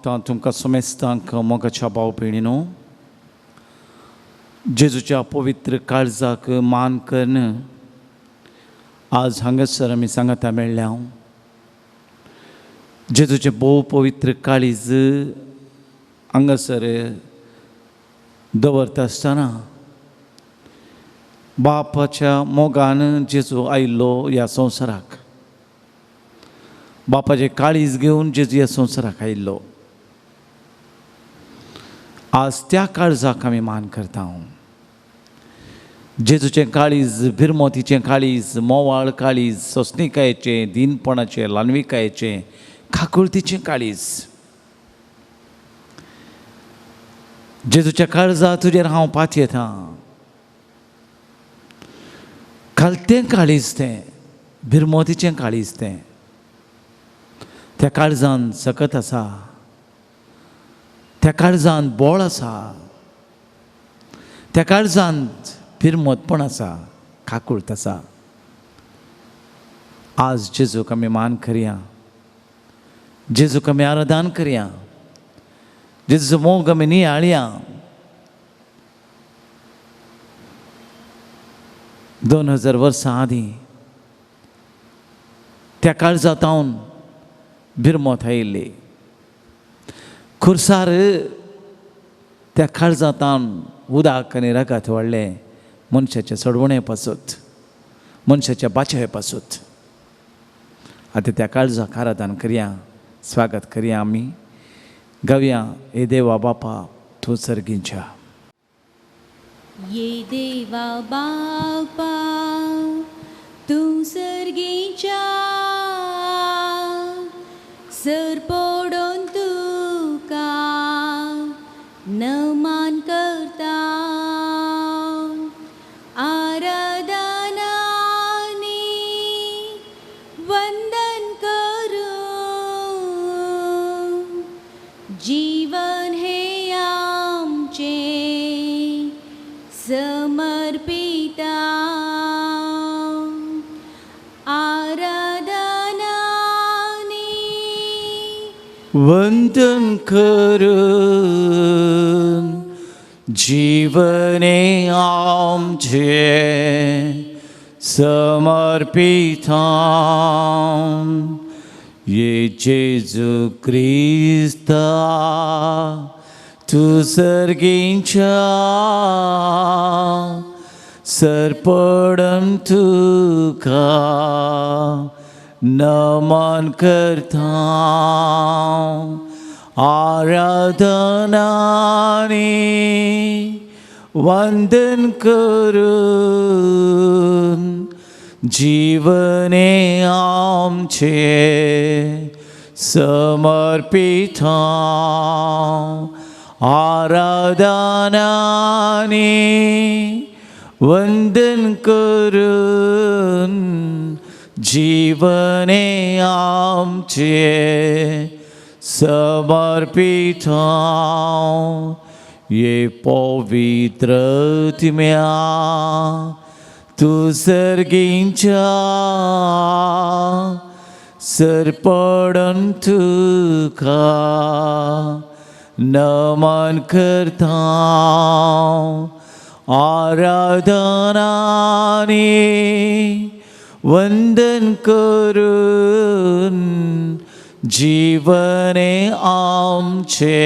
मागता तुमकां समेस्तांक मोगाच्या भाव भयणीनो, जेजूच्या पवित्र काळजाक मान करून आज हांगासर आमी सांगाता मेळ्ळ्या. जेजूचें भोव पवित्र काळीज हांगासर दवरता आसतना बापाच्या मोगान जेजू आयिल्लो ह्या संवसाराक, बापाचें काळीज घेवन जेजू ह्या संवसाराक आयिल्लो. आज त्या काळजाक आमी मान करता. जेजूचें काळीज भिरमोतीचें काळीज, मोवाळ काळीज, सोंसणिकायेचें, दिनपणाचें, ल्हानविकायेचें, काकुळतीचें काळीज. जेजूच्या काळजा तुजेर हांव पातयेतां. खालतें काळीज तें, भिरमोतीचें काळीज तें. त्या काळजान सकत आसा, त्या काळजान बोळ आसा, त्या काळजान भिरमोतपण आसा, काकुळत आसा. आज जेजूक आमी मान करया, जेजूक आमी आराधन करया, जेजूचो मोग आमी नियाळया. 2000 वर्सां आदीं त्या काळजांत भिरमोत आयिल्ली. खुर्सार त्या काळजांत उदक आनी रगत वाडलें मनशाचे सोडवणे पासत, मनशाच्या बाचाये पासत. आतां त्या काळजाक आराधन करया, स्वागत करया. आमी गावया, हे देवा बापा तूं सर्गींच्या. ये देवा बापा तूं सर्गीच्या, सर पडोन तुका नमान करता. आराधनानी वंदन करूं, जीवन हे आमचें समर्पिता. आराधनानी वंदन करून जीवने आमचे समर्पिता. ये जेजू क्रिस्ता तूं सर्गींच्या, सर पडन तुका नमन करता. आराधनानी वंदन करून जीवने आमचे समर्पिता. आराधनानी वंदन करून जीवने आमचे समर्पिता. ये पवित्र आत्म्या तूं सर्गींच्या, सर पडन तुका नमन करता. आराधनानी वंदन करून जीवने आमचे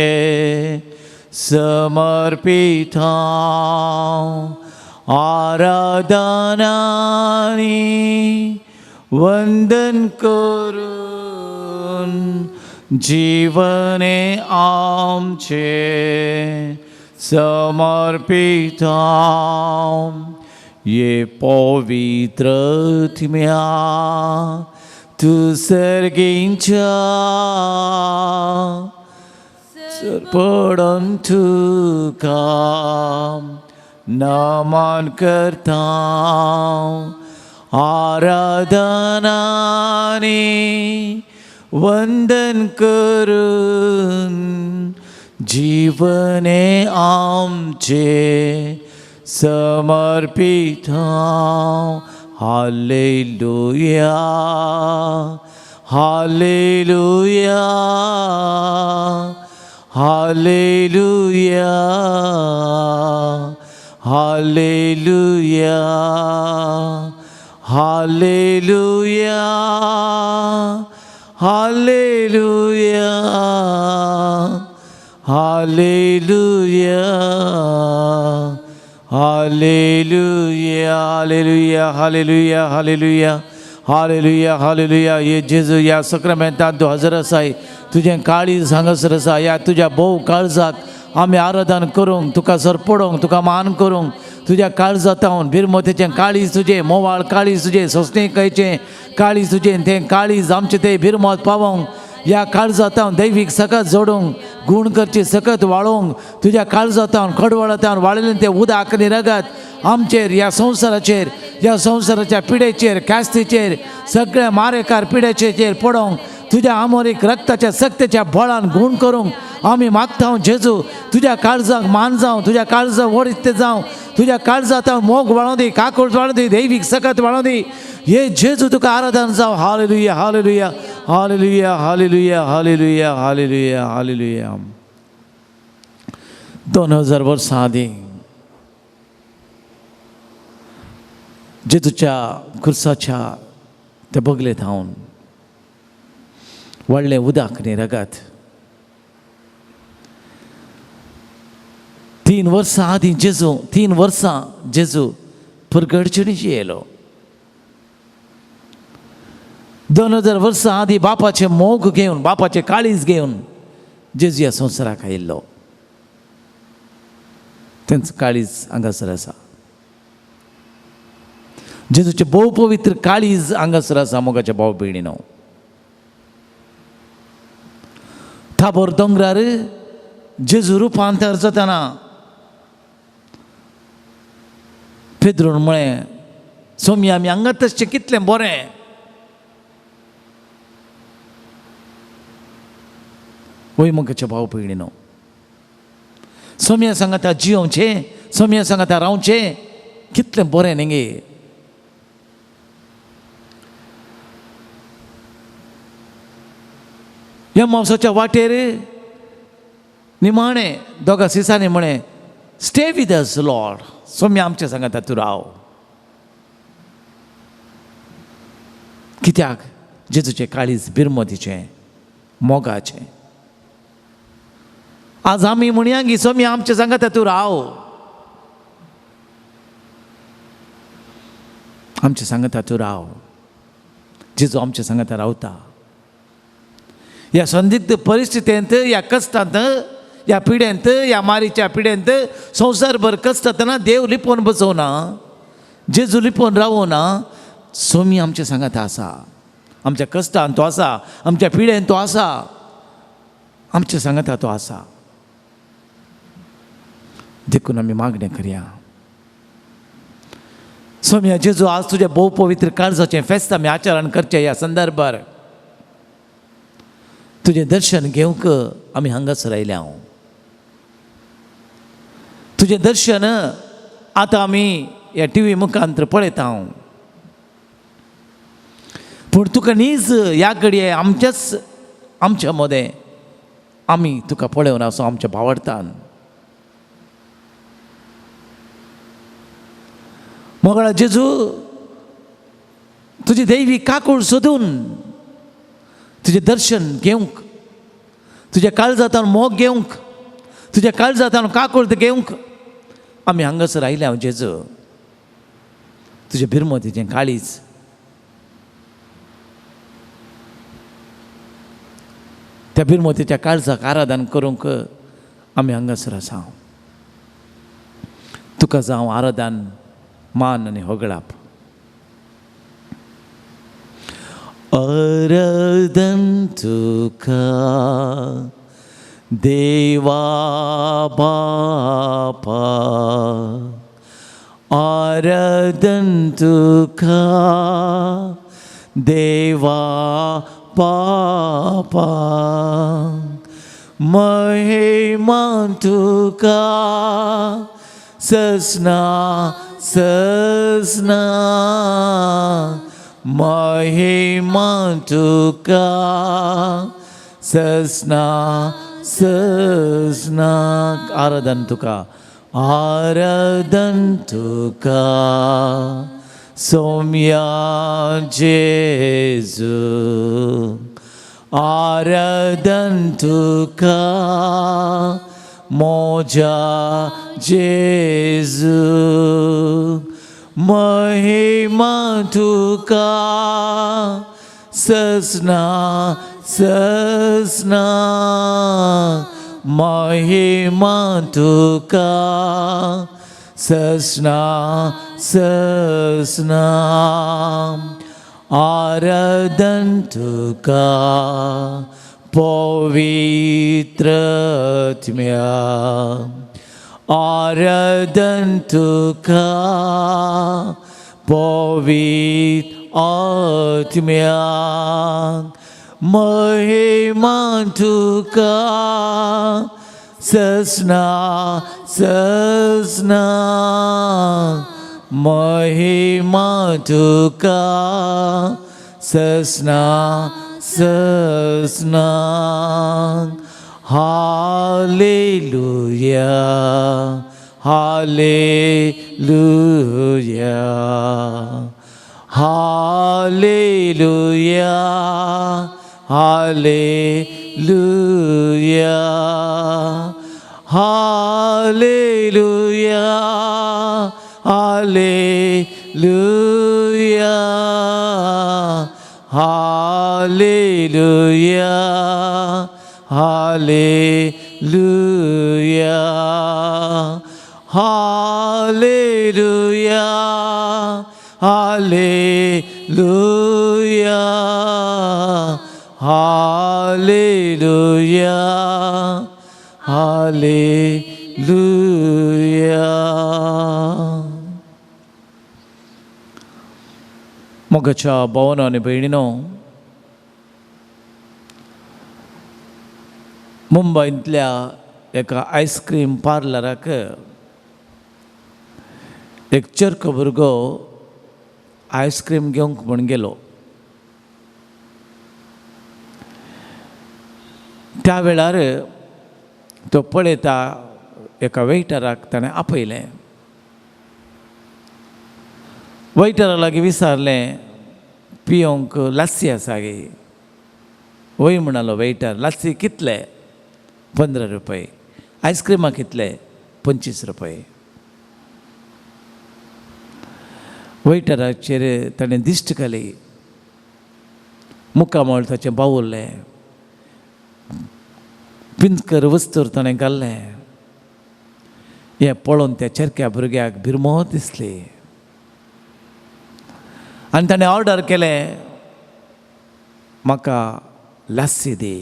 समर्पिता. आराधनानी वंदन करून जीवने आमचे समर्पिता. ये पवित्र आत्म्या तूं सर्गींच्या, सर पडन तुका नमन करता. आराधनानी वंदन करून जीवने आमचे समर्पिता. Hallelujah, hallelujah. Hallelujah, hallelujah, hallelujah, hallelujah, hallelujah, hallelujah, hallelujah, hallelujah, hallelujah, hallelujah, hallelujah. हे जेजू, ह्या सक्रामेंतांत तूं हजर आसाय, तुजें काळीज हांगासर आसा. ह्या तुज्या भोव काळजाक आमी आराधन करूंक, तुका सरपडोवंक, तुका मान करूंक, तुज्या काळजांत बिरमतेचें काळीज तुजें, मोवाळ काळीज तुजें, सोंसणीकायेचें काळीज तुजें, तें काळीज आमचें तें बिरमत पावोवंक, ह्या काळजांत दैवीक सकत जोडूंक, गूण करची सकत वाळोवंक, तुज्या काळजांत खडवळांत वाळिल्लें तें उदक आनी रगत आमचेर, ह्या संवसाराचेर, ह्या संवसाराच्या पिडेचेर, ख्यास्तीचेर, सगळ्या मारेकार पिडेचेर पडोवंक, तुज्या आमोरीक रक्ताच्या सक्तेच्या बळान गूण करूंक आमी मागता. जेजू, तुज्या काळजाक मान जावं, तुज्या काळजाक वडीत जावं, तुज्या काळजांत मोग वाळों दी, काकूळ वाळों दी, दैवीक सकत वाळों दी. हे जेजू, तुका आराधन जावं. Hallelujah, hallelujah, hallelujah, hallelujah, hallelujah, hallelujah, hallelujah. 2000 वर्सां आदीं जेजूच्या खुर्साच्या त्या बगले थावन व्हडलें उदक न्ही रगत. 3 वर्सां आदीं जेजू, 3 वर्सां जेजू परगडचणीची येयलो. 2000 वर्सां आदीं बापाचे मोग घेवन, बापाचे काळीज घेवन जेजू ह्या संवसाराक आयिल्लो. तेंच काळीज हांगासर आसा. जेजूचें भोव पवित्र काळीज हांगासर आसा. मोगाच्या भाव भयणीनो, ताबोर दोंगरार जेजू रुपांतर जातना पेद्रून म्हळें, सोमी, आमी हांगा तशें कितलें बरें. वय मोगाच्या भाव भयणीनो, सोम्या सांगाता जियोवचें, सोम्या सांगाता रावचें कितलें बरें न्ही गे. ह्या मावसाच्या वाटेर निमाणें दोगा सिसांनी म्हळें, "Stay with us, Lord." Saumya, आमच्या सांगाता तूं राव. कित्याक? जेजूचें काळीज बिरमतीचें, मोगाचें. आज आमी म्हणया की सोम्या, आमच्या सांगाता तूं राव, आमच्या सांगाता तूं राव. जेजू आमच्या सांगाता रावता. ह्या संदिग्ध परिस्थितींत, ह्या कश्टांत, ह्या पिड्यांत, ह्या मारीच्या पिड्यांत, संवसारभर कश्टातना देव लिपोवन बसोवना, जेजू लिपोवन रावना. सोमी आमच्या सांगाता आसा. आमच्या कश्टान तो आसा, आमच्या पिड्यान तो आसा, आमच्या सांगाता तो आसा. देखून आमी मागणें करया. सोम्या जेजू, आज तुज्या भोव पवित्र काळजाचें फेस्त आमी आचरण करचें. ह्या संदर्भार तुजें दर्शन घेवंक आमी हांगासर आयल्या. हांव तुजें दर्शन आतां आमी ह्या टी व्ही मुखांत पळयता हांव, पूण तुका नीज ह्या घडये आमच्याच आमच्या मदें आमी तुका पळोवन आसो आमच्या भावार्थान. मोगळा जेजू, तुजी दैवी काकूळ सोदून तुजें दर्शन घेवंक, तुज्या काळजांत मोग घेवंक, तुज्या काळजांत काकूळत घेवंक आमी हांगासर आयले. हांव जेजू, तुजें बिरमतीचें काळीज, त्या बिरमतीच्या काळजाक आराधन करूंक आमी हांगासर आसा. तुका जावं आराधन, मान आनी होगळाप. आराधन तुका देवा बापा, आराधन तुका देवा बापा, महिमा तुका ससना ससना, महिमा तुका ससना सजनाक आराधन तुका आराधन तुका सोम्या जेजू आराधन तुका मोजा जेजू महिमा तुका सजना सजना महिमा तुका सजना सजना आराधन तुका पवित्र आत्म्या आराधन तुका पवित्र आत्म्या महिमा तुका सजना सजना महिमा तुका सजना सजना hallelujah hallelujah hallelujah hallelujah hallelujah hallelujah hallelujah hallelujah hallelujah hallelujah hallelujah hallelujah. मोगाच्या भावानो आनी भयणीनो, मुंबयंतल्या एका आयस्क्रीम पार्लराक एक चरको भुरगो आयस्क्रीम घेवंक म्हूण गेलो. त्या वेळार तो पळयता एका वेटराक ताणें आपयलें. वेटरा लागीं विचारलें, पियोंक लस्सी आसा गे? वय म्हणालो वेटर. लस्सी कितले? 15 रुपये. आयस्क्रिमा कितले? 25 रुपये. वेटराचेर ताणें दिश्ट घाली. मुखामळ ताचें बावुरलें. पिंजकर वस्तूर ताणें घाल्लें. हें पळोवन त्या चेरक्या भुरग्याक भिरमोत दिसली आनी ताणें ऑर्डर केलें, म्हाका लस्सी दी.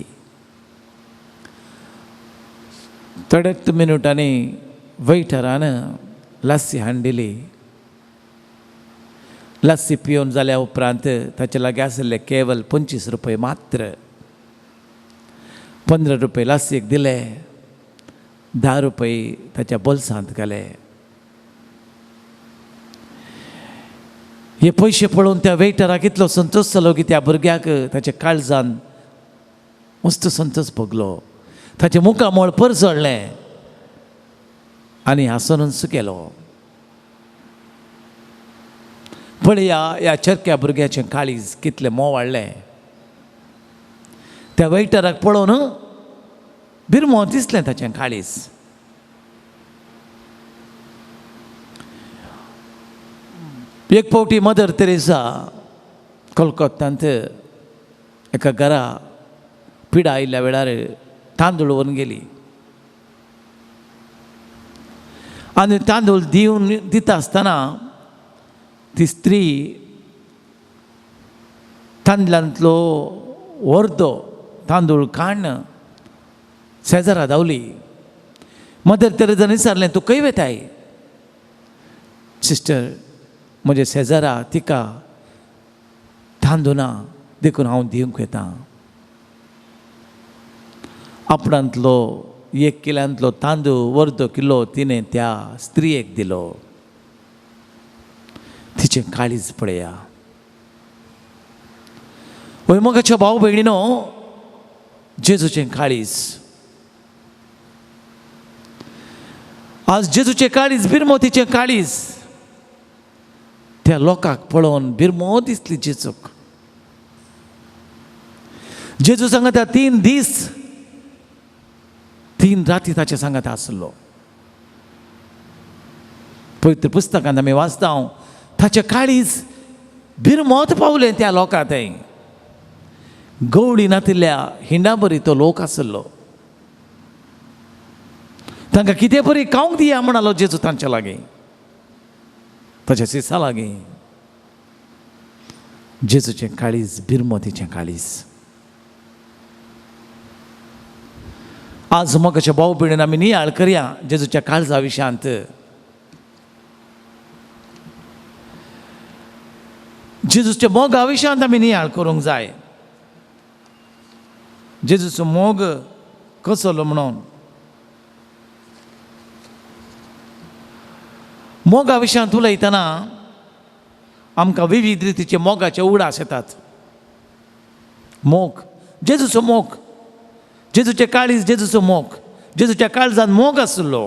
थोड्याच मिनुटांनी वेटरान लस्सी हाडून दिली. लस्सी पिवन जाल्या उपरांत ताचे लागीं आशिल्ले केवल 25 रुपये मात्र. 15 रुपये लस्सीक दिले, 10 रुपये ताच्या बोल्सांत घाले. हे पयशे पळोवन त्या वेटराक इतलो संतोश जालो की त्या भुरग्याक ताच्या काळजान मस्त संतोश भोगलो. ताचें मुखामळ परजळ्ळें आनी हांसोनूच गेलो. पळया ह्या चरक्या भुरग्याचें काळीज कितलें मोव वाडलें. त्या वेटराक पळोवन बिरमो दिसलें ताचें काळीज. एक फावटी मदर तेरेसा कोलकोत्तांत एका घरा पिडा आयिल्ल्या वेळार तांदूळ व्हरून गेली आनी तांदूळ दिवन दिता आसतना ती स्त्री तांदळांतलो अर्दो तांदूळ काडून शेजारा धांवली. मदर तेरेजान विचारलें, तूं खंय वेताय? सिस्टर, म्हजे शेजारा तिका तांदूळ ना देखून हांव दिवंक वता. आपणांतलो 1 किलांतलो तांदूळ अर्दो किलो तिणें त्या स्त्रियेक दिलो. तिचें काळीज पळया. वय मोगाच्या भाव भयणीनो, जेजूचें काळीज आज जेजूचें काळीज बिरमोतीचें काळीज त्या लोकांक पळोवन बिरमो दिसली जेजूक. जेजू सांगता 3 दीस 3 राती ताचे सांगात आसलो. पवित्र पुस्तकांत आमी वाचता ताचें काळीज बिरमोत पावलें त्या लोकां थंय. गवळी नातिल्ल्या हिंडा बरी तो लोक आसलो. तांकां कितें बरी खावंक दिया म्हणालो जेजू तांच्या लागीं, ताच्या सिसा लागीं. जेजूचें काळीज बिरमोतीचें काळीज. आज मोगाच्या भाव भयणीन आमी नियाळ करया जेजूच्या काळजा विशयांत. जेजूच्या मोगा विशयांत आमी नियाळ करूंक जाय. जेजूचो मोग कसलो म्हणून मोगा विशयांत उलयतना आमकां विविध रितीचे मोगाचे उगडास येतात. मोग, जेजूचो मोग, जेजूचें काळीज जेजूचो मोग, जेजूच्या काळजान मोग आसलो,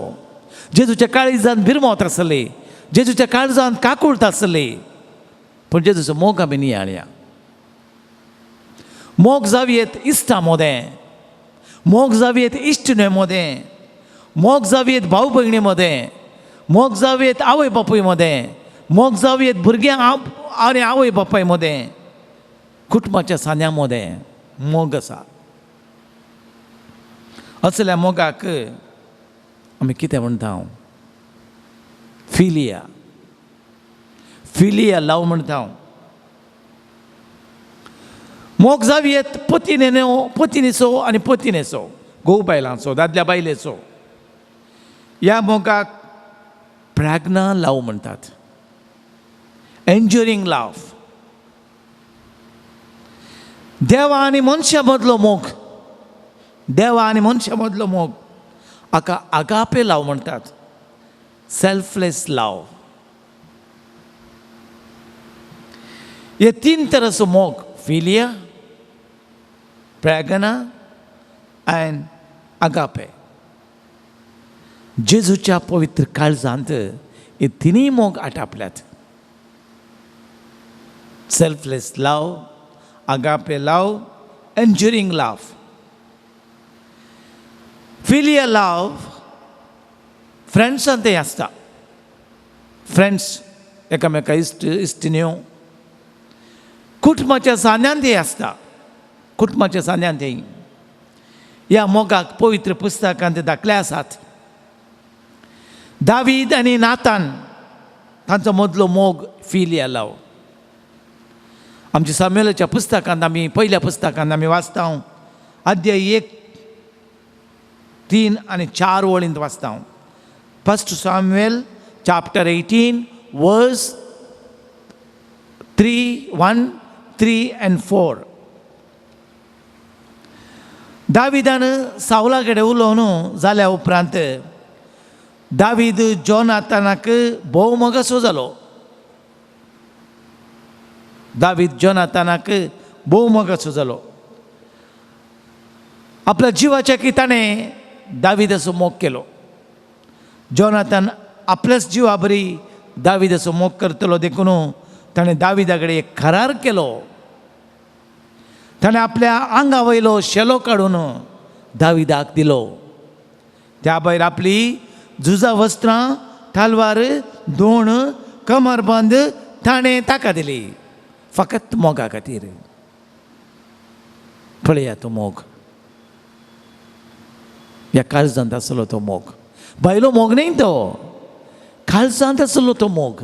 जेजूच्या काळीजान बिरमोत आसली, जेजूच्या काळजान काकूळत आसली. पूण जेजूचो मोग आमी नियाळया. मोग जावयेत इश्टा मोदें, मोग जावयेत इश्टिणे मोदें, मोग जावयेत भाव भयणी मोदें, मोग जावयेत आवय बापूय मोदें, मोग जावयेत भुरग्यां आनी आवय बापाय मोदें, कुटुंबाच्या सांद्या मोदें मोग आसा. असल्या मोगाक आमी कितें म्हणटा? फिलिया, फिलिया लाव म्हणटा. मोग जावयेत पतिने पतिनेचो आनी पतिनेचो, घोव बायलांचो, दादल्या बायलेचो. ह्या मोगाक प्राग्ना लाव म्हणटात, एन्ज्युरींग लाव. देवा आनी मनशा मदलो मोग, देवा आनी मनशा मदलो मोग हाका आगापे लाव म्हणटात, सेल्फलेस लाव. हे 3 तरांचो मोग, फिलिया, प्रॅगना आनी आगापे. जेजूच्या पवित्र काळजांत हे तिनूय मोग आटापल्यात. Selfless love, agape love, enduring love. Philia love फ्रेंड्सान तें आसता. फ्रेंड्स एकामेका इश्ट इश्टिण्यो, कुटुंबाच्या सांद्यान तें आसता, कुटुंबाच्या सांद्यान तें. ह्या मोगाक पवित्र पुस्तकांत दाखले आसात. दावीद आनी नातान तांचो मदलो मोग फिलिया लाव. आमच्या साम्युलाच्या पुस्तकांत आमी पयल्या पुस्तकांत आमी वाचता, अध्याय 1 3 आनी 4 वळींत वाचता. 1 Samuel chapter 18 verse 3 1 3 and 4. दाविदान सावला कडेन उलोवन जाल्या उपरांत दावीद जोनाथानाक भोव मोगासो जालो. दावीद जोनाथानाक भोव मोगासो जालो. आपल्या जिवाच्या की ताणें दाविदाचो मोग केलो. जोनाथान आपल्याच जिवा बरी दाविदाचो मोग करतलो देखून ताणें दाविदा कडेन एक करार केलो. ताणें आपल्या आंगा वयलो शेलो काडून दाविदाक दिलो. त्या भायर आपली झुजा वस्त्रां, तलवार, दोण, कमरबंद ताणें ताका दिली, फकत मोगा खातीर. पळया तो मोग, ह्या काळजांत आसलो तो मोग, भायलो मोग न्ही तो, काळजांत आसलो तो मोग.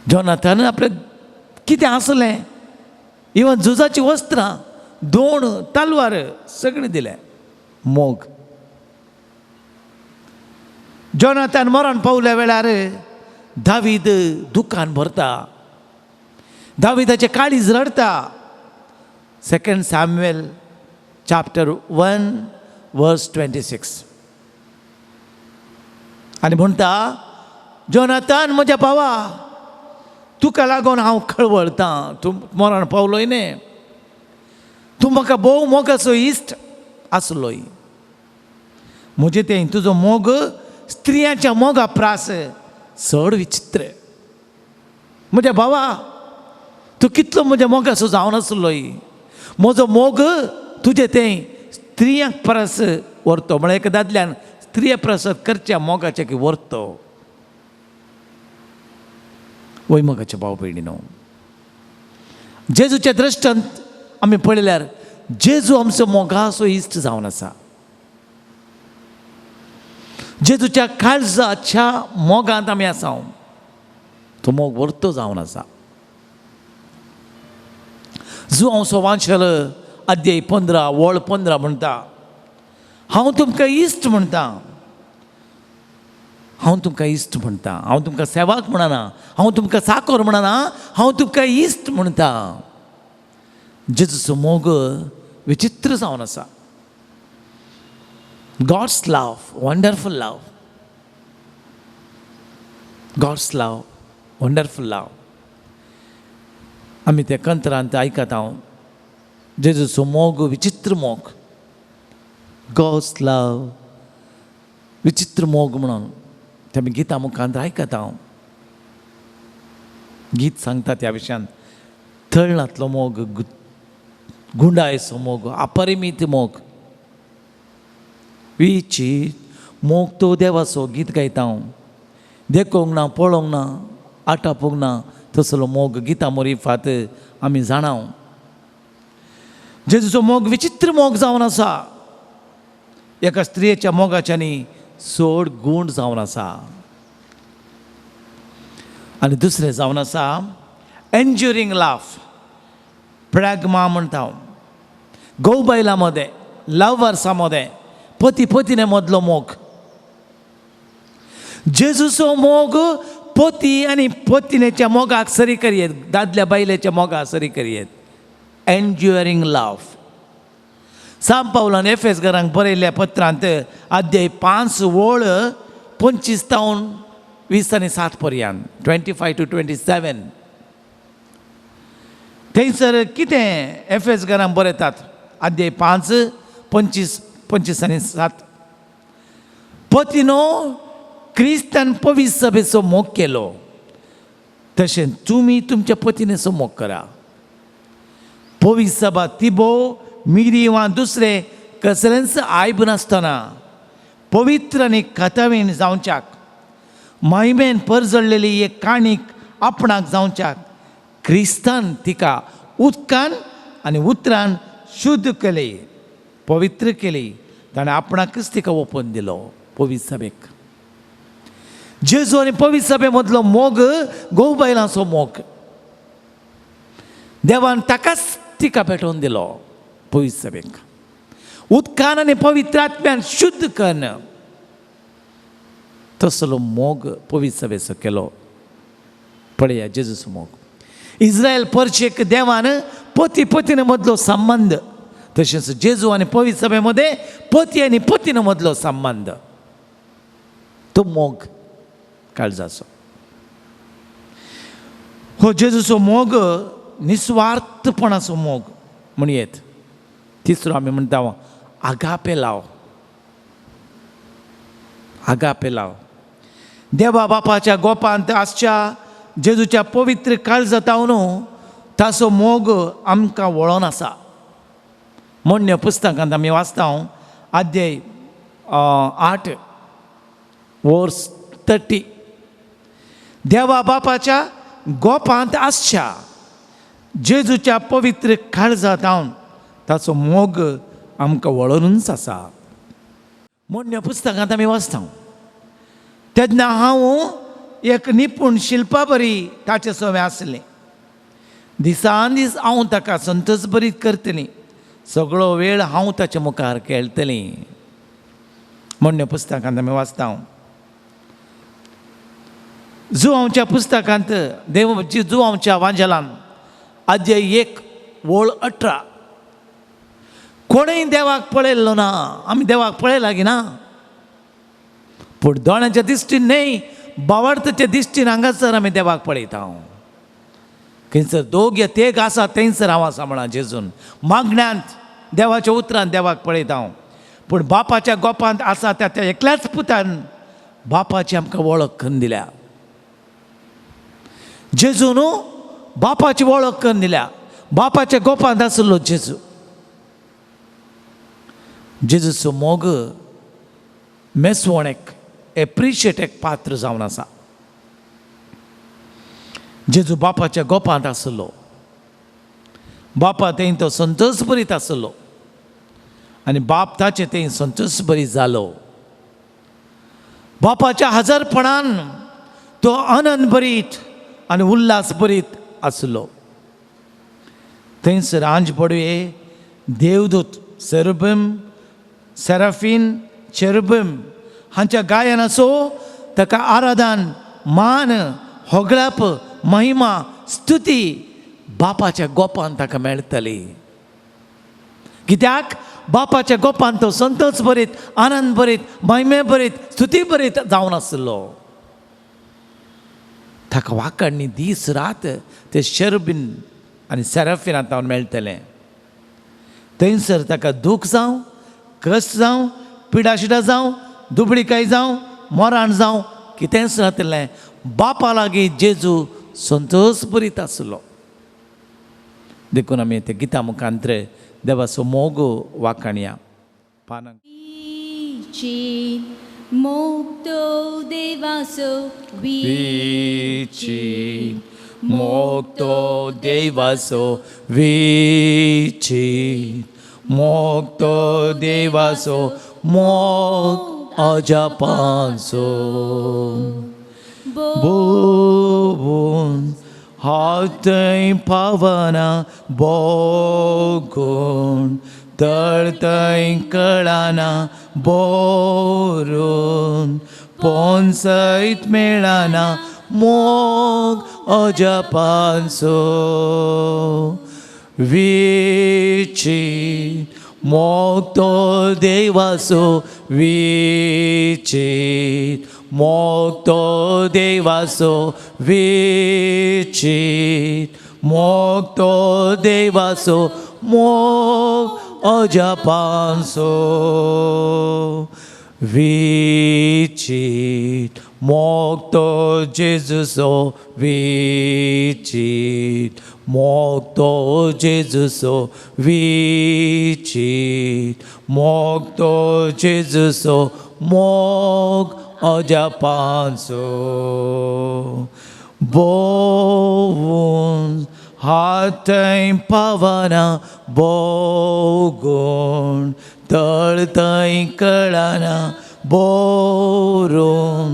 जोनाथान आपलें कितें आसलें, इवन झुजाचीं वस्त्रां, दोण, तलवार सगळें दिलें. मोग. जोनाथान मरण पावल्या वेळार दावीद दुकान भरता, दाविदाचें काळीज रडता. 2 Samuel chapter 1 verse 26. आनी म्हणटा, जोनाथान म्हज्या भावा, तुका लागून हांव खळवळतां, तूं मरण पावलोय न्ही, तूं म्हाका भोव मोगाचो इश्ट आसलोय. म्हजें तें तुजो मोग स्त्रियांच्या मोगा प्रास चड विचित्र. म्हज्या भावा, तूं कितलो म्हज्या मोगाचो जावन आसलोय, म्हजो मोग तुजें तें स्त्रियांक परस व्हरतो, म्हळ्यार एका दादल्यान स्त्रिया परस करच्या मोगाचें की व्हरतो. वय मोगाचे भाव भयणीनो, जेजूच्या दृश्टांत आमी पळयल्यार जेजू आमचो मोगाचो इश्ट जावन आसा. जेजूच्या काळजाच्या मोगांत आमी आसा, तो मोग व्हरतो जावन आसा. जुवांव वांशल अध्याय 15 वळ 15 म्हणटा, हांव तुमकां इश्ट म्हणटा, हांव तुमकां इश्ट म्हणटा, हांव तुमकां सेवाक म्हणना, हांव तुमकां चाकोर म्हणना, हांव तुमकां इश्ट म्हणटा. जेजूचो मोग विचित्र जावन आसा. God's love, wonderful love, God's love, wonderful love. आमी त्या कंत्रांत आयकता हांव जेजूचो मोग विचित्र मोग, गॉड्स लव विचित्र मोग म्हणून ते आमी गितां मुखांत आयकता हांव. गीत सांगता त्या विशयान, थळनातलो मोग, गुंडायचो मोग, अपरिमीत मोग, विचित मोग तो देवाचो. गीत गायता हांव, देखूंक ना, पळोवंक ना, आटापूंक ना तसलो मोग गितां मोरीफात आमी जाणाव. जेजूचो मोग विचित्र मोग जावन आसा. एका स्त्रियेच्या मोगाच्यानी चड गूण जावन आसा. आनी दुसरें जावन आसा एन्ज्युरींग लव, प्रॅगमा म्हणटा हांव. घोव बायलां मदें, लवर्सां मदें, पती पतीने मदलो मोग. जेजूचो मोग पती आनी पतिनेच्या मोगाक सरी करयेत, दादल्या बायलेच्या मोगाक सरी करयेत. एन्ज्युअरींग लव. सांत पावलान एफेस घरांक बरयल्ल्या पत्रांत अध्याय 5 वळ 25 तावन 20 आनी 7 पर्यंत, 25 टू 27, थंयसर कितें एफेस घरांक बरयतात? अध्याय 5 25 आनी 7, पतीनो क्रिस्तान पवित्र सभेचो मोग केलो तशें तुमी तुमच्या पतीनेचो मोग करा. पवित्र सभा तिबो मिरी वा दुसरे कसलेंच आयब नासतना पवित्र आनी कथावीण जावच्याक, महिमेन परजळलेली एक काणीक आपणाक जावच्याक क्रिस्तान तिका उदकान आनी उतरान शुद्ध केली, पवित्र केली. ताणें आपणाकच तिका ओपून दिलो पवित्र सभेक. जेजू आनी पवित्र सभे मदलो मोग घोव बायलांचो मोग. देवान ताकाच तिका भेटोवन दिलो पवित्र सभेक, उदकान आनी पवित्र आत्म्यान शुद्ध कन्न तसलो मोग पवित्र सभेचो केलो. पळया जेजूचो मोग. इस्रायल परचेक देवान पती पतीन मदलो संबंद, तशेंच जेजू आनी पवित्र सभे मदें पती आनी पतीन मदलो संबंद, तो मोग काळजाचो. हो जेजूचो मोग निस्वार्थपणाचो मोग म्हणयेत. तिसरो आमी म्हणटा आगापे लाव, आगापे लाव. देवा बापाच्या गोपांत आसच्या जेजूच्या पवित्र काळजातावन ताचो मोग आमकां वळोन आसा. मोडण्या पुस्तकांत आमी वाचता अध्याय 8 वर्स 30, देवा बापाच्या गोपांत आसच्या जेजूच्या पवित्र काळजातावन ताचो मोग आमकां वळोनूच आसा. मोडण्या पुस्तकांत आमी वाचता, तेन्ना हांव एक निपूण शिल्पा बरी ताचे सवे आसलें, दिसान दीस हांव ताका संतोष बरीत करतलीं, सगळो वेळ हांव ताच्या मुखार खेळटलीं. मोडण्या पुस्तकांत आमी वाचता. जुवांवच्या पुस्तकांत देव जुवांवच्या वांजेलान अध्याय 1 वळ 18, कोणूय देवाक पळयल्लो ना, आमी देवाक पळयला की ना, पूण दोळ्यांच्या दिश्टीन न्हय, बावडताच्या दिश्टीन हांगासर आमी देवाक पळयता. खंयसर दोग या तेग आसा थंयसर हांव आसा म्हणा जेजून. मागण्यांत देवाच्या उतरान देवाक पळयता हांव. पूण बापाच्या गोपांत आसा त्या त्या एकल्याच पुतान बापाची आमकां वळख करून दिल्या. जेजू न्हू बापाची वळख करून दिल्या. बापाच्या गोपांत आसलो जेजू. जेजूचो मोग मेसवण एक एप्रिशिएट एक पात्र जावन आसा. जेजू बापाच्या गोपांत आसलो, बापा थंय तो संतोश बरीत आसलो आनी बाप ताचे थंय संतोश बरीत जालो. बापाच्या हजारपणान तो आनंद बरीत आनी उल्हास बरीत आसलो. थंयसर आंज पडवे देवदूत सेरबीम सेराफीन चेरबीम हांच्या गायनाचो ताका आराधन मान होगळप महिमा स्तुती बापाच्या गोपान ताका मेळटली. कित्याक बापाच्या गोपान तो संतोष बरीत आनंद बरीत महिमे बरीत स्तुती बरीत जावन आसलो. ताका वाकाडणी दीस रात ते शर्बीन आनी सेराफिनांत तावन मेळटलें. थंयसर ताका दूख जावं कश्ट जावं पिडाशिडा जावं दुबळीकाय जावं मोराण जावं कितेंच जातलें, बापा लागीं जेजू संतोष बरीत आसलो. देखून आमी ते गिता मुखांत्र देवाचो मोग वाखाणया. पानां मोगतो देवासो विची मोगतो देवासो विची मोगतो देवासो मोग अजापांचो बोबून हांव थंय पावना बोगून तळ थंय कळना बोरून पोन सयत मेळना मोग अजापांचो विची मोग तो देवाचो विचीत मोग तो देवाचो विचीत मोग तो देवाचो मोग अजापांचो विचीत मोग तो जेजूचो विचीत मोग तो जेजूचो विचीत मोग तो जेजूचो मोग अजापांचो बोवून हात थंय पावना बोगून तळ थंय कळना बोरून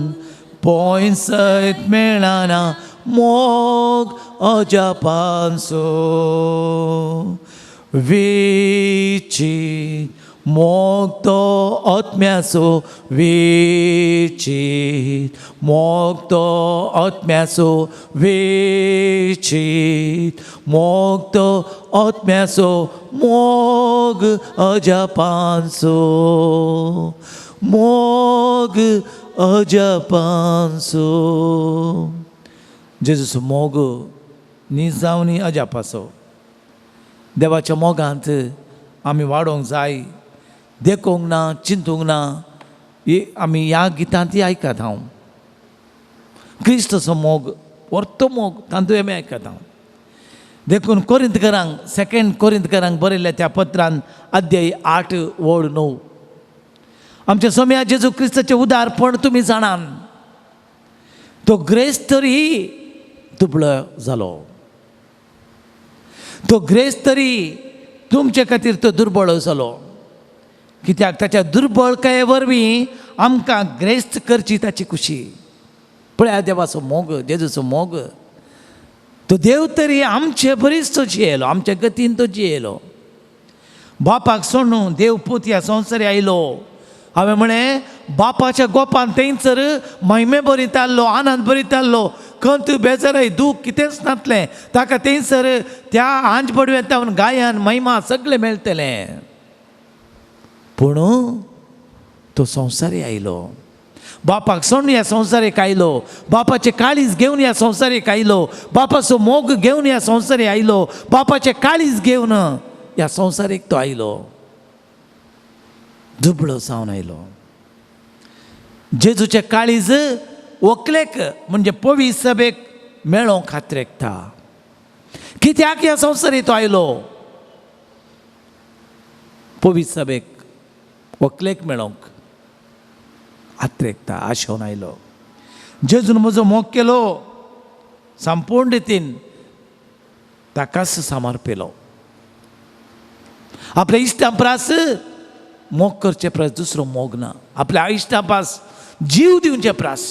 पोंय सयत मेळना मोग अजापांचो विचीत मोग तो आत्म्याचो विचीत मोग तो आत्म्याचो विचीत मोग तो आत्म्याचो मोग अजापांचो मोग अजापांचो. जेजूचो मोग न्ही जावं न्ही अजापाचो. देवाच्या मोगांत आमी वाडोवंक जाय. देखूंक ना चिंतूंक ना आमी ह्या गितांत ती आयकता हांव. क्रिस्ताचो मोग परतो मोग तातूंत आमी आयकता. देखून कोरिंतकरांक सेकेंड कोरिंतकरांक बरयल्ल्या त्या पत्रान अध्याय 8 ओळ 9 आमच्या सोम्या जेजू क्रिस्ताचें उदारपण तुमी जाणान. तो ग्रेस तरी दुबळो जालो, तो ग्रेस तरी तुमचे खातीर तो दुर्बळ जालो. कित्याक ताच्या दुर्बळकाये वरवीं आमकां ग्रेस्त करची ताची खुशी. पळया देवाचो मोग, जेजूचो मोग. तो देव तरी आमचे बरीच तो जियेलो, आमच्या गतीन तो जियेलो. बापाक सोडून देव पूत ह्या संवसारी आयलो. हांवें म्हळें बापाच्या गोपान थंयसर महिमे बरीत आहलो, आनंद बरीत आहलो, खंत बेजाराय दूख कितेंच नासलें ताका. थंयसर त्या आंज पडवेंत गायन महिमा सगळें मेळटलें. पूण तो संवसारी आयलो, बापाक सोडून ह्या संवसारीक आयलो, बापाचें काळीज घेवन ह्या संवसारीक आयलो, बापाचो मोग घेवन ह्या संवसारी आयलो, बापाचें काळीज घेवन ह्या संवसारीक तो आयलो. दुबळो जावन आयलो. जेजूचें काळीज व्हंकलेक म्हणजे पवी सभेक मेळोंक खात्रेकता. कित्याक ह्या संवसारी तो आयलो? पवी सभेक व्हंकलेक मेळोंक आत्रेकता, आशेवन आयलो. जेजून म्हजो मोग केलो संपूर्ण रितीन, ताकाच समर्पिलो. आपल्या इश्टां प्रास मोग करचे प्रास दुसरो मोग ना. आपल्या इश्टां पास जीव दिवचे प्रास,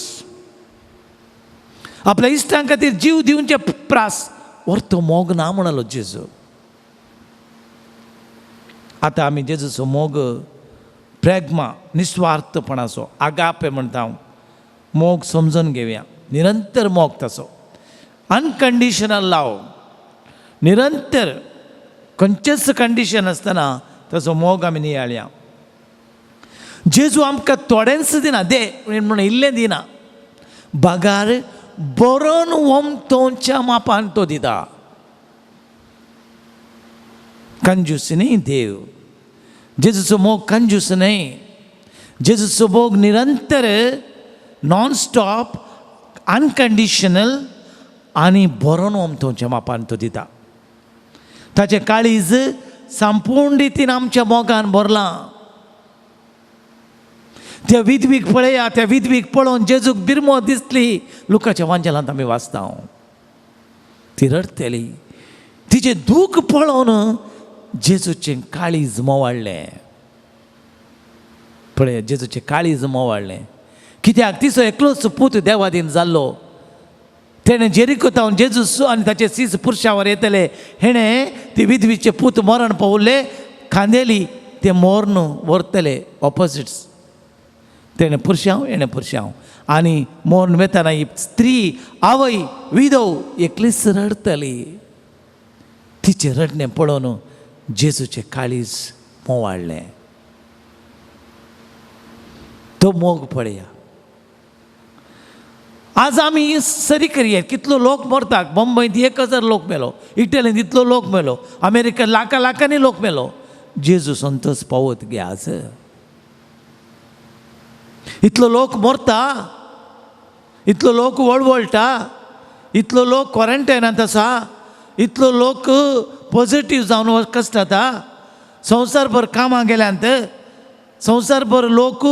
आपल्या इश्टां खातीर जीव दिवचे प्रास व्हरतो मोग ना म्हणालो जेजू. आतां आमी जेजूचो मोग प्रॅग्मा, निस्वार्थपणाचो आगापे म्हणटा हांव, मोग समजून घेवया. निरंतर मोग ताचो, अनकंडिशनल लव, निरंतर खंयचेच कंडिशन आसतना ताचो मोग आमी नियाळया. जेजू आमकां थोडेंच दिना, दे म्हणून इल्लें दिना, बगार बरोवन वमतोच्या मापान तो दिता. कंजूस न्ही देव. जेजूचो मोग कंजूस न्हय. जेजूचो मोग निरंतर, नॉन स्टॉप, अनकंडिशनल आनी बरोवन वमतोच्या मापान तो दिता. ताचें काळीज संपूर्ण रितीन आमच्या मोगान भरलां. त्या विधवीक पळया. त्या विधवीक पळोवन जेजूक बिरमो दिसली. लुकाच्या वांजेलांत आमी वाचता. ती रडटली, तिचें दूख पळोवन जेजूचें काळीज मोवाडलें. पळय, जेजूचें काळीज मोवाडलें. कित्याक? तिचो एकलोच पूत देवादीन जाल्लो. तेणें जेरिको जेजू आनी ताचे सीस पुरशावर येतले, हेणें ती विधवीचे पूत मरण पावले खांदेली, ते मोर्न व्हरतले ऑपोजिट्स. तेणें पुरशांव, हेणें पुरशांव, आनी मोर्न वेतना ही स्त्री आवय विधव एकलीच रडटली. तिचें रडणें पळोवन जेजूचें काळीज मोवाडलें. तो मोग पळया. आज आमी सरी करया, कितलो लोक मरतात. बंबईत 1000 लोक मेलो, इटलींत इतलो लोक मेलो, अमेरिकेत लाखां लाखांनी लोक मेलो. जेजू संतोष पावत गे आज? इतलो लोक मरता, इतलो लोक वळवळटा, इतलो लोक क्वॉरंटायनांत आसा, इतलो लोक पॉझिटीव जावन कश्टाता. संवसारभर कामां गेल्यांत. संवसारभर लोक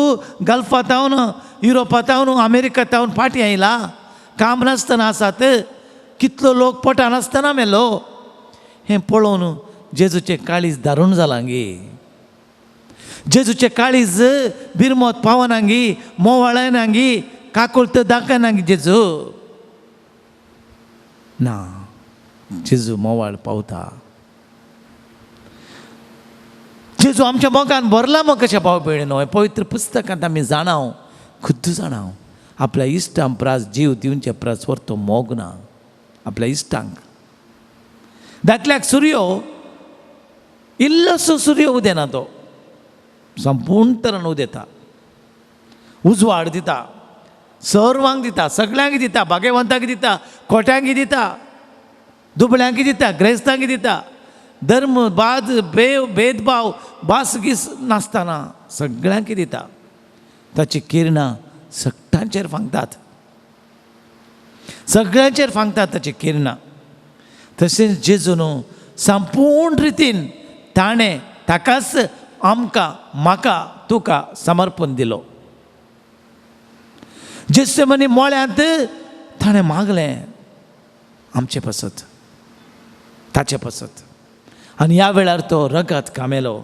गल्फातावन, युरोपातावन, अमेरिकातावन फाटीं आयला. काम नासतना आसात. कितलो लोक पोटा नासतना मेलो. हें पळोवन जेजूचें काळीज दारूण जालां गे. जेजूचें काळीज बिरमोत पावना गी, मोवाळना गी, काकुळत दाखयना गी जेजू? ना, जेजू मोवाळ पावता. जेजू आमच्या मोगान भरला मग कशें भाव भयणीनो? हें पवित्र पुस्तकांत आमी जाणाव, खुद्द जाणाव. आपल्या इश्टां प्रास जीव दिवचे प्रास व्हरतो मोग ना. आपल्या इश्टांक, धाकल्याक सुर्यो, इल्लोसो सुर्यो उदेना, तो संपूर्ण तरेन उदेता, उजवाड दिता, सर्वांक दिता, सगळ्यांक दिता, भाग्यवंतांक दिता, खोट्यांक दिता, दुबळ्यांक दिता, ग्रेस्तांक दिता. धर्म बाद भेदभाव भास गीस नासतना सगळ्यांक दिता. ताची किरणां सगळ्यांचेर फांगतात, सगळ्यांचेर फांगतात ताची किरणां. तशेंच जेजून संपूर्ण रितीन ताणें ताकाच आमकां, म्हाका, तुका समर्पण दिलो. जेसमनी मोळ्यांत ताणें मागलें आमचे पासत, ताचे पासत. आनी ह्या वेळार तो रगत कामेलो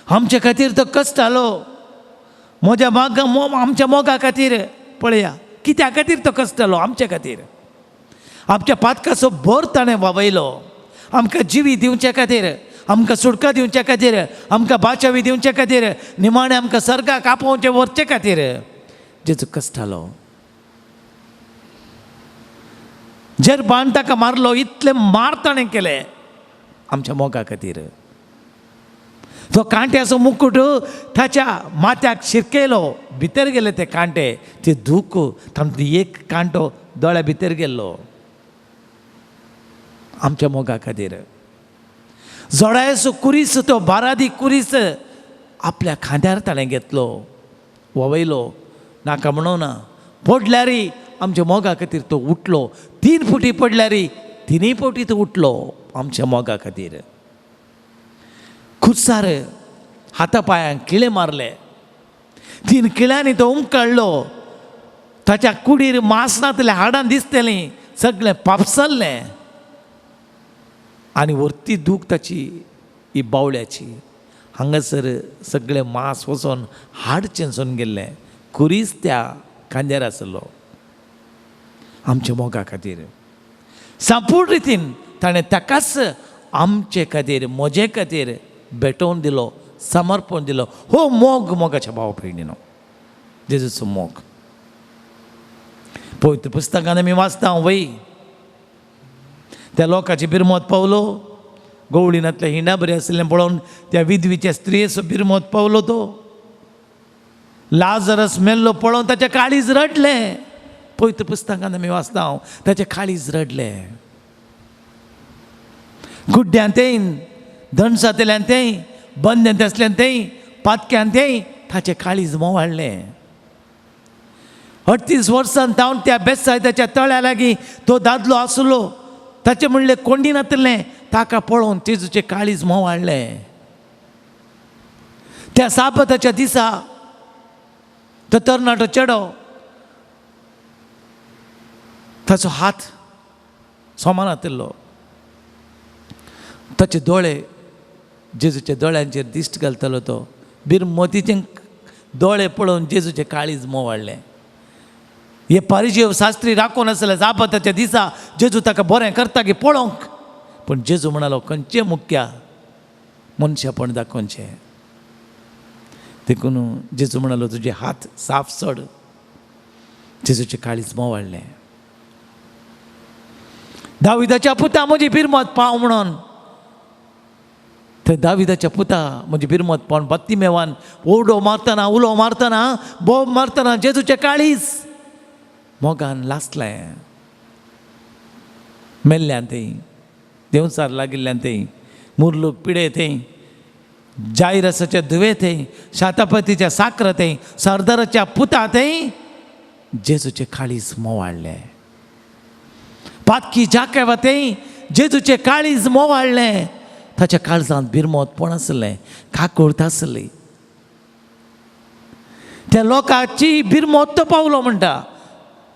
आमचे खातीर. तो कश्टालो म्हज्या मोगा, आमच्या मोगा खातीर. पळया, कित्या खातीर तो कश्टालो? आमचे खातीर. आमच्या पातकाचो भर ताणें वावयलो आमकां जिवी दिवचे खातीर, आमकां सुटका दिवचे खातीर, आमकां बाचावी दिवचे खातीर, निमाणें आमकां सर्गाक आपोवचें व्हरचे खातीर जेजू कश्टालो. जेरबान ताका मारलो, इतलें मार ताणें केलें आमच्या मोगा खातीर. तो कांट्याचो मुकूट ताच्या माथ्याक शिरकयलो. भितर गेले ते कांटे, ते दूख, तातूंत एक कांटो दोळ्या भितर गेल्लो आमच्या मोगा खातीर. जोडायचो कुरीस, तो बारादी कुरीस आपल्या खांद्यार ताणें घेतलो, वळयलो, नाका म्हणो ना. पडल्यारय आमच्या मोगा खातीर तो उठलो. 3 फावटी पडल्यारय 3 फावटी तो उठलो आमच्या मोगा खातीर. खुरसार हाता पांयांक किळे मारले, 3 किळ्यांनी तो उमकाडलो. ताच्या कुडीर मांस नातलें, हाडां दिसतलीं, सगळें पापसल्लें. आनी वरती दूख ताची ही बावळ्याची, हांगासर सगळें मांस वचोन हाड चेंचून गेल्लें. कुरीस त्या खांद्यार आसलो आमच्या मोगा खातीर. संपूर्ण रितीन ताणें ताकाच आमचे खातीर, म्हजे खातीर भेटोवन दिलो, समर्पण दिलो. हो मोग मोगाच्या भाव भयणीनो, जेजूचो मोग. पवित्र पुस्तकान आमी वाचता वय, त्या लोकांची बिरमत पावलो, गवळीनांतल्या हिंडा बरी आशिल्लें पळोवन त्या विधवीच्या स्त्रियेचो बिरमत पावलो. तो लाजरस मेल्लो पळोवन ताचें काळीज रडलें. पवित्र पुस्तकान आमी वाचता हांव, ताचें काळीज रडलें. गुड्ड्यान तेय, धनसांतल्यान तेय, बंद्यांत आसल्यान तेय, पातक्यान तेय, ताचें काळीज मोवाळ्ळें. 38 वर्सां तावन त्या बेसायदाच्या तळ्या लागीं तो दादलो आसलो, ताचें म्हणलें कोंडी नातलें, ताका पळोवन जेजूचें काळीज मोवाळ्ळें. त्या साबताच्या दिसा तो तरणाटो चेडो, ताचो हात सोमान आशिल्लो, ताचे दोळे जेजूच्या दोळ्यांचेर दिश्ट घालतालो. तो बिरमतीचे दोळे पळोवन जेजूचें काळीज मोवाळ्ळें. हे पारिजीव शास्त्री राखून आसले साबताच्या दिसा जेजू ताका बरें करता की पळोवंक, पूण जेजू म्हणालो खंयचें मुख्या मनशापण दाखोवचें. देखून जेजू म्हणालो तुजे हात साफ सोड. जेजूचें काळीज मोवाळ्ळें. दाविदाच्या पुता म्हजी बिरमत पाव म्हणून, थंय दाविदाच्या पुता म्हजी बिरमत पावन बत्तीमेवान ओरडो मारतना, उलो मारतना, बोब मारतना जेजूचें काळीज मोगान लासलें. मेल्ल्यान थंय, देंवचार लागिल्ल्यान थंय, मुरलूक पिडे थंय, जायरसाच्या धुवे थंय, शातापतीच्या साक्र थंय, सरदाराच्या पुता थंय जेजूचें काळीज मोवाळ्ळें. पातकी जाकेवा थंय जेजूचें काळीज मोवाळ्ळें. ताच्या काळजांत बिरमतपण आसलें, काकुळट आसली. त्या लोकांची बिरमत तो पावलो म्हणटा.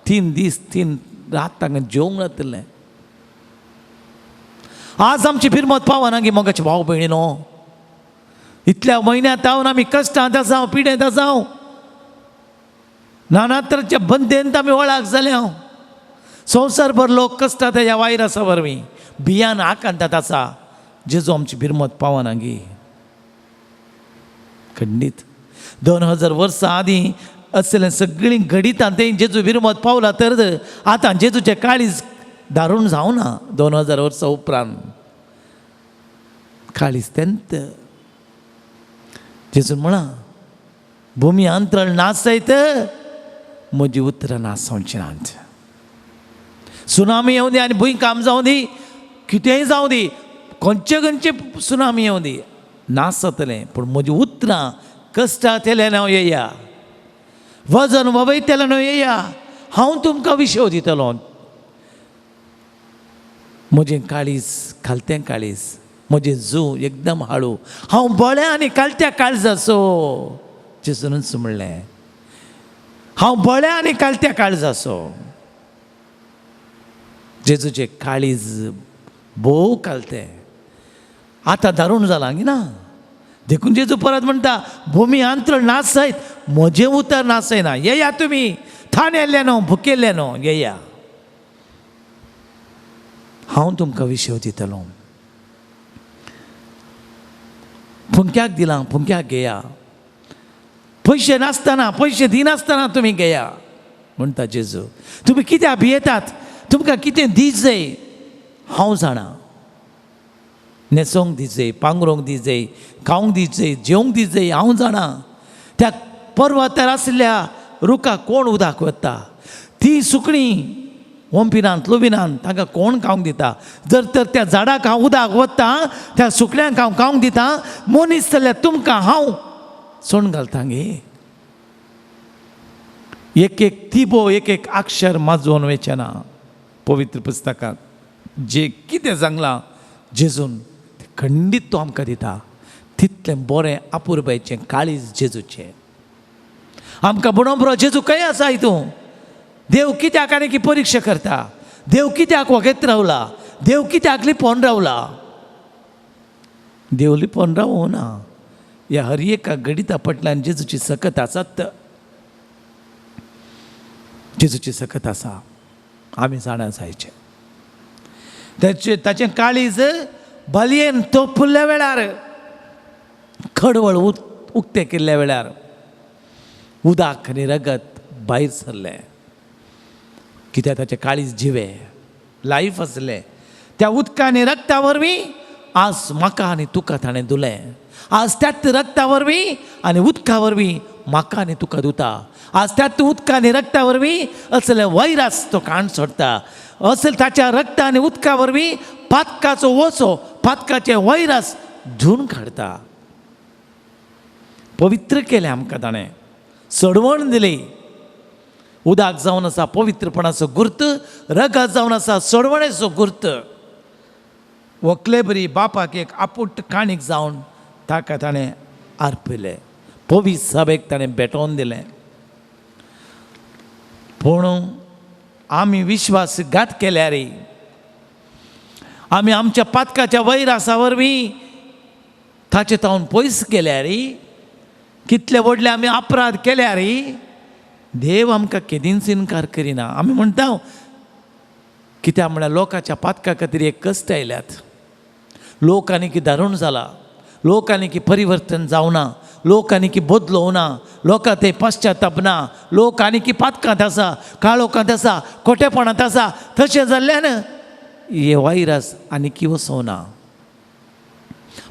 3 दीस 3 रात तांकां जेवंक नातिल्लें. आज आमची बिरमत पावना गी मोगाचे भाव भयणीनो. इतल्या म्हयन्यांत तावन आमी कश्टांत आसाव, पिडेंत आसाव, नाना तरेच्या बंदेंत आमी वळख जाल्या. संवसारभर लोक कश्टात ह्या वायरसा वरवीं, भियान आकांतात आसा. जेजू आमची बिरमत पावना गी खंडीत. 2000 वर्सां आदीं असलें सगळीं घडितां तें जेजू बिरमत पावला तर आतां जेजूचें काळीज दारूण जावना. 2000 वर्सां उपरांत काळीज तेंत. जेजून म्हळां भुमी अंतरळ नासयत म्हजी उतरां नासोवचीं नात. सुनामी येवं दी आनी भुंयकांप जावं दी, कितेंय जावं दी, खंयचे खंयचे सुनामी येवं दी, नासतलें, पूण म्हजी उतरां कश्टांतल्यान हांव येया, वजन ववयतल्यान हांव येया, हांव तुमकां विशय दितलो. म्हजें काळीज खालतें काळीज, म्हजें जू एकदम हाळू, हांव बळ्या आनी कालत्या काळजाचो. जेजूनच म्हणलें हांव बळ्या आनी कालत्या काळजाचो. जेजूचें काळीज भोव कालतें, आतां दारूण जालां गी ना. देखून जेजू परत म्हणटा भुमी अंतरळ नासयत म्हजें उतर नासयना. येया तुमी थानेल्ले न्हू, भुकेल्ले न्हू, येया, हांव तुमकां विशय दितलो. फुंक्याक दिलां, फुंक्याक घेया, पयशे नासतना, पयशे दिनासतना तुमी घेया म्हणटा जेजू. तुमी कित्याक भियेतात? तुमकां कितें दिजय हांव जाणा. न्हेसोंक दिजय, पांगरूंक दिजय, खावंक दिजय, जेवंक दिजय हांव जाणा. त्या पर्वतार आशिल्ल्या रुखाक कोण उदक वता? ती सुकणीं ओंपिनात लुबिनात, तांकां कोण खावंक दिता? जर तर त्या झाडाक हांव उदक वता, त्या सुकण्यांक हांव खावंक दिता, मनीस जाल्यार तुमकां हांव सोण घालता गे. एक एक तिबो, एक एक अक्षर माजोवन वयचें ना. पवित्र पुस्तकांत जे कितें सांगलां जेजून तें खंडीत तो आमकां दिता. तितलें बरें अपुरबायेचें काळीज जेजूचें. आमकां बणोबरो जेजू खंय आसा हितूं? देव कित्याक आनी की परिक्षा करता? देव कित्याक वगेत रावला? देव कित्याक लिपोवन रावला? देव लिपोवन रावना. ह्या हर एका गणिता फाटल्यान जेजूची सकत आसात, जेजूची सकत आसा. आमी जाणा जायचें ताचें ताचें काळीज बलयेन तोपुल्ल्या वेळार, खडवळ उक्तें केल्ल्या वेळार उदक आनी रगत भायर सरलें. कित्याक ताचें काळीज जिवें लायफ आसलें. त्या उदका आनी रगता वरवीं आज म्हाका आनी तुका ताणें धुलें. आज त्याच रगता वरवीं आनी उदका वरवीं म्हाका आनी तुका धुता. आज त्याच उदका आनी रगता वरवीं असले वैरास तो काण सोडटा. असल ताच्या रगता आनी उदका वरवीं पातकाचो वसो, पातकाचे वैरास धुवन काडटा. पवित्र केलें आमकां ताणें, सडवण दिली. उदक जावन आसा पवित्रपणाचो गुर्त, रगत जावन आसा सडवणेचो गुर्त. व्हंकले बरी बापाक एक आपुट काणीक जावन ताका ताणें आर्पिलें. पवित्र सभेक ताणें भेटोवन दिलें. पूण आमी विश्वासघात केल्यार, आमी आमच्या पातकाच्या वैरासा वरवीं ताचे तावन पयस गेल्यार, कितले व्हडले आमी अपराध केल्यार देव आमकां केदींच इनकार करिना. आमी म्हणटा कित्याक म्हळ्यार लोकांच्या पातका खातीर एक कश्ट आयल्यात. लोक आनी की दारूण जाला, लोक आनी की परिवर्तन जावना, लोक आनी की बदलोवना, लोकां ते पश्चाताप ना, लोक आनी की पातकांत आसा, काळोखांत आसा, खोटेपणांत आसा. तशें जाल्ल्यान हे वायरस आनी की वसोवना.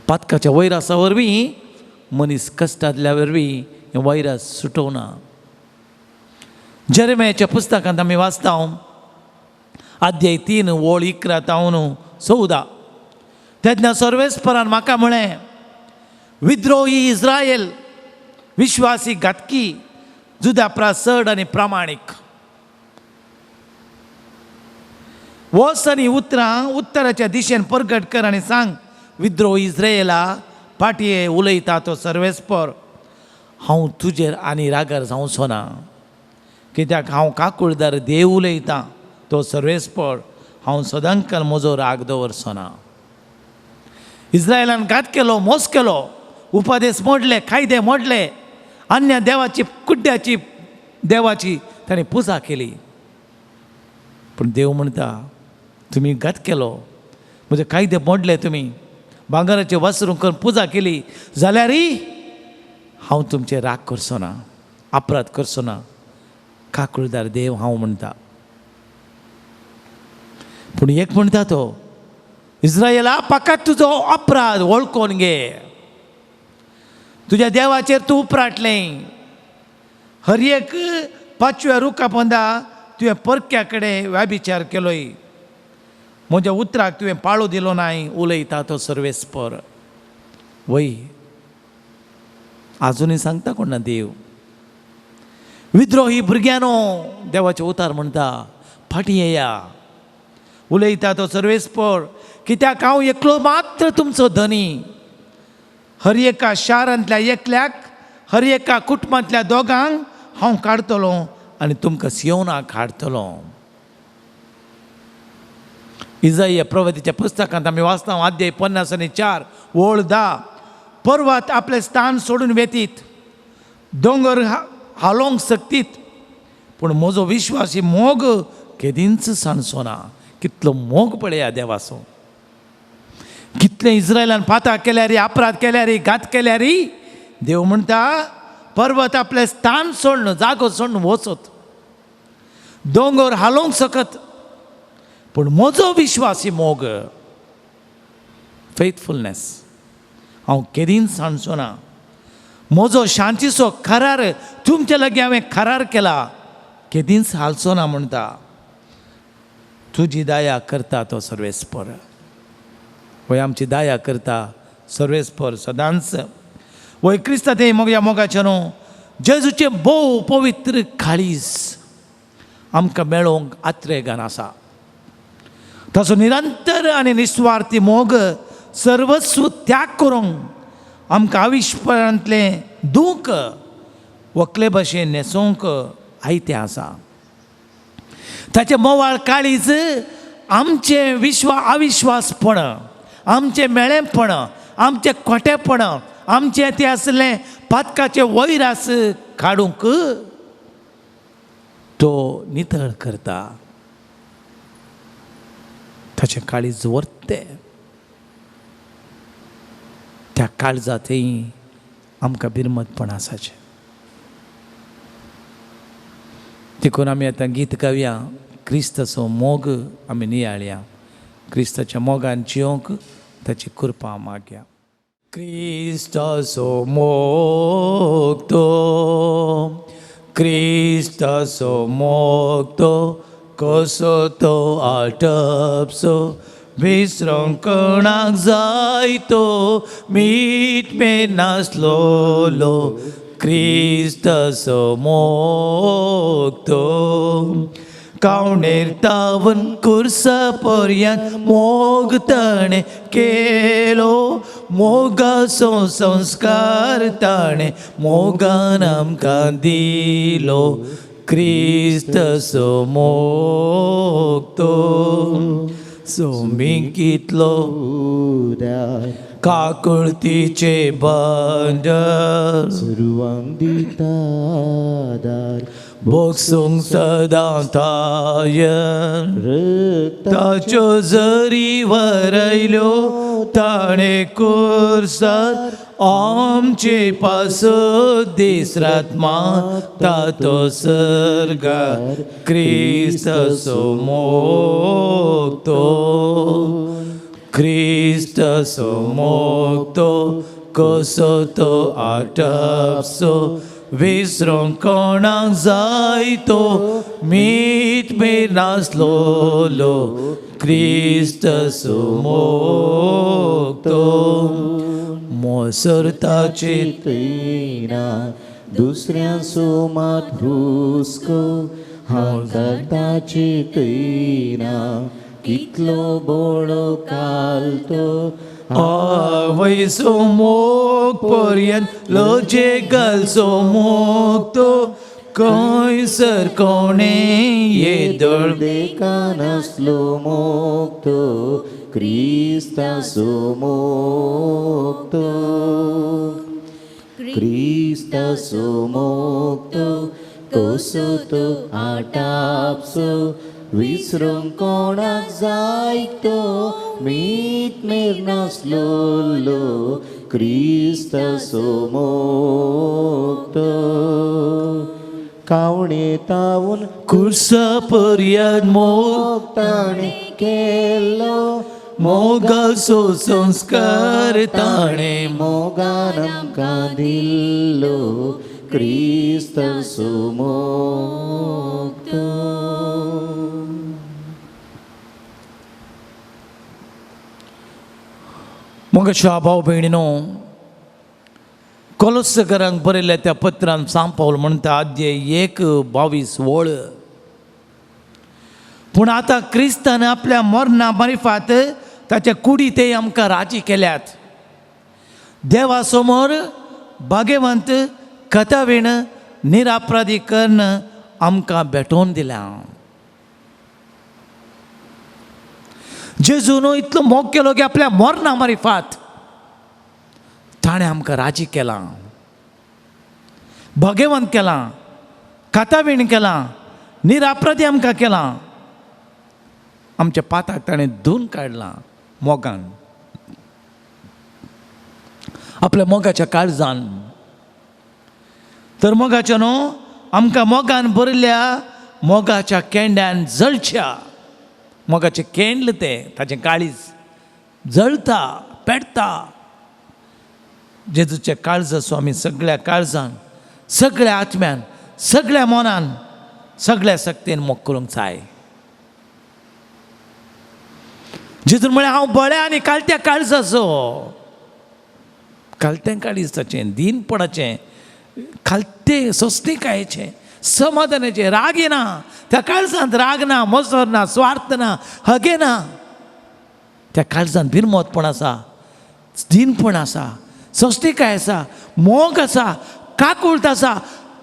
पातकाच्या वैरासा वरवीं मनीस कश्टांतल्या वरवीं हें वायरस सुटोवना. जेरेमियाच्या पुस्तकांत आमी वाचता, अध्याय 3 ओळ 11 तावन 14. तेन्ना सर्वेस्परान म्हाका म्हळें, विद्रोही इस्रायल, विश्वासी घातकी, जुदा प्रास चड आनी प्रामाणीक. वच आनी उतरां उत्तराच्या दिशेन परगट कर आनी सांग, विद्रोही इस्रायला पाटये उलयता तो सर्वेस्पर, हांव तुजेर आनी रागार जावचो ना. कित्याक हांव काकुळदार देव उलयतां तो सर्वेस्पर, हांव सदांकाल म्हजो राग दवरचो ना. इस्रायलान घात केलो, मोस केलो, उपदेश मोडले, कायदे मोडले, अन्य देवाची कुड्ड्याची देवाची ताणें पुजा केली. पूण देव म्हणटा, तुमी घात केलो, म्हजे कायदे मोडले, तुमी भांगराचे वस्त्र करून पुजा केली जाल्यारय हांव तुमचे राग करचो ना, अपराध करचो ना. काकुळदार देव हांव म्हणटा. पूण एक म्हणटा तो, इस्रायला पाकात तुजो अपराध वळखून घे, तुज्या देवाचेर तूं उपराटलें, हर एक पांचव्या रुखा पोंदा तुवें परक्या कडेन व्याभिचार केलोय, म्हज्या उतराक तुवें पाळो दिलो नाय, उलयता तो सर्वेस्पर. वय आजुनूय सांगता कोण ना देव. विद्रोही भुरग्यानो, देवाचें उतार म्हणटा, फाटीं येया, उलयता तो सर्वेस्पर, कित्याक हांव एकलो मात्र तुमचो धनी. हर एका शारांतल्या एकल्याक, हर एका कुटुंबांतल्या दोगांक हांव काडटलो आनी तुमकां सियोनाक हाडटलो. इजाया प्रवतीच्या पुस्तकांत आमी वाचता, अध्याय 54 ओळ 10. पर्वत आपलें स्थान सोडून वेतीत, दोंगर हालोवंक शकतीत, पूण म्हजो विश्वासी मोग केदींच सांडचो ना. कितलो मोग पळया देवाचो. कितले इस्रायलान पाता केल्यार, अपराध केल्यार, घात केल्यार देव म्हणटा पर्वत आपलें स्थान सोडून, जागो सोडून वचत, दोंगर हालोवंक शकत, पूण म्हजो विश्वासी मोग, फेथफुलनेस हांव केदींच सांडचो ना. म्हजो शांतीचो करार तुमचे लागीं हांवें करार केला, केदींच हालचो ना म्हणटा. तुजी दया करता तो सर्वेस्पर. होय आमची दया करता सर्वेस्पर सदांच. वय क्रिस्ता ते मोगच्या मोगाचें न्हू जेजूचें भोव पवित्र काळीज आमकां मेळोवंक आत्रेगान आसा. ताचो निरंतर आनी निस्वार्थी मोग सर्वस्व त्याग करूंक आमकां आविश्परांतलें दूख व्हंकले भशेन न्हेसोवंक आयतें आसा. ताचें मोवाळ काळीज आमचें विश्वा अविश्वासपण, आमचें मेळेपण, आमचें खोटेपण, आमचें तें आसलें पातकाचें वैरास काडूंक तो नितळ करता. ताचें काळीज व्हरतें त्या काळजांतय आमकां बिरमतपण आसाचें. देखून आमी आतां गीत गावया, क्रिस्ताचो मोग आमी नियाळया, क्रिस्ताच्या मोगान जियोंक ताची कृपा मागया. क्रिस्ताचो मोग तो, क्रिस्ताचो मोग तो, कसो तो आटपसो, विसरोंक कोणाक जाय तो, मीठ मेर नासलोलो, क्रिस्ताचो मोग तो. कावणेर तावन कुर्सा पर्यंत मोग ताणें केलो, मोगाचो संस्कार ताणें मोगान आमकां दिलो, क्रिस्ताचो मोग तो. सोमी कितलो उदार काकुळतीचे बंडल, सुरवांक दिता आदार, भोगसूंक सदां तायन, रक्ताच्यो ताच्यो जरी वरयल्यो ताणें कुर्सार आमचे पासत दीस रात मागता तो सर्गार, क्रिस्ताचो मोग तो, क्रिस्ताचो मोग तो, कसो तो आटपसो, विसरोंक कोणाक जाय तो, मीठ मेर नासलोलो, क्रिस्ताचो मोग तो. मोसर ताचे चिंतना दुसऱ्यांचो मात हुस्को, हांगा चिंतना कितलो बोळो कालतो, आवयचो मोग पर्यंत लजे घालचो मोग तो, खंयसर कोणें येदोळ देखानासलो मोग तो, क्रिस्ताचो मोग तो, क्रिस्ताचो मोग तो, कसो तो आटापसो, विसरूंक कोणाक जाय तो, मीत मेर नासलोलो, क्रिस्ताचो मोग तो. कावणे तावून कुर्सा पर्यंत मोग ताणें केलो, मोगाचो संस्कार ताणें मोगान आमकां दिल्लो, क्रिस्ताचो मोग तो. मोगाच्या भाव भयणीनो, कोलोसकरांक बरयल्ल्या त्या पत्रान सांत पावल म्हणटा, आद्य 1:22 वळ, पूण आतां क्रिस्तान आपल्या मरणा मारिफात ताच्या कुडी ते आमकां राजी केल्यात. देवा समोर भागेवंत कथावीण निरापराधी कर्ण आमकां भेटोवन दिल्या. जेजून इतलो मोग केलो की आपल्या मरणा मारिफात ताणें आमकां राजी केलां, भागेवंत केलां, कातावीण केलां, निरापराधी आमकां केलां. आमच्या पाताक ताणें धुवन काडलां मोगान, आपल्या मोगाच्या काळजान. तर मोगाच्या न्हू आमकां मोगान भरिल्ल्या मोगाच्या केंड्यान जळच्या, मोगाचें केंड्ल तें, ताचें काळीज जळता पेटता. जेजूच्या काळजाचो आमी सगळ्या काळजान, सगळ्या आत्म्यान, सगळ्या मनान, सगळ्या शक्तीन मोग करूंक जाय. जेजून म्हळें, हांव बळ्या आनी कालत्या काळजाचो. खालतें काळीज ताचें, दीनपणाचें, खालतें सोंसणीकायेचें, समाधानाचें. राग येना त्या काळजांत, राग ना, मसर ना, स्वार्थ ना, हगे ना. त्या काळजांत बिरमोतपण आसा, दीनपण आसा, सोंसणीकाय आसा, मोग आसा, काकुळट आसा.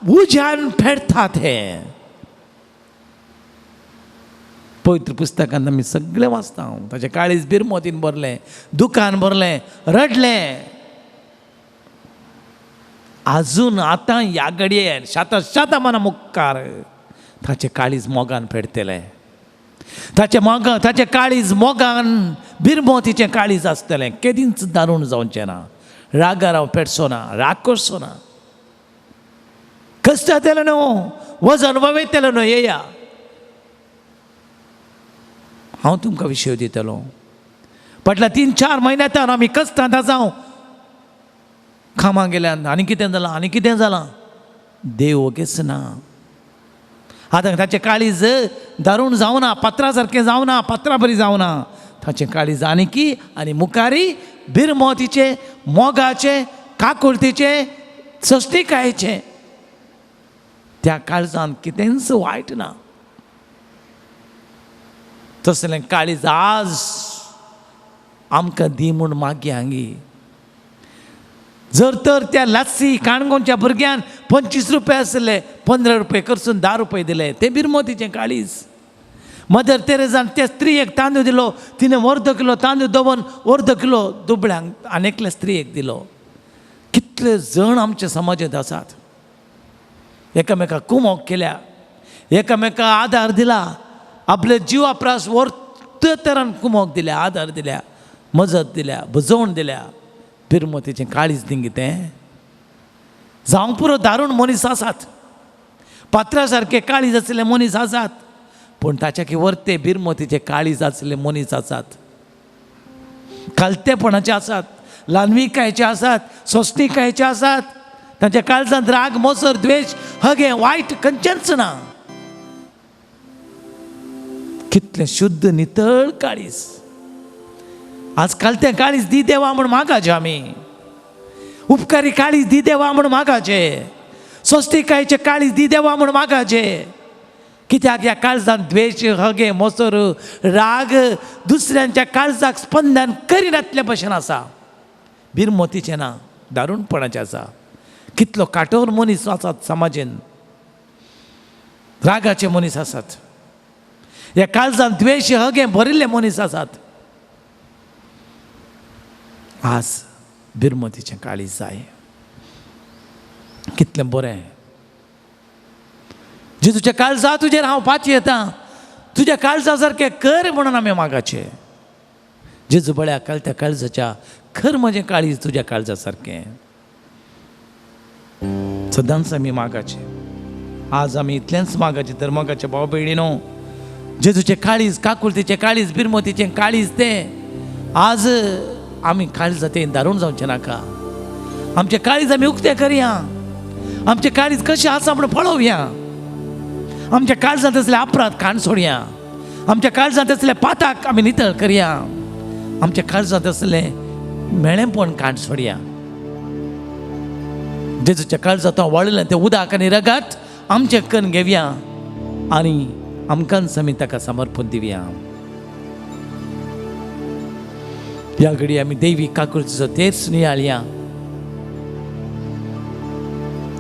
उज्यान फेडटात हें. पवित्र पुस्तकांत आमी सगळें वाचता. ताचें काळीज बिरमोतीन भरलें, दुकान भरलें, रडलें. आजून आतां ह्या घडये शाता शाता मना मुखार ताचें काळीज मोगान फेडटलें. ताचें मोग, ताचें काळीज मोगान बिरमोतीचें काळीज आसतलें. केदींच दारूण जावचें ना. रागार हांव पेटचो ना, राग करचो ना. कश्ट जातलें न्हू, वजन वयतलें न्हू. येया, हांव तुमकां विशय दितलो. फाटल्या 3-4 म्हयन्यांत आमी कश्टांत आसा. कामां गेल्यान आनी कितें जालां, आनी कितें जालां. देव ओगेच ना. आतां ताचें काळीज दारूण जावना, पात्रा सारकें जावना, पात्रा बरी जावना. ताचें काळीज आनीकी आनी मुखारी बिरमोतीचें, मोगाचें, काकुळतीचें, सोंसणीकायेचें. त्या काळजांत कितेंच वायट ना. तसलें काळीज आज आमकां दी म्हूण मागया हांगी. जर तर त्या लासी काणकोणच्या भुरग्यान 25 रुपया आसले, 15 रुपये करसून 10 रुपये दिले, तें बिरमोतीचें काळीज. मदर तेरेजान त्या स्त्रियेक तांदूळ दिलो, तिणें अर्द किलो तांदूळ दवरून अर्द किलो दुबळ्यांक आनी एकल्या स्त्रियेक दिलो. कितले जण आमच्या समाजांत आसात, एकामेका कुमोक केल्या, एकामेका आदार दिला, आपले जिवा प्रास वर्त तरान कुमोक दिल्या, आदार दिल्या, मजत दिल्या, बुजवण दिल्या. बिरमोतीचें काळीज न्ही तें. जावंक पुरो दारूण मनीस आसात, पात्रा सारके काळीज आसले मनीस आसात, पूण ताच्या की वर्ते बिरमोतीचें काळीज आसले मनीस आसात, खालतेपणाचे आसात, ल्हानविकायचे आसात, सोंसणीकायचे आसात. तांच्या काळजांत राग, मोसर, द्वेश, हगे, वायट खंयचेंच ना. कितलें शुद्ध नितळ काळीज. आज कालतें काळीज दी देवा म्हूण मागाचें आमी. उपकारी काळीज दी देवा म्हूण मागाचें. सोंसणीकायेचें काळीज दी देवा म्हूण मागाचें. कित्याक ह्या काळजांत द्वेश, हगे, मोसर, राग दुसऱ्यांच्या काळजाक स्पंदन करिनातले भशेन आसा. बिरमोतीचें ना, दारूणपणाचें आसा. कितलो काठोर मनीस आसात समाजेन, रागाचे मनीस आसात, ह्या काळजांत द्वेश, हगे भरिल्ले मनीस आसात. आज बिरमोतीचें काळीज जाय. कितलें बरें. जेजूच्या काळजा तुजेर हांव पाती येता, तुज्या काळजा सारकें कर म्हणून आमी मागाचें. जेजू बळ्या कालत्या काळजाच्या खर म्हजें काळीज तुज्या काळजा सारकें. सदांच आमी मागाचें. आज आमी इतलेंच मागाचें तर मोगाचे भाव भयणीनो, जेजूचें काळीज, काकुळतीचें काळीज, बिरमोतीचें काळीज तें आज आमी काळजा तें दारूण जावचें नाका. आमचें काळीज आमी उक्तें करया. आमचें काळीज कशें आसा म्हूण पळोवया. आमच्या काळजांत आसले अपराध काण सोडया. आमच्या काळजांत आसले पाताक आमी नितळ करया. आमच्या काळजांत आसलें मेळेपण काण सोडया. जेजूच्या काळजांत वळिल्लें तें उदक आनी रगत आमचें कन्न घेवया आनी आमकांच आमी ताका समर्पण दिवया. ह्या घडी आमी देवी काकुळतीचो तेच नियाळया.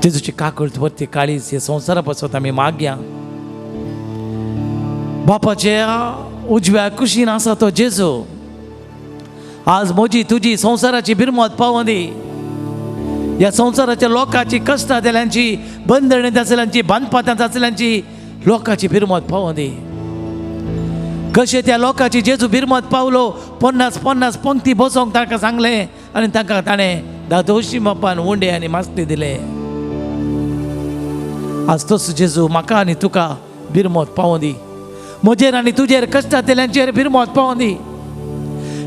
जेजूची काकुळत वरती काळीज हे संवसारा पासत आमी मागया. बापाच्या उजव्या कुशीन आसा तो जेजू. आज म्हजी तुजी संवसाराची बिरमत पावों दी. ह्या संवसाराच्या लोकांची, कश्टां जाल्यांची, बंदणींत आसल्यांची, बांदपातांत आसल्यांची लोकांची बिरमत पावों दी. कशें त्या लोकांची जेजू बिरमत पावलो, 50-50 पंक्ती बसोंक तांकां सांगलें आनी तांकां ताणें दादोशी बापान उंडे आनी मासले दिले. आज तसो जेजू म्हाका आनी तुका बिरमत पावों दी. म्हजेर आनी तुजेर कश्टांतल्यांचेर बिरमत पावों दी.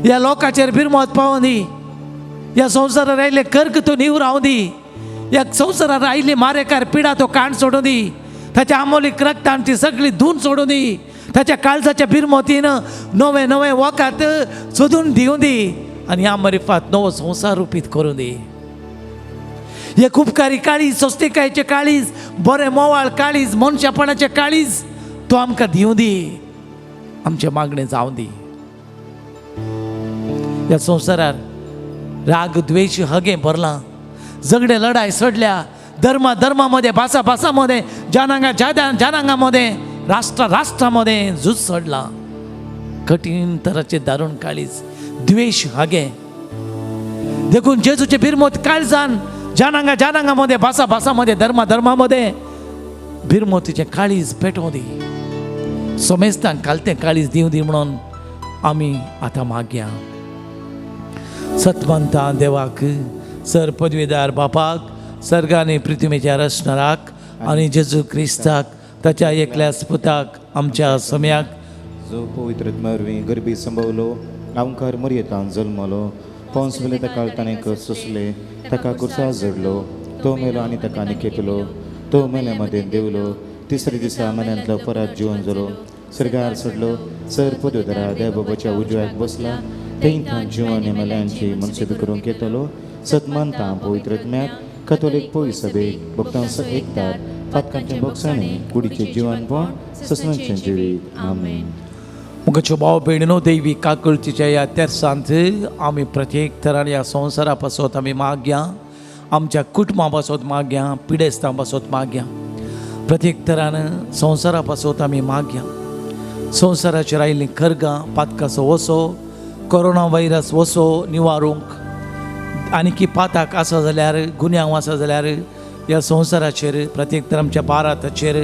ह्या लोकांचेर बिरमत पावों दी. ह्या संवसारार आयिल्ले कर्क तो निवरावं दी. ह्या संवसारार आयिल्ली मारेकार पिडा तो काण सोडूं दी. ताच्या आमोलीक रक्तान ती सगळी धुवन सोडूं दी. ताच्या काळजाच्या बिरमतीन नवें नवें वखद सोदून दिवं दी आनी ह्या मरिफात नवो संवसार रुपीत करूं दी. हे उपकारी काळीज, सोस्तिकायचें काळीज, बरें मोवाळ काळीज, मनशापणाचें काळीज तूं आमकां दिवं दी, आमचें मागणें जावं दी. ह्या संवसारार राग द्वेश हगें भरलां, झगडे लढाय सडल्या, धर्मा धर्मा मदें, भासा भासा मदें, जनांगा जनांगा मदें, राष्ट्रा राष्ट्रा मदें झूज सडलां. कठीण तराचें दारूण काळीज, द्वेश हागें. देखून जेजूचे बिरमोत काळजान जनांगा जनांगा मदें, भासा भासा मदें, धर्मा धर्मा मदें बिरमोतीचें काळीज पेटोवं दी, सोमेस्तांक कालतें काळीज दिवं दी म्हणून आमी आतां मागया. सतमंता देवाक, सर पदवीदार बापाक, सर्ग आनी पृथ्वीच्या रचणाराक आनी जेजू क्रिस्ताक ताच्या एकल्याच पुताक आमच्या सम्याक, जो पवित्र वरवीं गरबी संभवलो, आमकार मरयेतान जल्मलो, पोंस मेले ताका ताणें सोंसले, ताका कुर्सा जडलो, तो मेलो आनी ताका निखेतलो, तो मेले मदें देवलो, तिसऱ्या दिसा मेल्यांतलो परत जिवन जालो, सर्गार सोडलो, सर पदवीधरा देव बाबाच्या उजव्याक बसला, थंय थंय जिवन आनी मेल्यांची मनसुबी करूंक येतलो. सतमानता पवित्र आत्म्याक, कथोलीक पवित्र सभेक, भक्तांचो एकतार, फातकांचे बोगसाणे, कुडीचें जिवनपण, ससनाचें जिवीत. आमेन. मुखाच्यो भाव भयणीनो, देवी काकुळतीच्या ह्या तेर्सांत आमी प्रत्येक तरान ह्या संवसारा पासत आमी मागया, आमच्या कुटुंबा पासत मागया, पिडेस्तां पासत मागया, प्रत्येक तरान संवसारा पासत आमी मागया. संवसाराचेर आयिल्लीं खरगां, पातकाचो वसो, कोरोना व्हायरस वसो निवारूंक, आनी की पाताक आसा जाल्यार, गुन्यांव आसा जाल्यार ह्या संवसाराचेर, प्रत्येक तर आमच्या भारताचेर,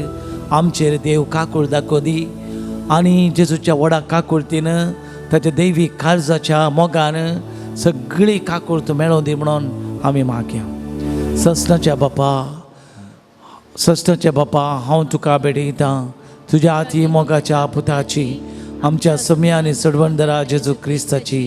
आमचेर देव काकूळ दाखोवं दी. आनी जेजूच्या व्हडा काकुळतीन, ताच्या दैवीक काळजाच्या मोगान सगळी काकुळत मेळोवं दी म्हणून आमी मागया. ससनाच्या बापा, ससनाच्या बापा, हांव तुका भेटयतां तुज्या हाती मोगाच्या पुताची, आमच्या सम्या आनी सडवणदरा जेजू क्रिस्ताची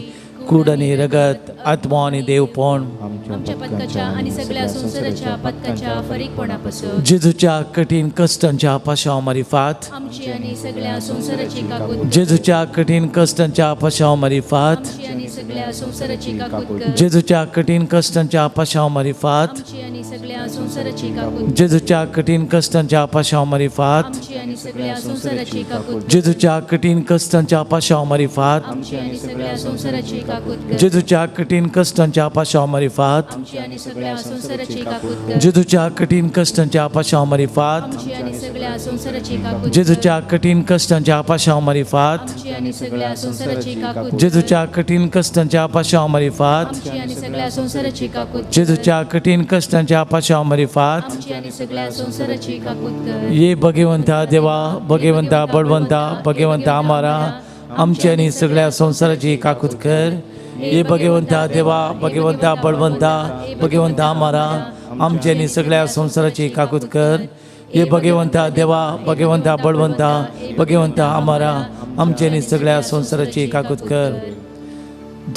कूड आनी रगत, आत्मो आनी देवपण आमच्या पथकाच्या आनी सगळ्या संवसाराच्या पथकाच्या फरीकपणापासून, जेजूच्या कठीण कश्टांच्या पाशांव मारिफात, आमची आनी सगळ्या संवसाराची काकूत कर. जेजूच्या कठीण कश्टांच्या पाशांव मारिफात, आमची आनी सगळ्या संवसाराची काकूत कर. जेजूच्या कठीण कश्टांच्या पाशांव मारिफात, आमची आनी सगळ्या संवसाराची काकूत कर. जेजूच्या कठीण कश्टांच्या पाशांव मारिफात, आमची आनी सगळ्या संवसाराची काकूत कर. जेजूच्या कठीण कश्टांच्या पाशांव मारिफात, आमची आनी सगळ्या संवसाराची काकूत कर. जेजूच्या कठीण कश्टांच्या पाशांव मारिफात, आमची आनी सगळ्या संवसाराची काकूत कर. जेजूच्या कठीण कश्टांच्या पाशांव मारिफात, आमची आनी सगळ्या संवसाराची काकूत कर. जेजूच्या कठीण कश्टांच्या पाशांव मारिफात, आमची आनी सगळ्या संवसाराची काकूत कर. जेजूच्या कठीण कश्टांच्या पाशांव मारिफात, आमची आनी सगळ्या संवसाराची काकूत कर. जेजूच्या कठीण कश्टांच्या पाशांव मारिफात. आमची आनी सगळ्या संवसाराची काकूत कर. ये भगवंता देवा, भगवंता बळवंता, भगवंता आमारा, आमची आनी सगळ्या संवसाराची काकूत कर. ये भगवंता देवा, भगवंता बळवंता, भगवंता आमारा, आमची आनी सगळ्या संवसाराची काकूत कर. ये भगवंता देवा, भगवंता बळवंता, भगवंता आमारा, आमची आनी सगळ्या संवसाराची काकूत कर.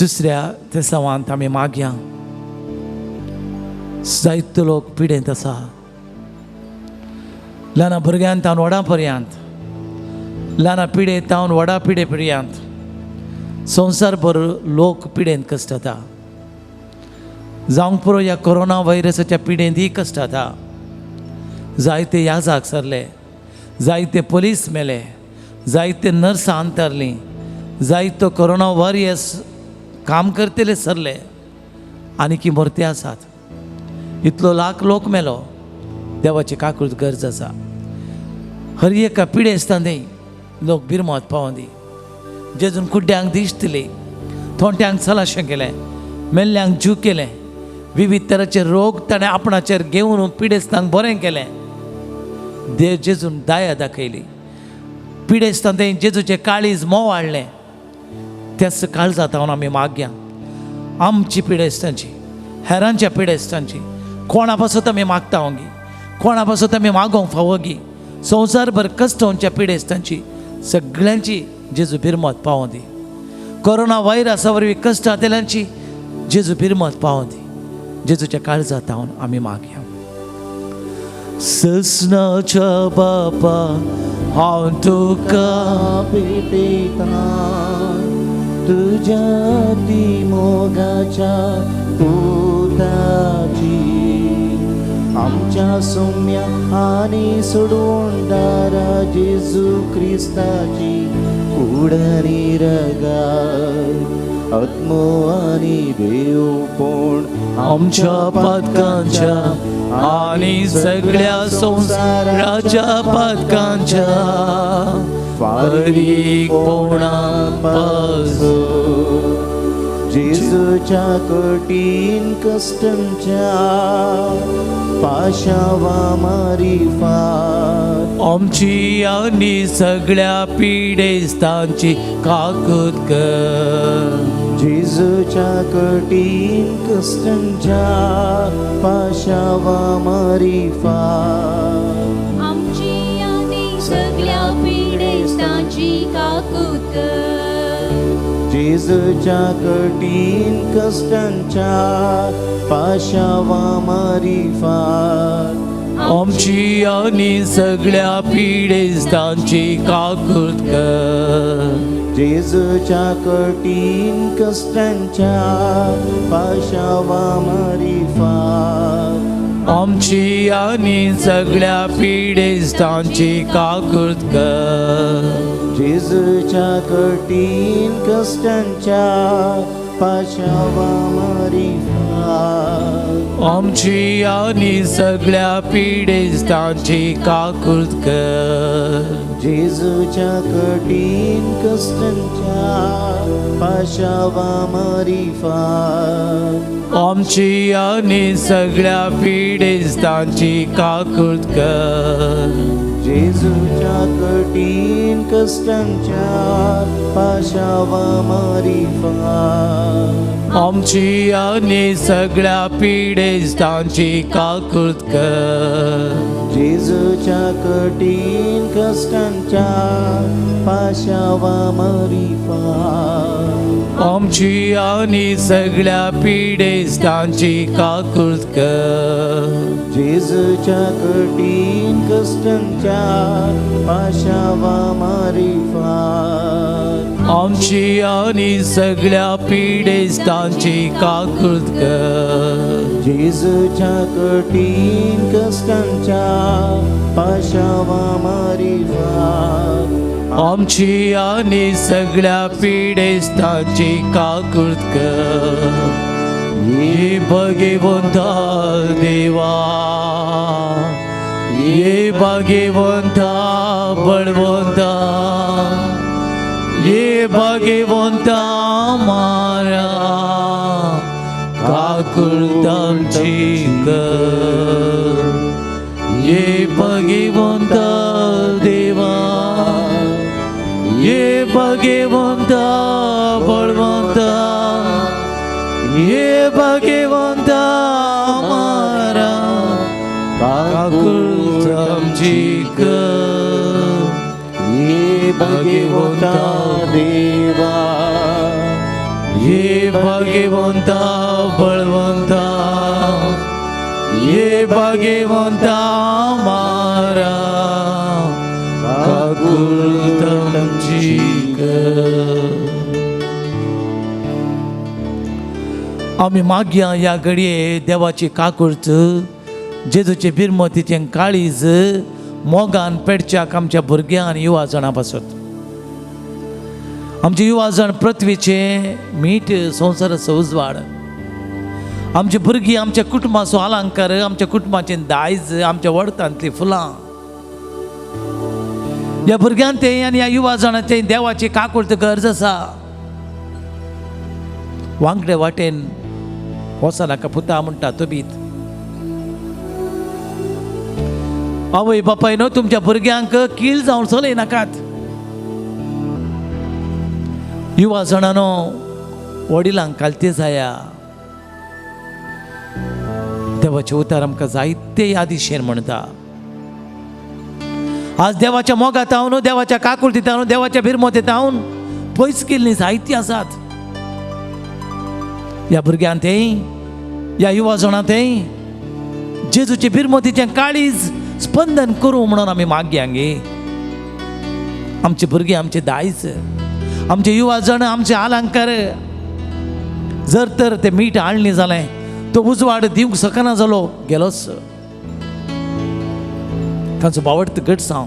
दुसऱ्या तेसावांत आमी मागया. जायतो लोक पिडेंत आसा, ल्हान भुरग्यान तावन व्हडा पर्यंत, ल्हान पिडे तावन व्हडा पिडे पर्यंत संवसारभर लोक पिडेंत कश्टता. जावंक पुरो ह्या कोरोना व्हायरसाच्या पिडेंतय कश्टता. जायते याजाक सरले, जायते पोलीस मेले, जायते नर्सां अंतरलीं, जायतो कोरोना वॉरियर्स काम करतले सरले, आनी की मरते आसात. इतलो लाख लोक मेलो. देवाची काकूळ गरज आसा. हर एका पिडेस्तां न्ही लोक बिरमत पावों दी. जेजून कुड्ड्यांक दिश्ट दिली, थोंट्यांक चलाशें केलें, मेल्ल्यांक जीव केलें, विविध तराचे रोग ताणें आपणाचेर घेवन पिडेस्तांक बरें केलें. देव जेजून दया दाखयली. पिडेस्तां तें जेजूचें काळीज मोव हाडलें. त्याच काळजांत हांव आमी मागया आमची पिडेस्तांची, हेरांच्या पिडेस्तांची. कोणा पासत आमी मागता गी, कोणा पासत आमी मागोवंक फावो गी, संवसारभर कश्टोंच्या पिडेस्तांची सगळ्यांची जेजू बिरमत पावों दी. कोरोना व्हायरसा वरवीं कश्ट जातेल्यांची जेजू बिरमत पावों दी. जेजूच्या काळजांत हांव आमी मागया. ससनाच्या बापा, हांव तुका भेटयता तुज्या ती मोगाच्या पुताची, आमच्या सोम्या आनी सोडवणदारा जेजू क्रिस्ताची कूड आनी रगात आत्मो आनी देवपण आमच्या पातकांच्या आनी सगळ्या संवसाराच्या पातकांच्या फारीकपणा पासून. जेजूच्या कठीण कश्टांच्या पाशावा मारिफात आमची आनी सगळ्या पिडेस्तांची काकूत कर. जेजूच्या कठीण कश्टांच्या पाशावा मारिफात आमची आनी सगळ्या पिडेस्तांची काकूत कर. जेजूच्या कठीण कश्टांच्या पाशावा मारिफात आमची आनी सगळ्या पिडेस्तांची काकूत कर. जेजूच्या कठीण कश्टांच्या पाशावा मारिफात आमची आनी सगळ्या पिडेस्तांची काकूत कर. जेजूच्या कठीण कश्टांच्या पाशावा मारिफात आमची आनी सगळ्या पिडेस्तांची काकूत कर. जेजूच्या कठीण कश्टांच्या पाशावा मारिफात आमची आनी सगळ्या पिडेस्तांची काकूत कर. जेजूच्या कठीण कश्टांच्या पाशावा मारिफात आमची आनी सगळ्या पिडेस्तांची काकूत कर. जेजूच्या कठीण कश्टांच्या पाशावा मारिफात आमची आनी सगळ्या पिडेस्तांची काकूत कर. जेजूच्या कठीण कश्टांच्या पाशावा मारिफात आमची आनी सगळ्या पिडेस्तांची काकूत कर. जेजूच्या कठीण कश्टांच्या पाशावा मारिफात आमची आनी सगळ्या पिडेस्तांची काकूत कर. ये भगवंता देवा, ये भगवंता बळवंता, ये भगवंता मारा काकूत आमची कर. ये भगवंता देवा, ये भगवंता बळवंता, ये भगवंता मारा काकूत आमची कर. ये भगवंता देवा, ये भगवंता बळवंता, ये भगवंता मारा काकूत आमची कर. आमी मागया ह्या घडये देवाची काकूर्त, जेजूचे बिरमतीचें काळीज मोगान पेडच्याक आमच्या भुरग्यां आनी युवा जाणां पासत. आमचे युवा जाण पृथ्वीचे मीठ, संवसाराचो उजवाड. आमची भुरगीं आमच्या कुटुंबाचो अलंकार, आमच्या कुटुंबाचें दायज, आमच्या वडतांतलीं फुलां. ह्या भुरग्यां ते आनी ह्या युवा जाणांचे देवाची काकूर्त गरज आसा. वांगडे वाटेन वचनाका पुता म्हणटा तुबीत. आवय बापाय न्हू तुमच्या भुरग्यांक कील जावन चलय नाकात. युवा जाणांनो वडिलांक कालते जाया. देवाचें उतार आमकां जायते यादिशेन म्हणटा. आज देवाच्या मोगात हांव न्हू, देवाच्या काकुळतीत हांव, देवाच्या बिरमोतीत हांव पयस केल्लीं जायतीं आसात. ह्या भुरग्यान तें, ह्या युवा जाणां तें जेजूचे बिरमोतीचें काळीज स्पंदन करूं म्हणून आमी मागया गे. आमचे भुरगीं आमचे दायज, आमचे युवा जाण आमचे अलंकार. जर तर ते मीठ आळणी जालें, तो उजवाड दिवंक शकना जालो, गेलोच. तांचो बावडत घट जावं.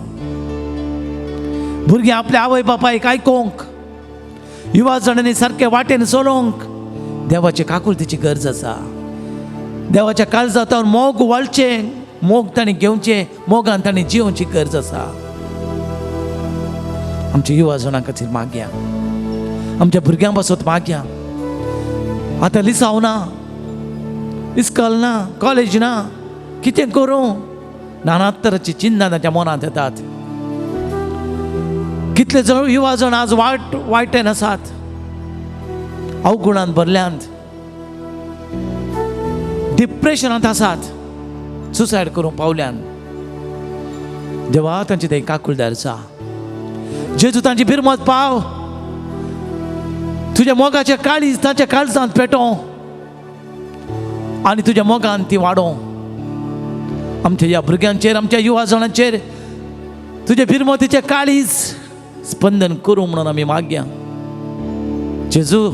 भुरगीं आपल्या आवय बापायक आयकोंक, युवा जाणांनी सारके वाटेन चलोवंक देवाचे काकुळतीची गरज आसा. देवाच्या काळजांत मोग वाळचें, मोग तांणी घेवचें, मोगान तांणी जियोवची गरज आसा. आमच्या युवा जाणां खातीर मागया, आमच्या भुरग्यां पासत मागया. आतां लिसांव ना, इस्कॉल ना, कॉलेज ना, कितें करूं, नाना तरांची चिन्नां तांच्या मनांत येतात. कितले जण युवा जण आज वाट वायटेन आसात, अवगुणान भरल्यांत, डिप्रेशनांत आसात, सुसायड करूंक पावल्यान. देवा तांची ते काकुळदार आसा. जेजू तांची बिरमत पाव, तुज्या मोगाचे काळीज तांच्या काळजांत पेटोवं आनी तुज्या मोगान ती वाडोवं. आमच्या ह्या भुरग्यांचेर, आमच्या युवा जाणांचेर तुजे बिरमतीचें काळीज स्पंदन करूं म्हणून आमी मागया. जेजू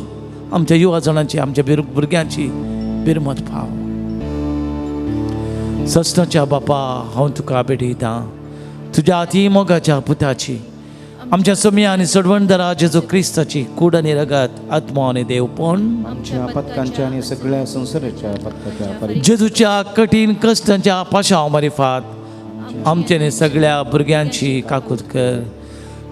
आमच्या युवा जाणांची, आमच्या भुरग्यांची बिरमत पाव. सस्नाच्या बापा, हांव तुका भेटयतां तुज्या अती मोगाच्या पुताची, आमच्या सोम्या आनी सोडवणदारा जेजू क्रिस्ताची कूड आनी रगत, आत्मो आनी देवपण, आमच्या पथकांच्या आनी सगळ्या संवसाराच्या पथकाच्या जेजूच्या कठीण कश्टांच्या पाशांव मारिफात आमच्या सगळ्या भुरग्यांची काकूत कर.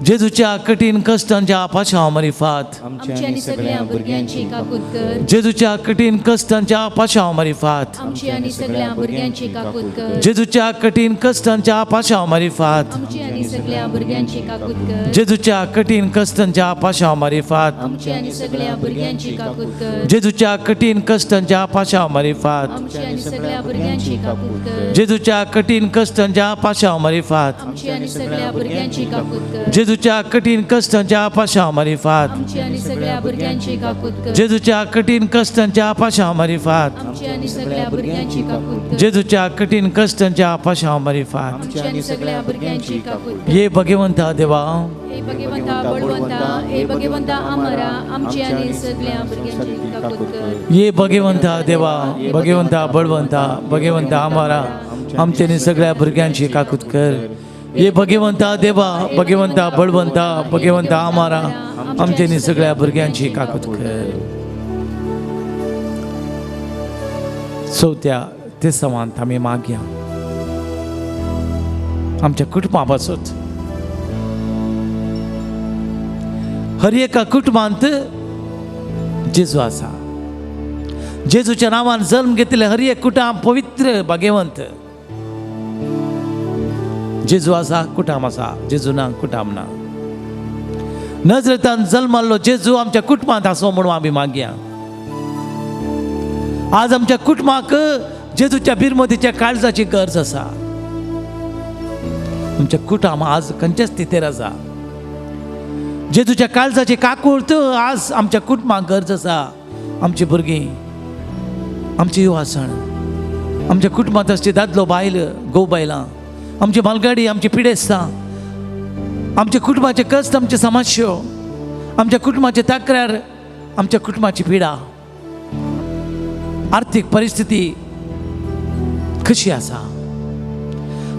जेजूच्या कठीण कश्टांच्या पाशांव मारिफात आमच्या आनी सगळ्या भुरग्यांची काकूत कर. जेजूच्या कठीण कश्टांच्या पाशांव मारिफात आमची आनी सगळ्या भुरग्यांची काकूत कर. जेजूच्या कठीण कश्टांच्या पाशांव मारिफात आमची आनी सगळ्या भुरग्यांची काकूत कर. जेजूच्या कठीण कश्टांच्या पाशांव मारिफात आमची आनी सगळ्या भुरग्यांची काकूत कर. जेजूच्या कठीण कश्टांच्या पाशांव मारिफात आमची आनी सगळ्या भुरग्यांची काकूत कर. जेजूच्या कठीण कश्टांच्या पाशांव मारिफात आमची आनी सगळ्या भुरग्यांची काकूत कर. जेजूच्या कठीण कश्टांच्या पाशांव मारिफात आमची आनी सगळ्या भुरग्यांची काकूत कर. जेजूच्या कठीण कश्टांच्या पाशांव मारिफात आमची आनी सगळ्या भुरग्यांची काकूत कर. जेजूच्या कठीण कश्टांच्या पाशांव मारिफात आमची आनी सगळ्या भुरग्यांची काकूत कर. ये भगवंता देवा, हे भगवंता बळवंता, हे भगवंता आमरा, आमची आनी सगळ्या भुरग्यांची काकूत कर. ये भगवंता देवा, भगवंता बळवंता, भगवंता आमारा, आमच्या आनी सगळ्या भुरग्यांची काकूत कर. ये भगवंता देवा, भगवंता बळवंता, भगवंता आमारा, आमच्या आनी सगळ्या भुरग्यांची काकूत कर. चवथ्या तेसावांत आमी मागया आमच्या कुटुंबा पासत. हर एका कुटुंबांत जेजू आसा. जेजूच्या नांवान जल्म घेतिल्ले हर एक कुटुंब पवित्र भाग्यवंत. जेजू आसा कुटाम आसा, जेजू ना कुटाम ना. नजरेंतान जल्माल्लो जेजू आमच्या कुटुंबांत आसो म्हणून आमी मागया. आज आमच्या कुटुंबाक जेजूच्या बिरमतीच्या काळजाची गरज आसा. आमच्या कुटुंब आज खंयच्या स्थितीर आसा? जेजूच्या काळजाची काकूळत आज आमच्या कुटुंबाक गरज आसा. आमची भुरगीं, आमची युवासण, आमच्या कुटुंबांत आसची दादलो बायल, घोव बायलां, आमची मालगाडी, आमची पिडेस्तां, आमच्या कुटुंबाचे कश्ट, आमचे समस्यो, आमच्या कुटुंबाचे तक्रार, आमच्या कुटुंबाची पिडा, आर्थीक परिस्थिती कशी आसा?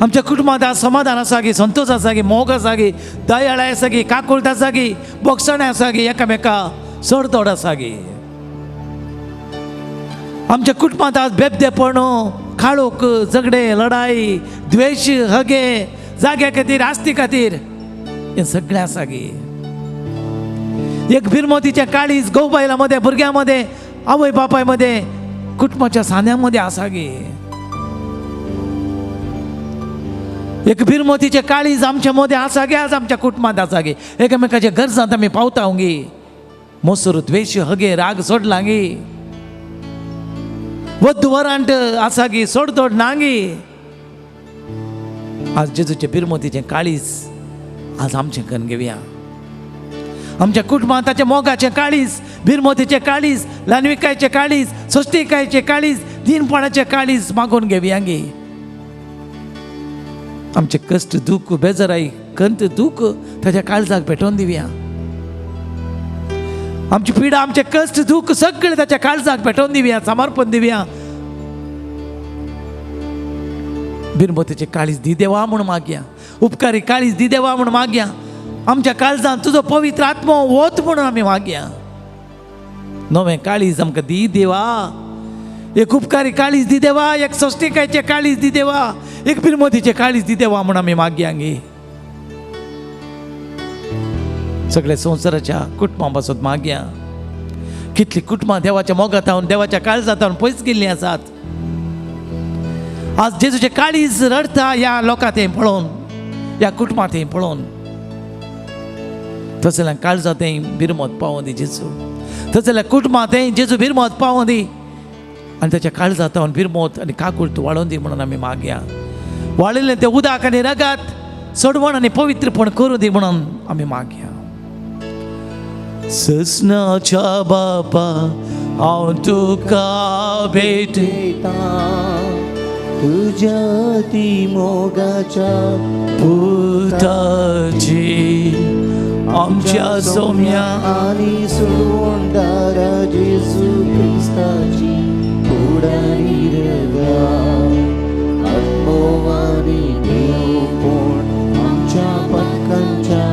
आमच्या कुटुंबांत आज समाधान आसा की, संतोष आसा की, मोग आसा की, दयाळ आसा की, काकुळट आसा की, बोगसणें आसा की, एकामेका सोडतोड आसा की? आमच्या कुटुंबांत आज बेबदेपण, काळोख, झगडे, लढाई, द्वेश, हगे, जाग्या खातीर, आस्ती खातीर, हें सगळें आसा की? एक बिरमतीच्या काळीज घोव बायलां मदें, भुरग्यां मदें, आवय बापाय मदें, कुटुंबाच्या सांद्यां मदें आसा गे? एक बिरमतीचें काळीज आमच्या मदें आसा गे? आज आमच्या कुटुंबांत आसा गे? एकामेकाच्या गरजांत आमी पावता गे? मोसर, द्वेश, हगे, राग सोडला गे? वद्द वरांट आसा गे? सोडतोड ना गे? आज जेजूचें बिरमतीचें काळीज आज आमचें करून घेवया. आमच्या कुटुंबांत ताच्या मोगाचें काळीज, बिरमतीचें काळीज, ल्हानविकायचें काळीज, सोस्तिकायचें काळीज, दिनपणाचें काळीज मागून घेवया गे. आमचे कश्ट, दूख, बेजाराय, कंत, दूख ताच्या काळजाक भेटोवन दिवया. आमची पिडा, आमचे कश्ट, दूख सगळे ताच्या काळजाक भेटोवन दिवया, समर्पण दिवया. बिरमोतीचे काळीज दी देवा म्हूण मागया, उपकारी काळीज दी देवा म्हूण मागया, आमच्या काळजान तुजो पवित्र आत्मो वत म्हणून आमी मागया. नवें काळीज आमकां दी देवा, एक उपकारी काळीज दी देवा, एक सोस्टिकायचें काळीज दी देवा, एक बिरमोतीचें काळीज दी देवा म्हूण आमी मागया गे. सगळ्या संवसाराच्या कुटुंबा पासत मागया. कितलीं कुटुंबां देवाच्या मोगातावन देवाच्या काळजातावन पयस गेल्लीं आसात. आज जेजूचें काळीज रडटा ह्या लोकां तें पळोवन, ह्या कुटुंबां तें पळोवन. तसल्या काळजा तें बिरमत पावों दी जेजू, तसल्या कुटुंबां तें जेजू बिरमत पावों दी आनी ताच्या काळजातावन बिरमत आनी काकूळत वाडोवन दी म्हणून आमी मागया. वाळिल्लें तें उदक आनी रगात सोडवण आनी पवित्रपण करूं दी म्हणून आमी मागया. ससनाच्या बापा हांव तुका भेटयता, तुज्या ती मोगाच्या पुताची आमच्या सोम्या आनी सोडवणदारा जेजू क्रिस्ताची कुडारी रगा आत्मो आनी देवपण आमच्या पातकांच्या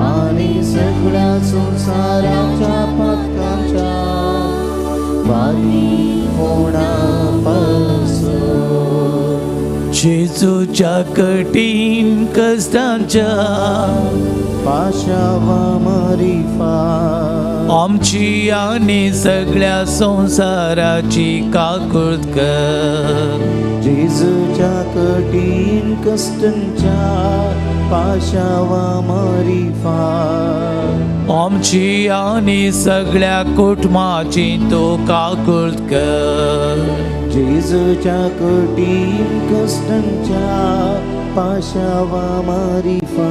आनी सगळ्या संवसाराच्या पातकांच्या वारीपणा पासून. जेजूच्या कठीण कश्टांच्या पाशावा मारिफा आमची आनी सगळ्या संवसाराची काकूळत कर. जेजूच्या कठीण कश्टांच्या पाशावा मारिफा आमची आनी सगळ्या कुटुंबाची तूं काकूळत कर. जेजूच्या कठीण कश्टांच्या पाशावा मारिफा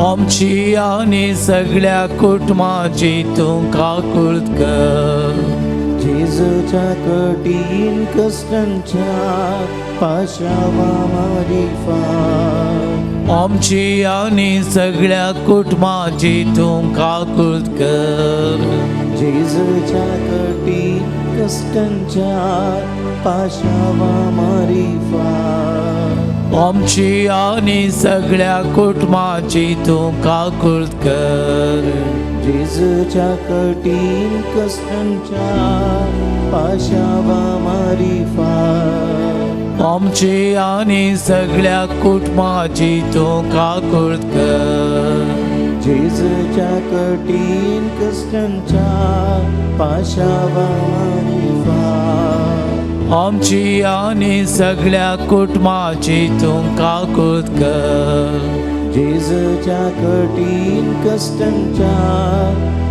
आमची आनी सगळ्या कुटुंबाची तूं काकूळत कर. जेजूच्या कठीण कश्टांच्या पाशावा मारिफा आमची आनी सगळ्या कुटुंबाची तूं काकूळत कर. जेजूच्या कठीण कश्टांच्या पाशावा मारिफा आमची आनी सगळ्या कुटुंबाची तूं काकूळत कर. जेजूच्या कठीण कश्टांच्या पाशावा मारिफा आमची आनी सगळ्या कुटुंबाची तूं काकूळत कर. जेजूच्या कठीण कश्टांच्या पाशावा मारिफा आमची आनी सगळ्या कुटुंबाची तूं काकूळत कर. जेजूच्या कठीण कश्टांच्या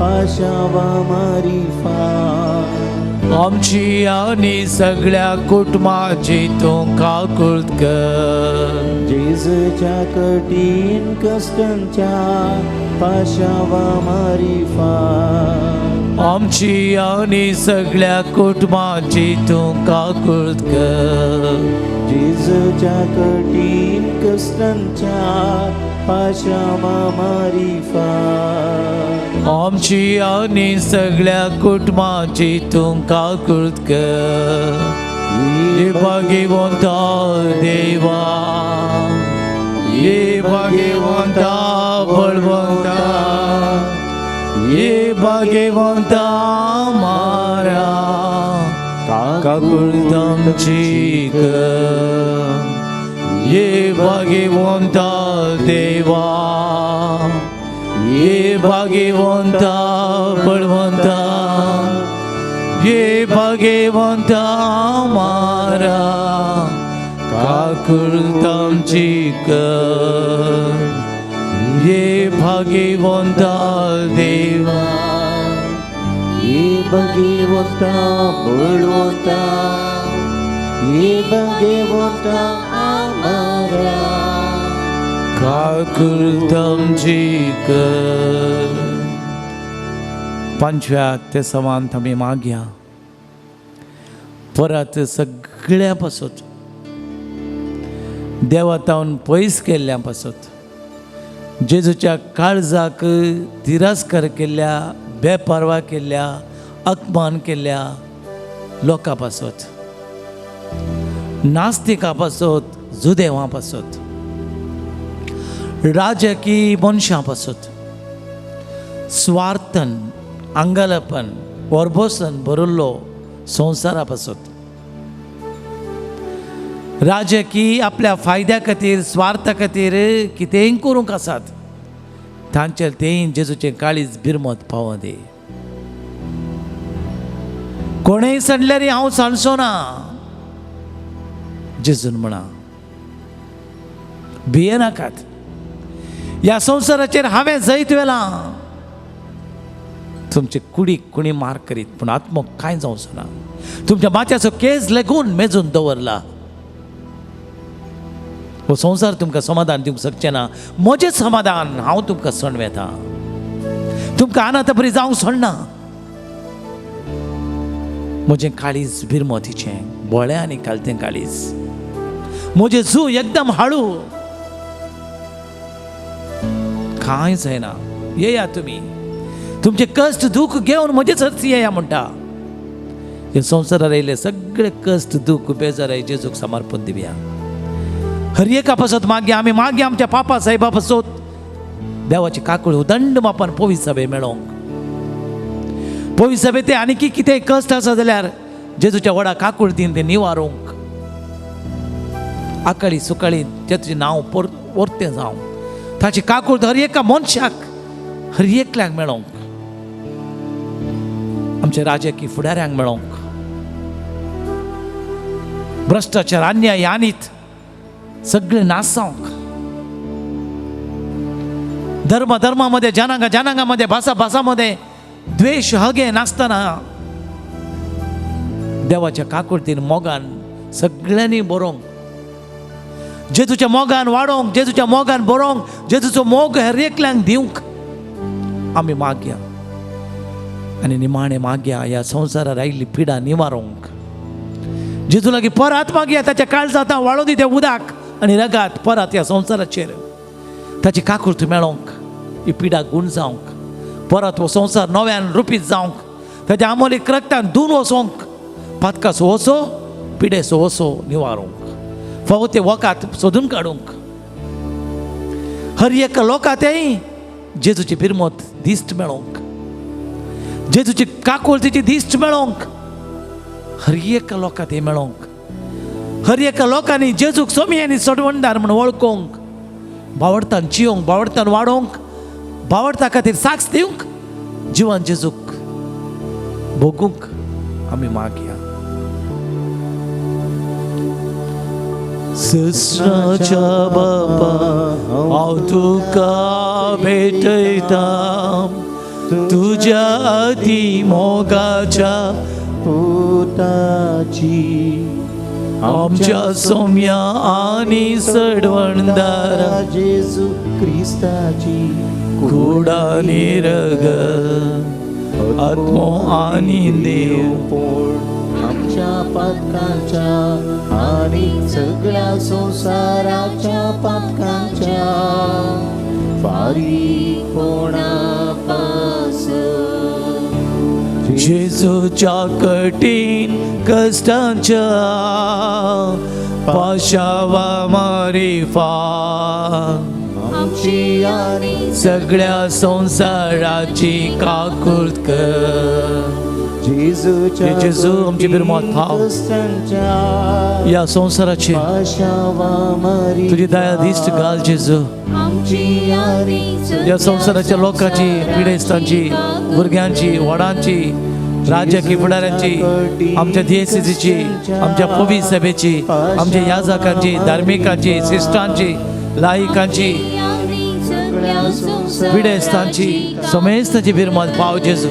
पाशावा मारिफा आमची आनी सगळ्या कुटुंबाची तूं काकूळत कर. जेजूच्या कठीण कश्टांच्या पाशावा मारिफा आमची आनी सगळ्या कुटुंबाची तूं काकूळत कर. जेजूच्या कठीण कश्टांच्या पाशावा मारिफा आमची आनी सगळ्या कुटुंबाची तूं काकूळत कर. ये भाग्यवंता देवा, ये भाग्यवंता बळवंता, ये भाग्यवंता मारा काकूळत आमची कर. ये भाग्यवंता देवा, ये भाग्यवंता बळवंता, ये भाग्यवंता मारा काकूळत आमची कर. ये भाग्यवंता देवा, ये भगवंता बळवंता, ये भगवंता आमारा काकूळत आमची कर. पांचव्या ते समांत आमी मागया परत सगळ्या पासत देवातावन पयस केल्ल्या पासत जेजूच्या काळजाक तिरस्कार केल्ल्या, बेपर्वा केल्ल्या, अपमान केल्ल्या लोकां पासत नास्तिकां पासत, जुदेवां पासत, राजकी मनशां पासत, स्वार्थन, आंगलपन, वरभोसन भरिल्लो संवसारा पासत, राजकी आपल्या फायद्या खातीर, स्वार्था खातीर कितेंय करूंक आसात, तांचेर तेय जेजूचें काळीज बिरमत पावो दी. कोणेय सांडल्यार हांव सांडचो ना, जेजून म्हणा, भियेनाकात, ह्या संवसाराचेर हांवें जैत व्हेलां. तुमचे कुडीक कोणी मार करीत पूण आत्मोक कांय जावचो ना. तुमच्या माथ्याचो केस लेगून मेजून दवरला. हो संवसार तुमकां समाधान दिवंक शकचें ना, म्हजें समाधान हांव तुमकां सणवेता. तुमकां अनाथ बरी जावंक सोडना. म्हजें काळीज बिरमतीचें, बोळें आनी कालतें काळीज, म्हजें जू एकदम हाळू, कांय जायना. येया तुमी, तुमचे कश्ट दूख घेवन म्हजेच हरशी येया म्हणटा. हे संवसारार येयले सगळे कश्ट दूख बेजाराय जेजूक समर्पण दिवया. हर एका पासत मागया आमी, मागया आमच्या पापा साहेबा पासत देवाची काकूळ उदंड मापान पवित्र सभे मेळोंक. पवित्र सभे ते आनी कितें कश्ट आसा जाल्यार जेजूच्या व्हडा काकुळतीन ते निवारूंक. आकाळी सुकाळी जेजूचें नांव परतें जावं, ताची काकूळ हर एका मनशाक, हर एकल्याक मेळोंक, आमच्या राजकी फुडाऱ्यांक मेळोंक. भ्रश्टाचार, अन्याय, आनीत सगळे नासावंक. धर्म धर्मामध्ये, जनांगा जनांगामध्ये, भाषा भाषामध्ये द्वेष हगे नासतना देवाच्या काकुळतीन मोगान सगळ्यांनी बरोवंक, जेजूच्या मोगान वाडोवंक, जेजूच्या मोगान बरोवंक, जेजूचो मोग हर एकल्यांक दिवंक आमी मागया. आनी निमाणें मागया ह्या संवसारार आयिल्ली पिडा निवारोंक. जेजू लागीं परत मागया, ताच्या काळजांत वाळोवन दी तें उदक आनी रगात परत ह्या संवसाराचेर ताची काकुळट मेळोंक, ही पिडा गूण जावंक, परत हो संवसार नव्यान रुपीत जावंक, ताच्या आमोलीक रक्तान धुवन वचोंक, पातकाचो वचो, पिडेचो वचो निवारूंक, फावो ते वकात सोदून काडूंक. हर एका लोकां तेय जेजूची बिरमत दिश्ट मेळोंक, जेजूची काकुळतीची दिश्ट मेळोंक, हर एका लोकां ते मेळोंक, हर एका लोकांनी जेजूक सोमी आनी सोडवणदार म्हूण वळखोंक, बावडतान जियोंक, बावडतान वाडोवंक, बावडता खातीर साक्ष दिवंक, जिवन जेजूक भोगूंक आमी मागया. ससराच्या बापा हांव तुका भेटयता, तुज्या अती मोगाच्या पुताची, आमच्या सोम्या आनी सडवणदारा जेजू क्रिस्ताची कुडानी रग आत्मो आनी देव पोळ आमच्या पातकांच्या आनी सगळ्या संवसाराच्या पातकांच्या फारीकपणा पासत. जेजूच्या कठीण कश्टांच्या पाशावा मारिफा आमची आनी सगळ्या संवसाराची काकूळट कर. जेजूच्या जेजू, आमची बिरमत पाव. कश्टांच्या ह्या संवसाराची पाशावा मारिफा तुजी दया दिश्ट घाल जेजू. आमची आनी ह्या संवसाराच्या लोकांची, पिडेस्तांची, भुरग्यांची, व्हडांची, राजकीय फुडाऱ्यांची, आमच्या डीएसीसीची, आमच्या पवी सभेची, आमच्या याजकांची, धार्मिकांची, शिश्टांची, लायिकांची, पिडेस्तांची, समेस्तांची बिरमत पाव जेजू.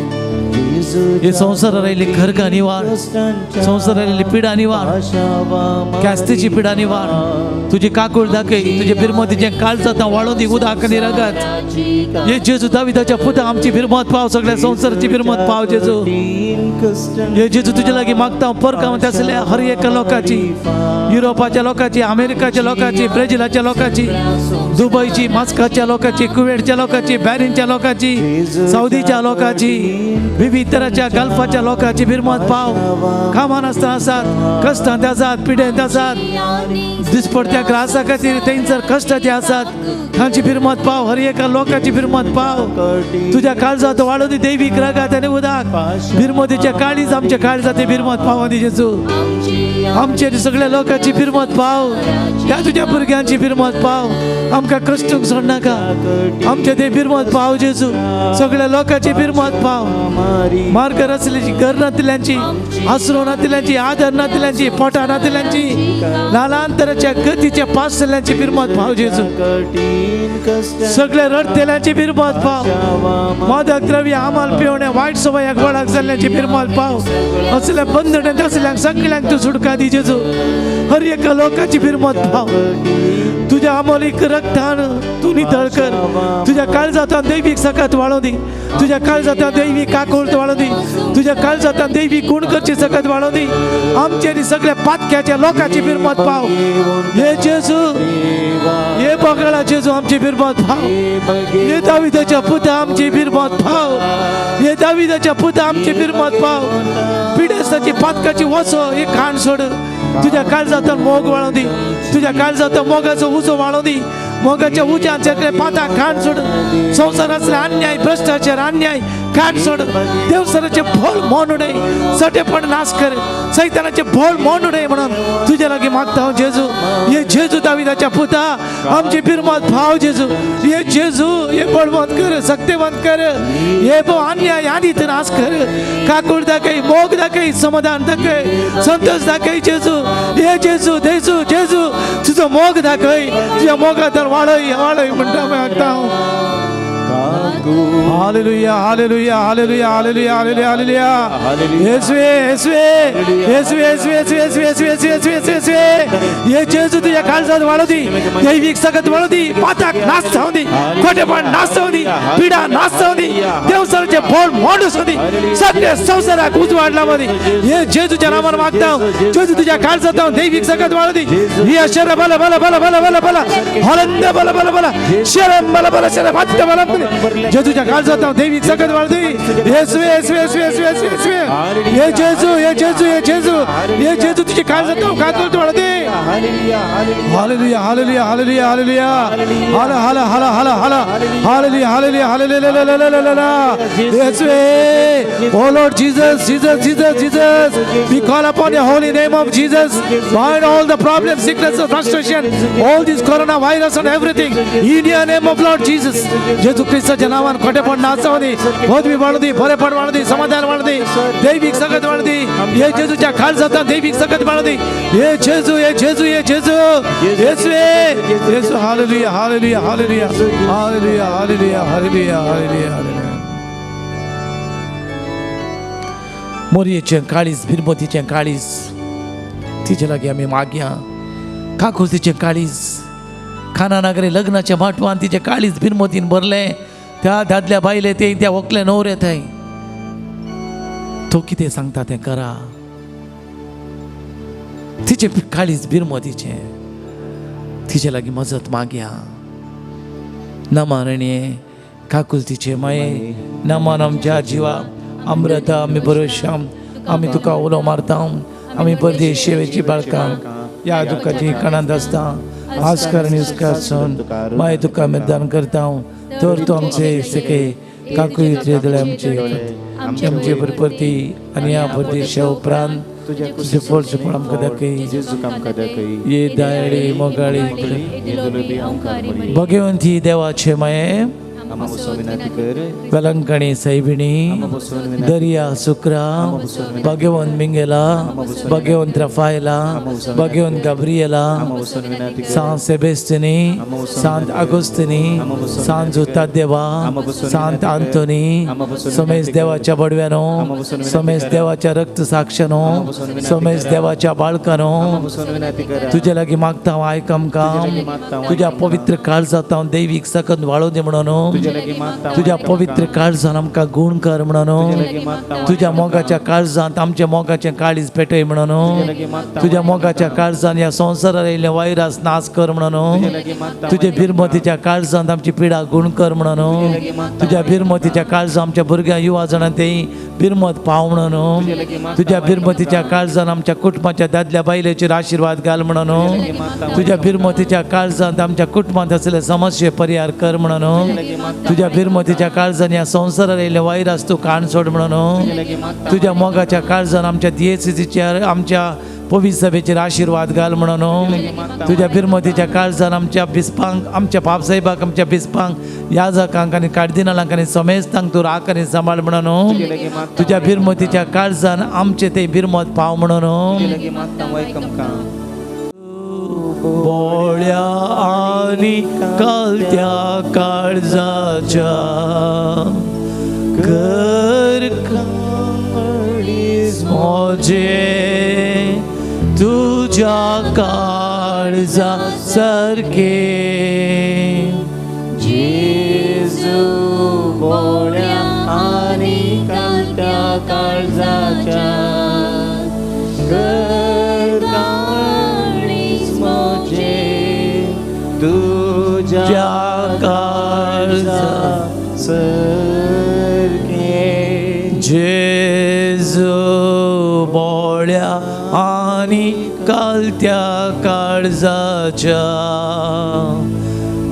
हे संवसारार आयिल्ली खरगा निवार, संवसारार आयिल्ली पिडा निवार, कास्तीची पिडा निवार. तुजी काकूळ दाखय, तुजे बिरमतीचें काळजांत वाळोवन दी उदक आनी रगत. हे जेजू दाविदाच्या पुता, आमची बिरमत पाव, सगळ्या संवसाराची बिरमत पाव जेजू. हे जेजू तुजे लागीं मागता परकाम आसल्या हर एका लोकांची, युरोपाच्या लोकांची, अमेरिकाच्या लोकांची, ब्रेझिलाच्या लोकांची, दुबयची, मास्काच्या लोकांची, कुवेटच्या लोकांची, बॅरीनच्या लोकांची, सौदीच्या लोकांची, विविध तराच्या गल्फाच्या लोकांची फिरमत पाव. कामान आसतना आसात, कश्टांत आसात, पिडेंत आसात, दिसपडत्या ग्रासा खातीर थंयसर कश्टाचे आसात, तांची फिरमत पाव. हर एका लोकांची फिरमत पाव. तुज्या काळजांत वाडोव दी दैवीक रगात आनी उदक. फिरमतीच्या काळीज आमच्या काळजांत फिरमत पाव दी जेजू. आमचे सगळ्या लोकांची फिरमत पाव. ह्या तुज्या भुरग्यांची फिरमत पाव. आमकां कश्टूंक सोडनाका. आमचे ते फिरमत पाव जेजू. सगळ्या लोकांची फिरमत पाव. मार्ग रचल्याची, घर नातिल्यांची, आसरो नातिल्यांची, आदर नातिल्यांची, पोटा नातिल्यांची, ल्हान तराच्या गतीच्या पासल्यांची फिरमत पाव जेजू. सगळे रडतेल्यांची फिरमत पाव. मादक द्रव्य आमाल पिवणे वायट सवयाक वळख जाल्ल्यांची फिरमत पाव. असल्या बंधनांत असल्यांक सगळ्यांक तूं सुटका दी जेजू. हर एका लोकांची फिरमत पाव. तुझ्या अमोलीक रक्तान तूं नितळ कर. तुझ्या काळजांत दैवीक सकत वाळोव दी. तुझ्या काळजांत दैवीक काकुळट वाळोव दी. तुझ्या काळजांत दैवीक गुण करची सकत वाळोव दी. आमचे आनी सगळ्या पातक्याच्या लोकांची फिरमत पाव. हे जेजू, हे बगळा जेजू आमची फिरमत पाव. हे दाविदाच्या पुता आमची फिरमत पाव. हे दाविदाच्या पुता आमची फिरमत पाव. पिडेस्ताची पातकाची वसो ही खाण सोड. तुझ्या काळजांत मोग वाळोव दी. तुझ्या काळजांत मोगाचो उजो वाळोव दी. मोगाच्या उज्यान सगळे पाता खाण सोड. संवसारांतले अन्याय, भ्रष्टाचार, अन्याय खाण सोड. देवसराचे भोळ मोन उडय, सटेपण नाश कर. सैतानाचे भोळ मोन उडय म्हणून तुझ्या लागीं मागता हांव जेजू. हे जेजू दाविदाच्या पुता आमची फिरमत भाव जेजू. हे जेजू, हे बळवंत कर, सक्तेवंत कर. हे भो अन्याय आनी नाश कर. काकूळ दाखय, मोग दाखय, समाधान दाखय, संतोष दाखय जेजू. हे जेजू, जेजू, जेजू तुझो मोग दाखय. तुझ्या मोगात वाळय वाळय म्हणटा मागता हांव. Hallelujah, hallelujah, hallelujah, hallelujah, hallelujah, hallelujah. येसुवे, येसुवे, येसुवे, येसुवे, येसुवे, येसुवे, येसुवे, येसुवे, येसुवे, येसुवे. हे जेजू तुझ्या काळजात वाळू दी. दैवीक सकत वाळू दी. पाताक नाश जावं दी. खोटेपण नाश जावं दी. पिडा नाश जावं दी. देवसराचे भोळ मोड वचूं दी. सगळे संवसाराक उजवाड लावं दी. हे जेजूच्या नावान मागता जेजू, तुझ्या काळजात दैवीक सकत वाळू दी. ही अक्षर बल बल बल बल बल बल हलंद बल बल बल शरम बल बल शरम हत्त बल. जेजूच्या काळजात दैवीक सकत वाळू दी. येसुवे, येसुवे, येसुवे, येसुवे, येसुवे. हे जेजू, हे जेजू, हे जेजू, हे जेजू तुझी काळजात काकुळट वाळू दे. Hallelujah, hallelujah, hallelujah, hallelujah. हाला हाला हाला हाला हाला. Hallelujah, hallelujah, hallelujah. येसुवे. Oh Lord Jesus, Jesus, Jesus, Jesus, we call upon your holy name of Jesus. Bind all the problems, sickness, and frustration, all this coronavirus and everything. In your name of Lord Jesus. जेजू क्रिस्ताच्या नावान खोटेपण नाचावं दी, पदवी वाढू दी, बरेपण वाढू दी, समाधान वाढू दी, दैविक सकत वाढू दी. हे जेजूच्या काळजात दैविक सकत वाढू दी. हे जेजू, हे जेजू, हे जेजू, येसुवे, Yesu. Hallelujah, hallelujah, hallelujah, hallelujah, hallelujah, hallelujah, hallelujah, hallelujah. मोरयेचें काळीज, बिरमतीचें काळीज तिचे लागीं आमी मागया. काकुळतीचें काळीज, खाना नागरी लग्नाच्या माटवान तिचें काळीज बिरमतीन भरलें. त्या दादल्या बायले ते त्या व्हंकले न्हवरे थंय तो कितें सांगता तें करा. तिचें काळीज बिरमतीचें, तिचे लागीं मजत मागया. नमन काकुळतीचे माये, नमन आमच्या जिवा अमृता. आमी बरोश्याम, आमी तुका उलो मारता. आमी परदेश शेवेची बाळकां ह्या दुखाची कणांत आसता. आस कर आनी हुस्कार मागीर तुका मतदान करता. तर तूं आमचे सखे काकुळते दोळे आमचे आमचे परपरती आनी ह्या परदेशा उपरांत तुजें फळ सुफळ आमकां दाखय. ये दयाळी मोगाळी भगवंती देवाचे माये, वेलंकणी सैबिणी, दर्या सुक्रा, भगवंत मिंगेला, भगवंत रफायला, भगवंत गाब्रियला, सांत सेबेस्टिनी, सांत आगोस्तिनी, सांत जुतादेवा, सांत आंतोनी, सोमेश देवाच्या बडव्यानो, सोमेश देवाच्या रक्त साक्षानो, सोमेश देवाच्या बाळकानो, तुझ्या लागीं मागता हांव, आयक आमकां. तुज्या पवित्र काळजांत हांव दैवीक सकत वाळोव दी म्हणून. तुज्या पवित्र काळजान आमकां गूण कर म्हणून, तुज्या मोगाच्या काळजांत आमच्या मोगाचें काळीज पेटय म्हणून, तुज्या मोगाच्या काळजान ह्या संवसारार येयल्ले वायरस नाश कर म्हणून, तुज्या बिरमतीच्या काळजांत आमची पिडा गूण कर म्हणून, तुज्या बिरमतीच्या काळजां आमच्या भुरग्यां युवा जाणां तेय बिरमत पाव म्हणून, तुज्या बिरमतीच्या काळजान आमच्या कुटुंबाच्या दादल्या बायलेचेर आशिर्वाद घाल म्हणून, तुज्या बिरमतीच्या काळजांत आमच्या कुटुंबांत आसले समस्ये परिहार कर म्हणून, तुज्या बिरमतीच्या काळजान ह्या संवसारार येयल्ले वायरस तूं काण सोड म्हणून, तुज्या मोगाच्या काळजान आमच्या दियेसीचेर आमच्या पवित्र सभेचेर आशिर्वाद घाल म्हणून, तुज्या बिरमतीच्या काळजान आमच्या बिस्पांक आमच्या बापसाहेबाक आमच्या बिस्पांक याजकांक आनी कार्दिनालांक आनी समेस्तांक तूं राख आनी सांबाळ म्हणून, तुज्या बिरमतीच्या काळजान आमचे ते बिरमत पाव म्हणून. बोळ्या आनी कालत्या काळजाच्या कर काळीज म्हजें तुज्या काळजा सारकें. जेजू बोळ्या आनी कालत्या काळजाच्या कर काळीज म्हजें तुज्या काळजा सारकें. जेजू बोळ्या आनी कालत्या काळजाच्या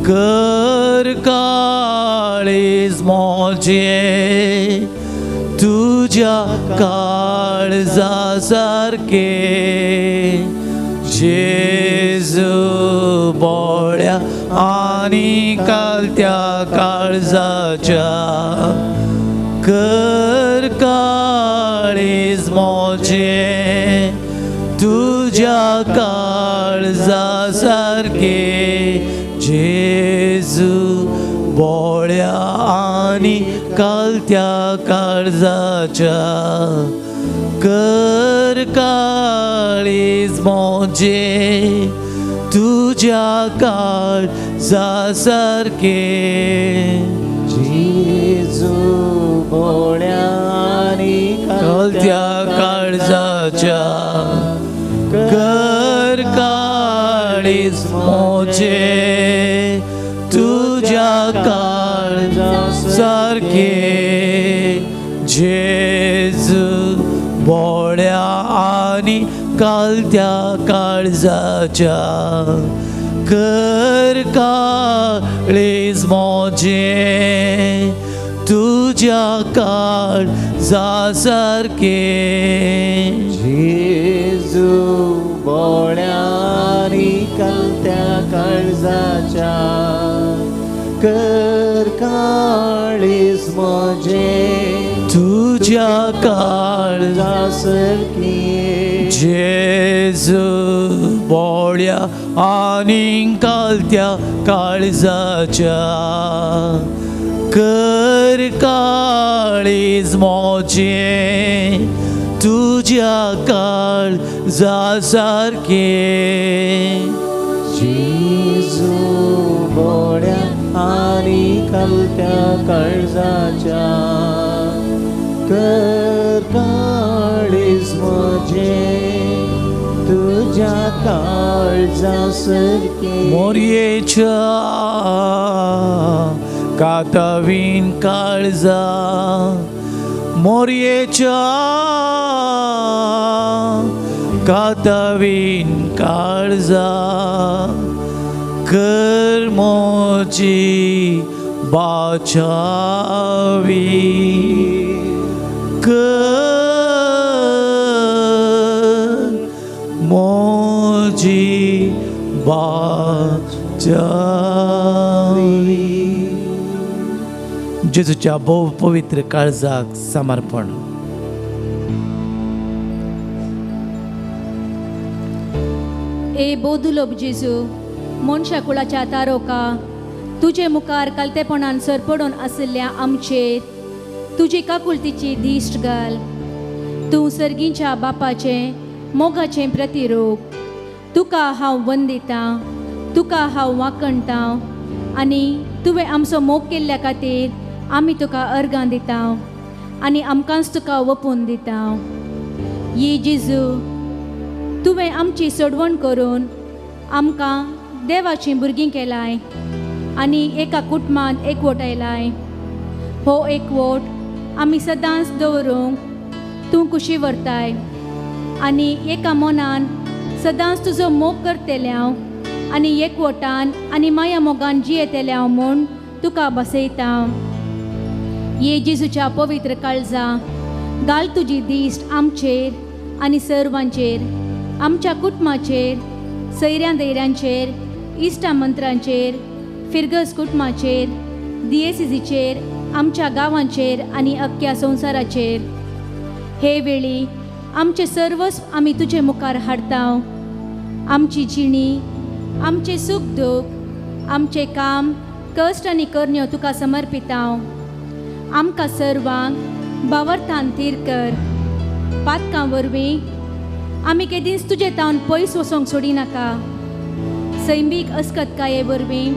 कर काळीज म्हजें तुज्या काळजा सारकें. जेजू बोळ्या आनी कालत्या काळजाच्या कर काळीज म्हजें तुज्या काळजा सारकें. जेजू बोळ्या आनी कालत्या काळजाच्या कर काळीज म्हजें तुज्या काळजा सारकें. जेजू बोळ्या आनी कालत्या काळजाच्या कर काळीज म्हजें तुज्या काळजा सारकें. जेजू बोळ्या आनी कालत्या काळजाच्या कर काळीज म्हजें तुज्या काळजा सारकें. जेजू बोळ्या आनी कालत्या काळजाच्या कर काळीज म्हजें तुज्या काळजा सारकें. जेजू बोळ्या आनी कालत्या काळजाच्या कर काळीज म्हजें तुज्या काळजा सारकें. जेजू बोळ्या आनी कालत्या काळजाच्या कर काळीज म्हजें तुज्या काळजा सारकें. मोरयेच्या कातावीन काळजा मोरयेच्या कातावीन काळजा कर म्हजी बाचावी कर म्हजी बाचावी. जेजूच्या भोव पवित्र काळजाक समर्पण. ए बोदुलोब जेजू मनशा कुळाच्या तारोका तुजे मुखार कालतेपणान सरपडून आशिल्ल्या आमचेर तुजी काकुळतीची दिश्ट घाल. तूं सर्गीच्या बापाचें मोगाचें प्रतिरूप. तुका हांव वंदितां, तुका हांव वाकणटां आनी तुवें आमचो मोग केल्ल्या खातीर आमी तुका अर्गां दिता आनी आमकांच तुका वपून दिता. ये जेजू, तुवें आमची सोडवण करून आमकां देवाचीं भुरगीं केलाय आनी एका कुटुंबांत एकवट आयलाय. हो एकवट आमी सदांच दवरूंक तूं खुशी व्हरताय आनी एका मनान सदांच तुजो मोग करतलें हांव आनी एकवटान आनी माया मोगान जियेतलें हांव म्हूण तुका बसयता. ये जेजूच्या पवित्र काळजा घाल तुजी दिश्ट आमचेर आनी सर्वांचेर, आमच्या कुटुंबाचेर, सैऱ्यां दैऱ्यांचेर, इश्टा मंत्रांचेर, फिरगज कुटुंबाचेर, दियेसिजीचेर, आमच्या गांवांचेर आनी अख्ख्या संवसाराचेर. हे वेळी आमचें सर्वस्व आमी तुजे मुखार हाडता. आमची जिणी, आमचें सूख दूख, आमचें काम, कश्ट आनी करण्यो तुका समर्पिता. आमकां सर्वांक बावर्थान थीर कर. पातकां वरवीं आमी केदींच तुजे तावन पयस वचोंक सोडिनाका. सैमीक अस्कतकाये वरवीं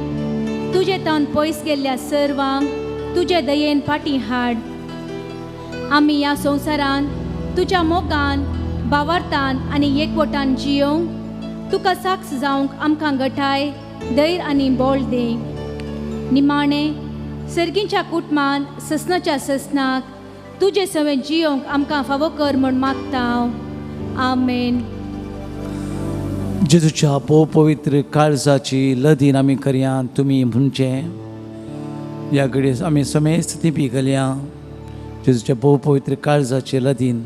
तुजे तावन पयस गेल्ल्या सर्वांक तुजे दयेन फाटीं हाड. आमी ह्या संवसारान तुज्या मोगान, बावार्थान आनी एकवटान जियोंक तुका साक्ष जावंक आमकां गठाय, धैर्य आनी बळ दी. निमाणें सर्गींच्या कुटुंबान ससनाच्या ससनाक तुजे सवें जियोंक आमकां फावो कर म्हूण मागता. आमेन. जेजूच्या भोव पवित्र काळजाची लदीन आमी करया. तुमी म्हणचें ह्या घडये आमी समेस्त ती घालया. जेजूच्या भोव पवित्र काळजाची लदीन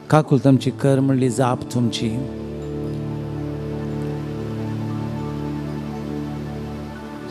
काकूल तुमची कर म्हणली जाप तुमची.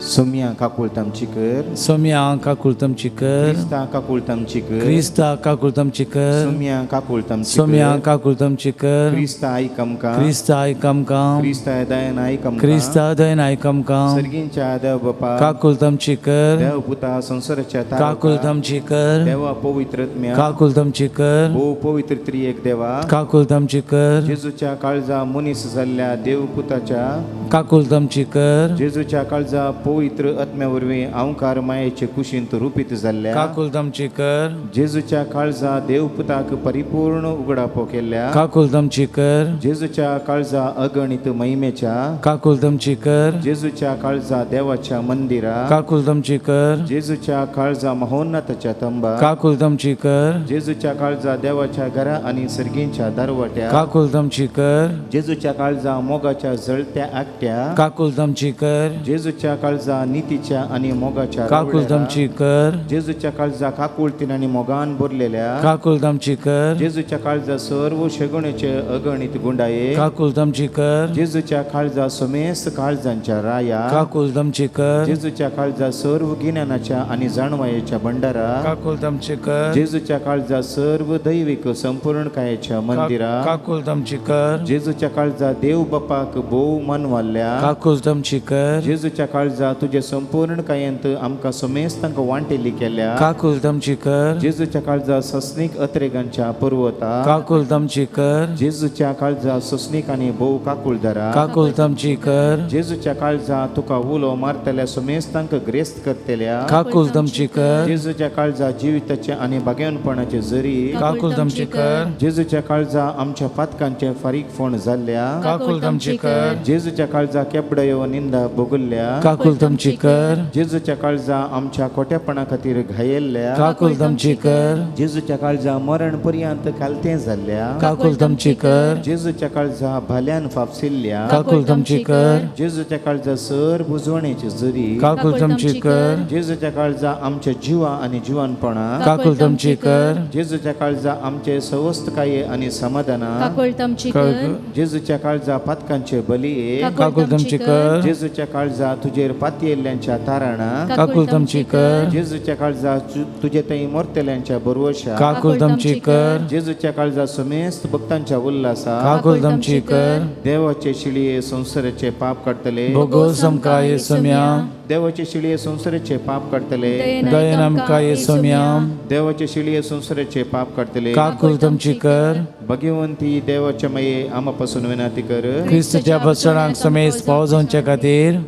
सोम्या काकूळ तामची कर, सोम्या काकूळ तुमची कर, क्रिस्ता काकूळ तामची कर, क्रिस्ता काकूळ तुमची कर, सोम्या काकूळ तामची सोम्या कर, काकूळ तुमची कर, क्रिस्ता आयक आमकां, क्रिस्ता आयक आमकां, क्रिस्ता दयेन आयक आमकां, क्रिस्ता दयेन आयक आमकां, सर्गींच्या देव बापा, काकूळ तुमची कर, देव पुता संवसाराच्या तारका, काकूळ तुमची कर, देवा पवित्र आत्म्या, काकूळ तुमची कर, भोव पवित्र त्रिएक देवा, काकूळ तुमची कर, जेजूच्या काळजा मनीस जाल्ल्या देव पुताच्या, काकूळ तुमची कर, जेजूच्या काळजा पवित्र आत्म्या वरवीं अंकार मायेचे कुशींत रुपीत जाल्ल्या, काकूळ तुमची कर, जेजूच्या काळजा देव पुताक परिपूर्ण उगडापो केल्ल्या, काकूळ तुमची कर, जेजूच्या काळजा अगणित महिमेच्या, काकूळ तुमची कर, जेजूच्या काळजा देवाच्या मंदिरा, काकूळ तुमची कर, जेजूच्या काळजा महोन्नताच्या तंबा, काकूळ तुमची कर, जेजूच्या काळजा देवाच्या घरा आनी सर्गींच्या दरवट्या, काकूळ तुमची कर, जेजूच्या काळजा मोगाच्या जळत्या आकट्या, काकूळ तुमची कर, जेजूच्या काळजा नितीच्या आनी मोगाच्या काकूळ रावळेरा, तुमची कर, जेजूच्या काळजा काकुळतीन आनी मोगान भरलेल्या, काकूळ तुमची कर, जेजूच्या काळजा सर्व शगुणेचे अगणित गुंडाये, काकूळ तुमची कर, जेजूच्या काळजा समेस्त काळजांच्या राया, काकूळ तुमची कर, जेजूच्या काळजा सर्व गिन्यानाच्या आनी जाणवायेच्या भंडारा, काकूळ तुमची कर, जेजूच्या काळजा सर्व दैविक संपूर्णकायेच्या मंदिरा, काकूळ तुमची कर, जेजूच्या काळजा देव बापाक भोव मनवाल्ल्या, काकूळ तुमची कर, जेजूच्या काळजा तुजे संपूर्ण कायेंत आमकां समेस्तांक वांटेली केल्या, काकूळ तुमची कर, जेजूच्या काळजा सस्नीक अत्रेगांच्या पर्वता, काकूळ तुमची कर, जेजूच्या काळजा सस्नीक आनी भोव काकुळदारा, काकूळ तुमची कर, जेजूच्या काळजा तुका उलो मारतल्या समेस्तांक ग्रेस्त करतल्या, काकूळ तुमची कर, जेजूच्या काळजा जिविताचे आनी भाग्यवनपणाचे जरी, काकूळ तुमची कर, जेजूच्या काळजा आमच्या पातकांचे फारीकफोण जाल्ल्या, काकूळ तुमची कर, जेजूच्या काळजा केपडयो निंदा भोगल्ल्या, काकूळ तुमची कर, जेजूच्या काळजा आमच्या खोट्यापणा खातीर घायेल्ल्या, काकूळ तुमची कर, जेजूच्या काळजा मरण पर्यंत खालतें जाल्ल्या, काकूळ तुमची कर, जेजूच्या काळजा भाल्यान फापसिल्ल्या, काकूळ तुमची कर, जेजूच्या काळजा सर बुजवणेची जरी, काकूळ तुमची कर, जेजूच्या काळजा आमच्या जिवा आनी जिवानपणा, काकूळ तुमची कर, जेजूच्या काळजा आमचे सवस्तकाये आनी समाधाना, काकूळ तुमची कर, जेजूच्या काळजा पातकांचे बली, काकूळ तुमची कर, जेजूच्या काळजा तुजेर पातयेल्ल्यांच्या ताराणा, काकूळ तुमची कर, जेजूच्या काळजा तुजे थंय मरतल्यांच्या बरवशा, काकूळ तुमची कर, जेजूच्या काळजा समेस्त भक्तांच्या उल्हासा, काकूळ तुमची कर, देवाचे शिळये संवसाराचे पाप काडटले, भोगोस आमकां येसोम्या, देवाचे शिळये संवसाराचे पाप काडटले, दयेन आमकां येसोम्या, देवाचे शिळये संवसाराचे पाप काडटले, काकूळ तुमची कर, भगवंती देवाच्या माये आमा पासून विनंती कर, क्रिस्तच्या बसणाक समेस्त पाव जावचे खातीर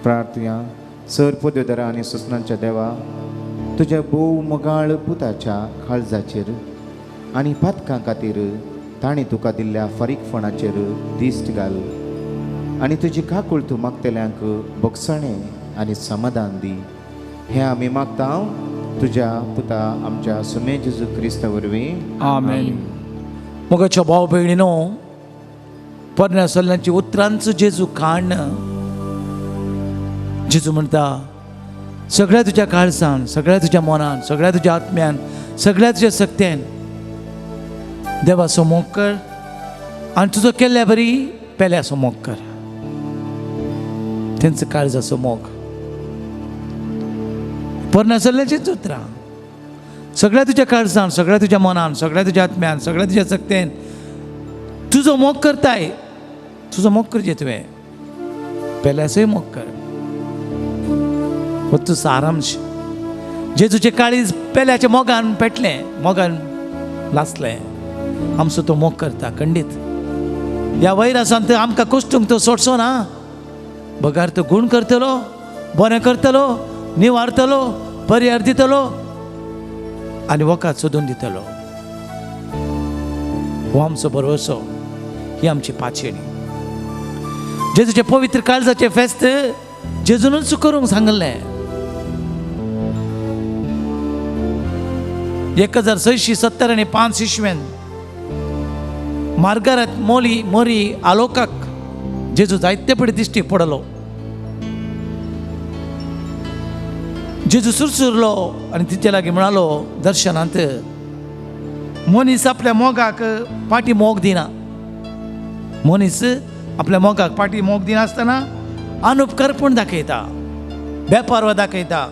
प्रार्थया सर पदव्युधरा आनी सुसनांच्या देवा तुज्या भोव मोगाळ पुताच्या काळजाचेर आनी पातकां खातीर ताणें तुका दिल्ल्या फारीकपणाचेर दिश्ट घाल आनी तुजी काकूळ तूं मागतल्यांक भोगसणें आनी समाधान दी. हें आमी मागता तुज्या पुता आमच्या सुमे जेजू क्रिस्ता वरवीं. आमेन. मोगाच्या भाव भयणीनो, पोरण्या सल्ल्यांची उतरांचो जेजू काण. जेजू म्हणटा सगळ्या तुज्या काळजान, सगळ्या तुज्या मनान, सगळ्या तुज्या आत्म्यान, सगळ्या तुज्या सक्त्यान देवाचो मोग कर आनी तुजो केल्ल्या बरी पेल्याचो मोग कर. तेंचो काळजाचो मोग. पोरण्या सल्ल्याचीच उतरां. सगळ्या तुज्या काळजान, सगळ्या तुज्या मनान, सगळ्या तुज्या आत्म्यान, सगळ्या तुज्या सक्तेन तुजो मोग करताय. तुजो मोग करचें तुवें, पेल्याचोय मोग कर. हो तुजो सारांश. जेजूचें काळीज पेल्याच्या मोगान पेटलें, मोगान लासलें. आमचो तो मोग करता खंडीत. ह्या वैरासान तर आमकां कश्टूंक तो सोडचो ना, बगार तो गूण करतलो, बरें करतलो, निवारतलो, पर्यार दितलो आनी वखद सोदून दितलो. हो आमचो भरवसो, ही आमची पाचेणी. जेजूचे पवित्र काळजाचें फेस्त जेजूनच करूंक सांगलें. 1675 इस्वेन मार्गारात मोली मोरी आलोकाक जेजू जायते पडे दिश्टी पडलो. जेजू सुरसुरलो आनी तिचे लागीं म्हणालो दर्शनांत, मनीस आपल्या मोगाक पाटी मोग दिना. मनीस आपल्या मोगाक पाटी मोग दिनासतना अनुपकार पूण दाखयता, बेपारवा दाखयता.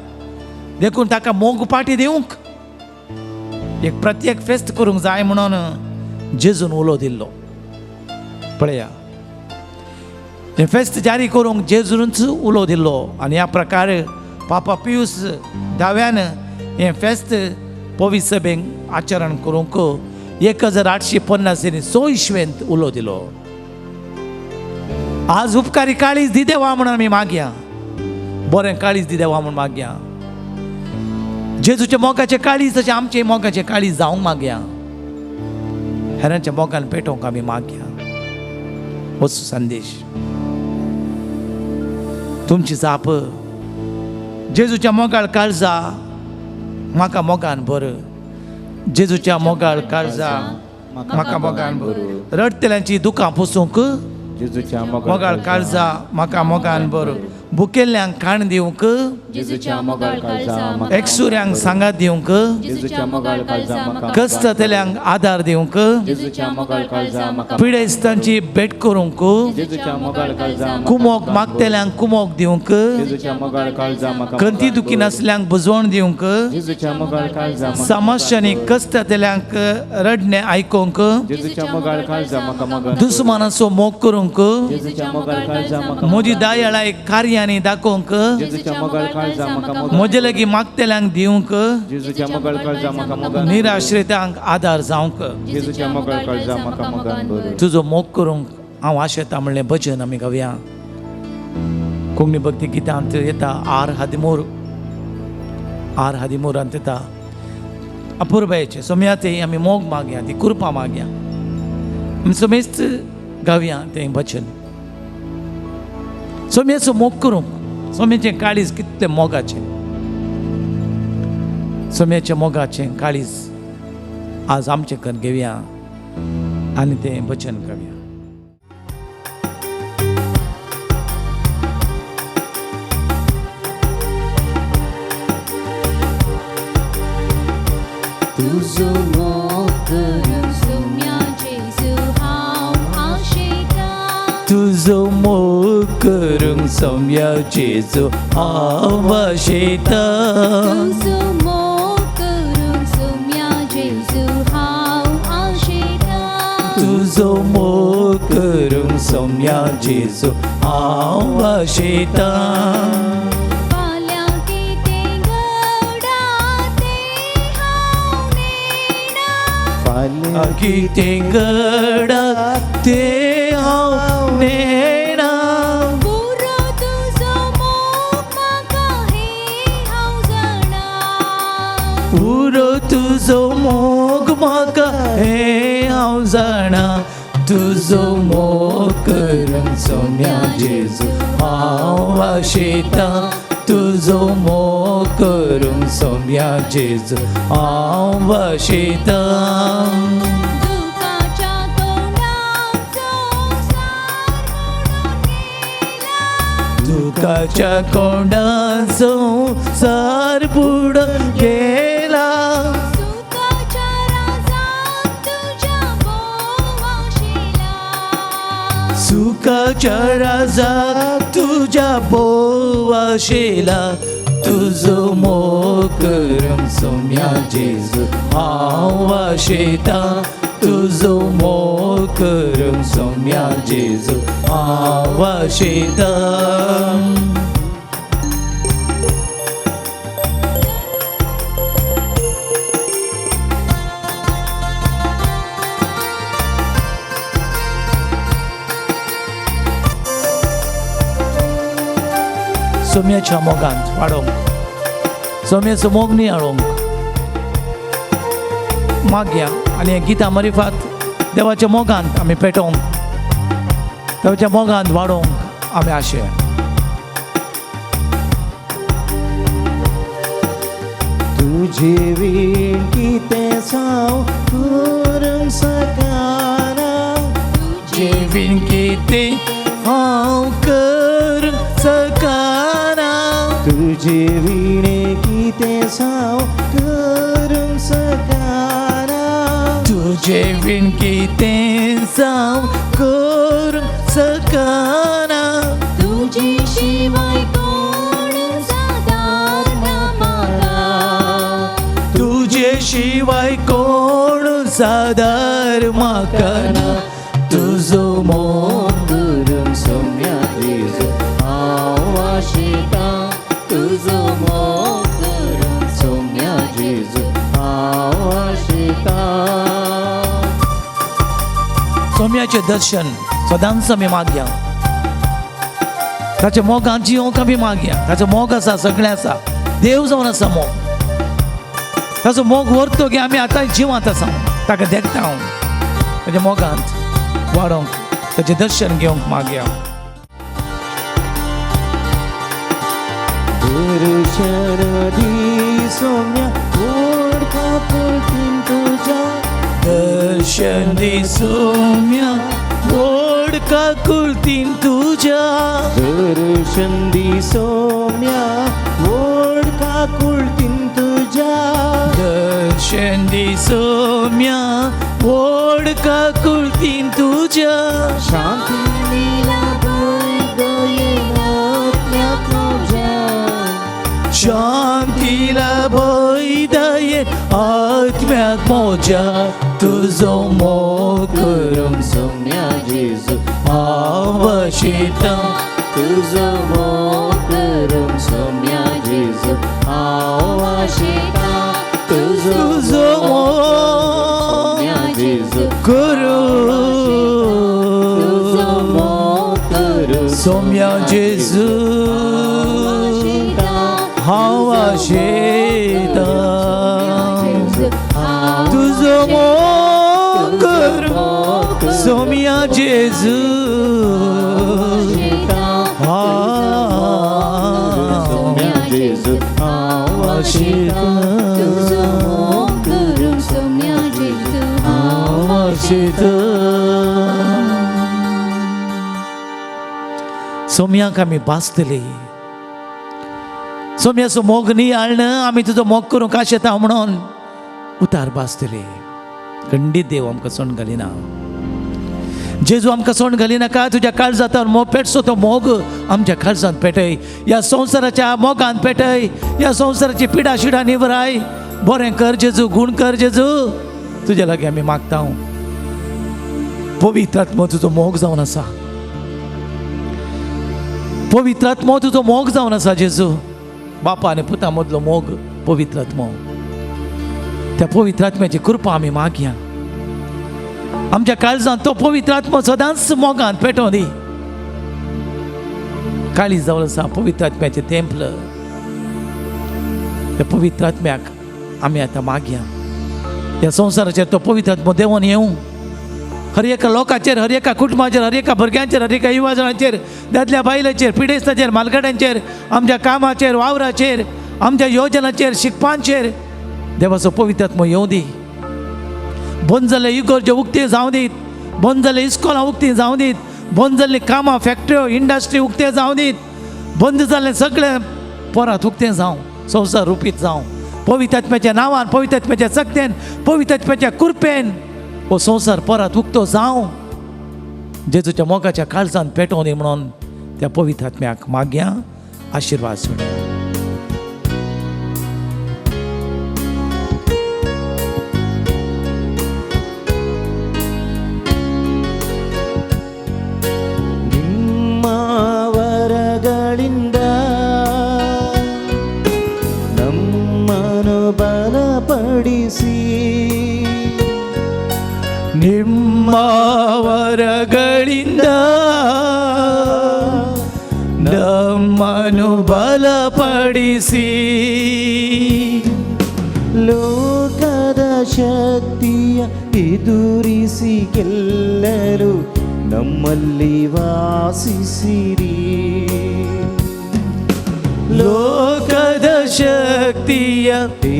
देखून ताका मोग पाटी दिवंक एक प्रत्येक फेस्त करूंक जाय म्हणून जेजून उलो दिल्लो. पळया, हें फेस्त जारी करूंक जेजूनच उलो दिल्लो. आनी ह्या प्रकारे पापा पियूस धाव्यान हें फेस्त पवित्र सभेक आचरण करूंक 1850 इस्वेंत उलो दिलो. आज उपकारी काळीज दी देवा म्हणून आमी मागया, बरें काळीज दी देवा म्हूण मागया. जेजूच्या मोगाचें काळीज तशें आमचें मोगाचें काळीज जावंक मागया. हेरांच्या मोगान पेटोवंक आमी मागया. हो संदेश. तुमची जाप जेजूच्या मोगाळ काळजा म्हाका मोगान भर. जेजूच्या मोगाळ काळजा म्हाका मोगान भर. रडटल्यांची दुकां पुसूंक जेजूच्या मोगाळ काळजा म्हाका मोगान भर. भुकेल्ल्यांक खाण दिवंक, एकसुऱ्यांक सांगात दिवंक, कश्टतल्यांक आदार दिवंक, पिडेस्तांची भेट करूंक, कुमोक मागतल्यांक कुमोक दिवंक, खंती दुखी नासल्यांक बुजवण दिवंक, समस्यांनी कश्टतल्यांक रडणें आयकूंक, दुस्मानाचो मोग करूंक, म्हजी दयाळाय कार्यांनी दाखोवंक, म्हजे लागीं मागतल्यांक दिवंक, निराश्रितांक आदार जावंक, तुजो मोग करूंक हांव आशेता म्हणलें भजन आमी गावया. कोंकणी भक्ती गितांत येता आर हादिमूर, आर हादिमूरांत येता अपुरबायेचें सोम्या तें आमी मोग मागया, ती कृपा मागया. आमी समेस्त गावया तें भजन. सोम्याचो मोग करूंक, सोम्याचें काळीज कितलें मोगाचें, सोम्याच्या मोगाचें काळीज आज आमचें करून घेवया आनी तें भजन करूया. तुजो मोग करूंक सोम्या जेजू हांव आशेतां. तुजो मोग करूंक सोम्या जेजू हांव आशेतां. तुजो मोग करूंक सोम्या जेजू हांव आशेतां. तुजो मोग करूंक सोम्या जेजू हांव आशेतां. फाल्यां कितें घडा तें हांव नेणा. फाल्यां कितें घडा तें हांव नेणा. पुरो तुजो मोग पुरो तुजो मोग म्हाका हें हांव जाणा, तुजो मोग करूंक सोम्या जेजू हांव आशेतां, तुजो मोग करूंक सोम्या जेजू हांव आशेतां. दुखाच्या कोंडाचो सार बुडून गेला, सुखाच्या राजाक तुज्या बोवाशेला, तुजो मोग करूंक सोम्या जेजू हांव आशेतां, तुजो मोग करूंक सोम्या जेजू हांव आशेतां. सोम्याच्या मोगांत वाडोवंक, सोम्याचो मोग नियाळोवंक मागया आनी हें गितां मारिफात देवाच्या मोगांत आमी पेटोवंक, देवाच्या मोगांत वाडोवंक आमी आशेया. तुजे वीण कितें हांव करूंक शकना, तुजे वीण कितें हांव करूंक शकना, तुजे विणे कितें हांव करूंक शकना, तुजे वीण कितें हांव करूंक शकना, तुजे शिवाय कोण सादार ना म्हाका, तुजे शिवाय कोण सादार म्हाका ना, तुजो मोग करूंक सोम्या जेजू हांव आशेतां, तुजो मोग करूंक सोम्या जेजू हांव आशेतां. सोम्याचें दर्शन सदांच आमी मागया, ताच्या मोगान जियोंक आमी मागया. ताचो मोग आसा, सगळें आसा, देव जावन आसा मोग, ताचो मोग व्हरतो की आमी आतां जिवांत आसा, ताका देखता हांव, ताच्या मोगांत वाडोवंक, ताचें दर्शन घेवंक मागया. दर्शन दी सोम्या व्हड काकुळटीन तुज्या, दर्शन दी सोम्या व्हड काकुळटीन तुज्या, दर्शन दी सोम्या व्हड काकुळटीन तुज्या, दर्शन दी सोम्या व्हड काकुळटीन तुज्या, शांतीला भंय दयेन आत्म्याक म्हज्या, शांतीला भंय दयेन आत्म्याक म्हज्या, तुजो मोग करूंक सोम्या जेजू हांव आशेतां, तुजो मोग करूंक सोम्या जेजू हांव आशेतां, तुजो मोग सोम्या जेजू करूंक तुजो मोग करूंक सोम्या जेजू हांव आशेतां, तुजो मोग करूंक सोम्या जेजू सोम्या जेजू हांव आशेतां, तुजो मोग करूंक सोम्या जेजू हांव आशेतां. सोम्याक आमी भासतली, सोम्याचो मोग नियाळ्ळ आमी तुजो मोग करूंक आशेता म्हणून उतार भासतली. खंडीत देव आमकां सोण घालिना, जेजू आमकां सोण घालिनाका. तुज्या काळजांत मोग पेटसो तो मोग आमच्या काळजांत पेटय, ह्या संवसाराच्या मोगान पेटय, ह्या संवसाराची पिडा शिडा निवराय. बरें कर जेजू, गूण कर जेजू, तुज्या लागीं आमी मागता. पवित्र आत्मो तुजो मोग जावन आसा, पवित्र आत्मो तुजो मोग जावन आसा जेजू. बापा आनी पुता मदलो मोग पवित्र आत्मो, त्या पवित्र आत्म्याची कृपा आमी मागया. आमच्या काळजांत तो पवित्र आत्मो सदांच मोगान पेटोवन दी. काळीज जावन आसा पवित्र आत्म्याचें तेंपल, त्या पवित्र आत्म्याक आमी आतां मागया ह्या संवसाराचेर तो पवित्र आत्मो देवोन येवं, हर एका लोकाचेर, हर एका कुटुंबाचेर, हर एका भुरग्यांचेर, हर एका युवाजणाचेर, दादल्या बायलांचेर, पिडेस्ताचेर, मालगाड्यांचेर, आमच्या कामाचेर, वावराचेर, आमच्या योजनाचेर, शिकपांचेर देवाचो पवित्र आत्मो येवं दी. बंद जाल्ले इगोर्ज्यो उक्ते जावं दीत, बंद जाल्ले इस्कोलां उक्तीं जावं दीत, बंद जाल्लीं कामां, फॅक्टऱ्यो, इंडस्ट्री उक्ते जावं दीत, बंद जाल्लें सगळें परत उक्तें जावं, संवसार रुपीत जावं. पवित्र आत्म्याच्या नांवान, पवित्र आत्म्याच्या शक्तेन, पवित्र आत्म्याच्या कृपेन हो संवसार परत उक्तो जावं. जेजूच्या मोगाच्या काळजान पेटोवन दी म्हणून त्या पवित्र आत्म्याक मागया आशिर्वाद सोड. ನಿಮ್ಮ ವರಗಳಿಂದ ನಮ್ಮನ್ನು ಬಲಪಡಿಸಿ, ನಿಮ್ಮ ವರಗಳಿಂದ ನಮ್ಮನ್ನು ಬಲಪಡಿಸಿ, ಲೋಕದ ಶಕ್ತಿಯ ಎದುರಿಸಿ ಗೆಲ್ಲಲು ನಮ್ಮಲ್ಲಿ ವಾಸಿಸಿರಿ. ಲೋಕದ ಶಕ್ತಿಯ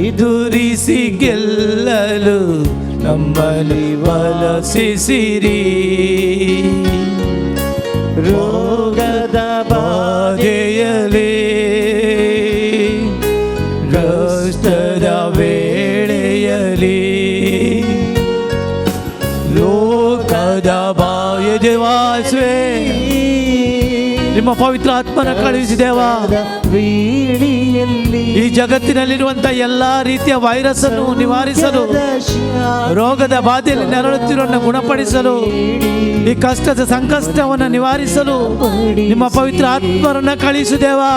ಎದುರಿಸಿ ಗೆಲ್ಲಲು ನಮ್ಮಲ್ಲಿ ಬಲಸಿಸಿರಿ. ರೋಗದ ಬಾಧೆಯಲಿ, ಕಷ್ಟದ ವೇಳೆಯಲಿ, ಲೋಕದ ಬಾಯದೇವಾಸ್ವೆ ನಿಮ್ಮ ಪವಿತ್ರ ಆತ್ಮನ ಕಳುಹಿಸಿದೇವಾ. ವೇಳೆಯಲ್ಲಿ ಈ ಜಗತ್ತಿನಲ್ಲಿರುವಂತಹ ಎಲ್ಲಾ ರೀತಿಯ ವೈರಸ್ ಅನ್ನು ನಿವಾರಿಸಲು, ರೋಗದ ಬಾಧೆಯಲ್ಲಿ ನರಳುತ್ತಿರುವನ್ನ ಗುಣಪಡಿಸಲು, ಈ ಕಷ್ಟದ ಸಂಕಷ್ಟವನ್ನು ನಿವಾರಿಸಲು ನಿಮ್ಮ ಪವಿತ್ರ ಆತ್ಮರನ್ನ ಕಳುಹಿಸುದೇವಾ.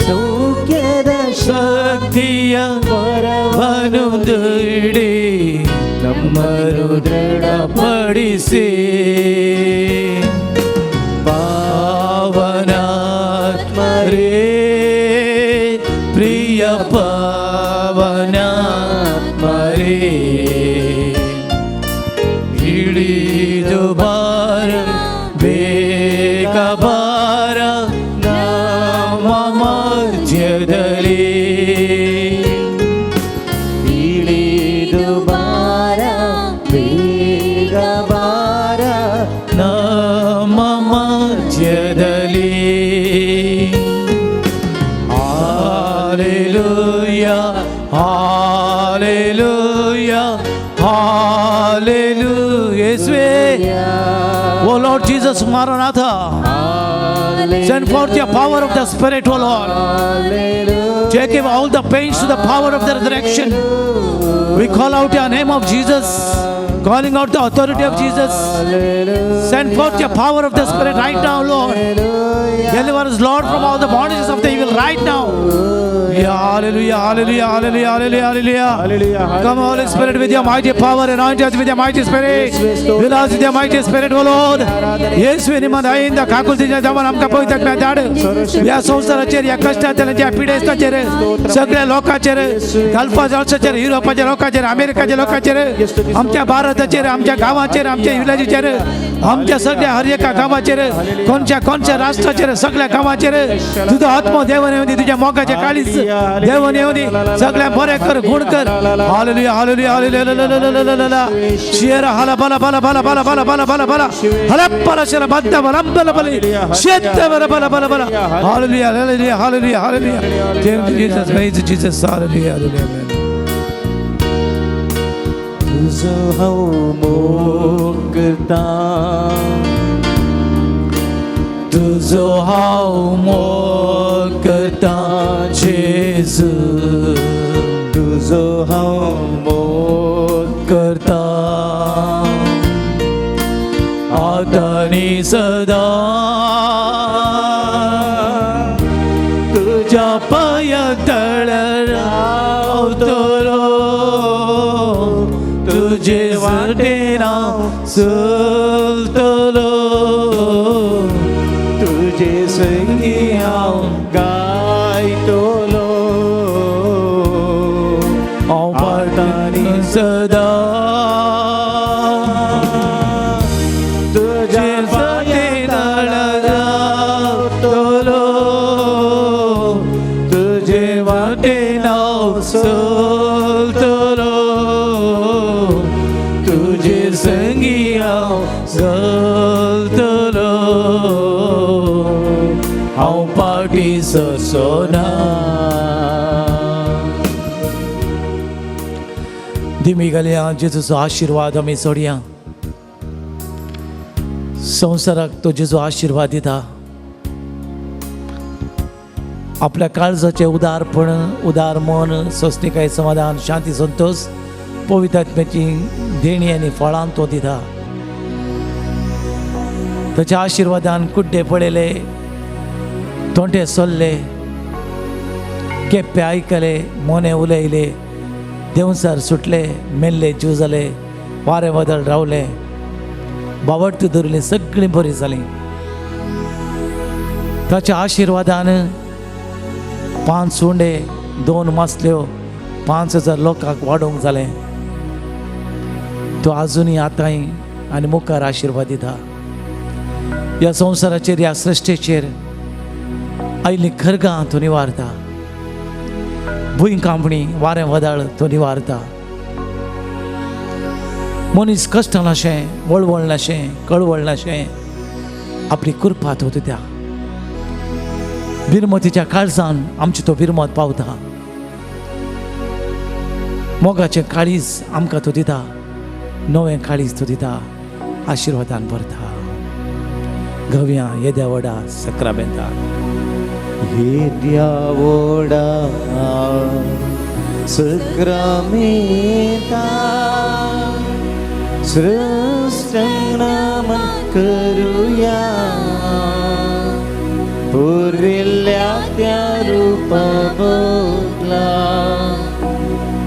ಸೌಖ್ಯದ ಶಕ್ತಿಯ ವರವನ್ನು ನೀಡಿ ನಮ್ಮನ್ನು ದೃಢಪಡಿಸಿ, ಪಾವನಾತ್ಮರೇ, ಪ್ರಿಯ ಪಾವನಾತ್ಮರೇ, ಇಳಿದು ಬಾರ, ಬೇಗ ಬಾರ ನಮ್ಮ ಮಧ್ಯದಲ್ಲಿ, ಇಳಿದು ಬಾರ, ಬೇಗ ಬಾರ ನಮ್ಮ ಮಧ್ಯದಲ್ಲಿ. Hallelujah, hallelujah, hallelujah. ಯೇಸುವೇ, O Lord Jesus, Maranatha, send forth your power of the Spirit, O Lord. Take away all the pains to the power of the resurrection. We call out your name of Jesus, calling out the authority of Jesus. Send forth your power of the Spirit right now, Lord. Deliver us, Lord, from all the bondages of the evil right now. Yeah, hallelujah, hallelujah, hallelujah, hallelujah, hallelujah. Come, Holy Spirit, with your mighty power, anoint us with your mighty Spirit. Fill us with your mighty Spirit, O Lord. येशुवे ನಿಮ್ಮ ದಯೆಯಿಂದ काकुळतीच्या देवान आमकां पवित्र आत्म्या धाड. ह्या संवसाराचेर, ह्या कश्टांतल्यान, ह्या पिडेस्ताचेर, सगळ्या लोकांचेर, गल्फा जावच्याचेर, युरोपाच्या लोकांचेर, अमेरिकाच्या लोकांचेर, आमच्या भारताचेर, आमच्या गांवाचेर, आमच्या विलेजीचेर, आमच्या सगळ्या हर एका गांवाचेर, कोणच्या कोणच्या राष्ट्राचेर, सगळ्या गांवाचेर तुजो आत्मो देवन येवंदी. तुज्या मोगाचे काळीज देवन येवंदी. सगळ्या बरें कर, गुण कर. Hallelujah, hallelujah, hallelujah. शेर हला बला बला बला बला बला बला बला बला हला बला शेर बद्द बला बला बला शेत बला बला बला बला. Hallelujah, hallelujah, hallelujah, hallelujah. Thank you Jesus, praise Jesus. Hallelujah, hallelujah. तुझो हांव मोग करता, तुझो हांव मोग करता जेजू, तुझो हांव मोग करता आतां आनी सदां. तुज्या पांया तळार रावतलो, तुजे वाटेन हांव चलतलो, तुजे संगी हांव गायतलो. सदा तुझे जातलो तुझे वाटेन हांव चलतलो तुझे संगी हांव चलतलो हांव पाटी सरचो ना. दिमी घालया जेजूचो आशिर्वाद आमी सोडया. संवसाराक तो जेजू आशिर्वाद दिता. आपल्या काळजाचें उदारपण, उदार मन, सोंसणीकाय, समाधान, शांती, संतोष, पवित्र आत्म्याची देणी आनी फळां तो दिता. ताच्या आशिर्वादान कुड्डे पळयले, तोंडे सोल्ले, केप्पे आयकले, मोने उलयले, देंवचार सुटले, मेल्ले जीव जाले, वारें वादळ रावले, बावडती धरली, सगळीं बरी जालीं. ताच्या आशिर्वादान 5 उंडे 2 मासल्यो 5000 लोकांक वाडोवंक जालें. तो आजुनूय आतांय आनी मुखार आशिर्वाद दिता. ह्या संवसाराचेर, ह्या सृश्टेचेर आयिल्लीं खरगां तो निवारता, भूंय कांपणी, वारें वादळ तो निवारता. मनीस कश्टानाशें, वळवळनाशें, कळवळनाशें आपली कृपा तो दिता. बिरमतीच्या काळजान आमची तो बिरमत पावता. मोगाचें काळीज आमकां तो दिता, नवें काळीज तो दिता, आशिर्वादान भरता. गव्या येद्या व्हडा सक्रामेंताक, येद्या व्हडा सक्रामेंता सृश्ट नमन करुया, पुर्विल्ल्या त्या रुपा बदला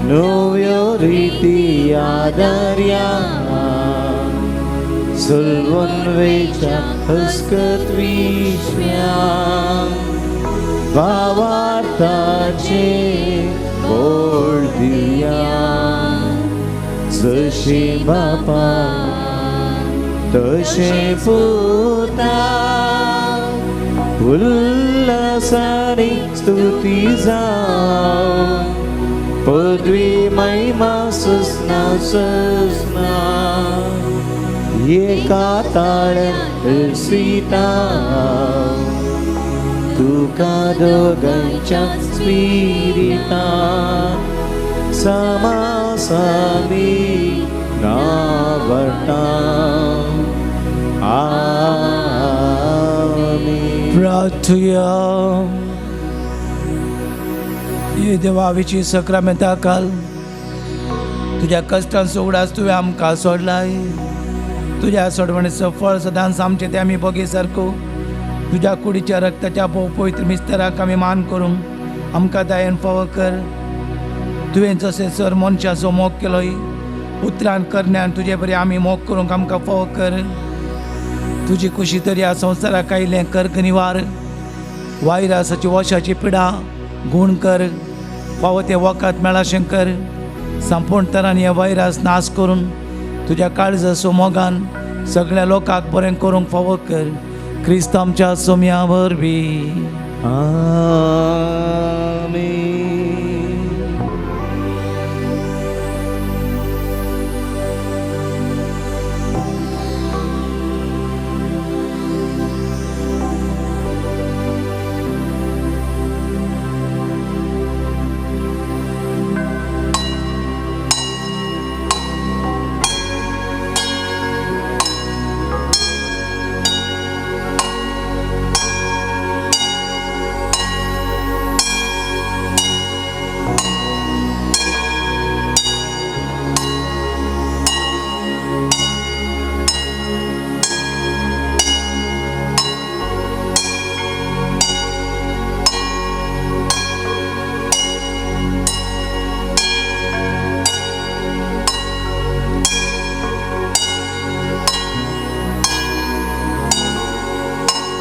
नव्यो रिती आदार्या, सलवन वेच्या हस्कत विश्व्या भावार्थाचे बोल दिवया, जशी बापा तशें पुता उल्हासानी स्तुती जावं, पदवी महिमा सुसना सुसना, एका ताळ्यान सीता तुका दोगांच्या स्पिरिता समासामी नावडटा. आमेन. प्रार्थुया. ये देवावीची सक्रामेंता काल तुज्या कश्टांचो उगडास तुवें आमकां सोडलाय. तुज्या सोडवणेचो फळ सदांच आमचें तें आमी बगे सारको तुज्या कुडीच्या रक्ताच्या भोव पवित्र मिस्तराक आमी मान करूंक आमकां दयेन फावो कर. तुवें जशें सर मनशाचो मोग केलोय उतरान करण्यान तुजे बरी आमी मोग करूंक आमकां फावो कर. तुजी कुशी तर ह्या संवसाराक आयिल्लें कर्क निवार, वायरासाची वशाची पिडा गूण कर, फावो तें वखद मेळाशें कर. संपूर्ण तरान हे वायरास नाश करून तुज्या काळजाचो मोगान सगळ्या लोकांक बरें करूंक फावो कर. क्रिस्त आमच्या सोम्या वरवीं. आमेन.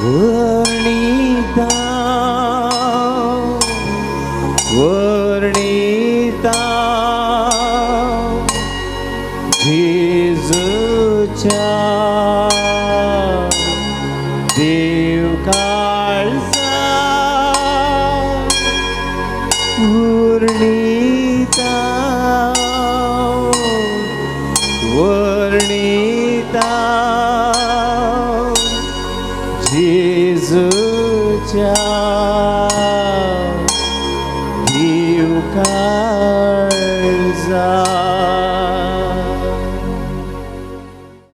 वर्णिता वर्णिता वर्णिता वर्णिता जेजूच्या दिवकाळजा.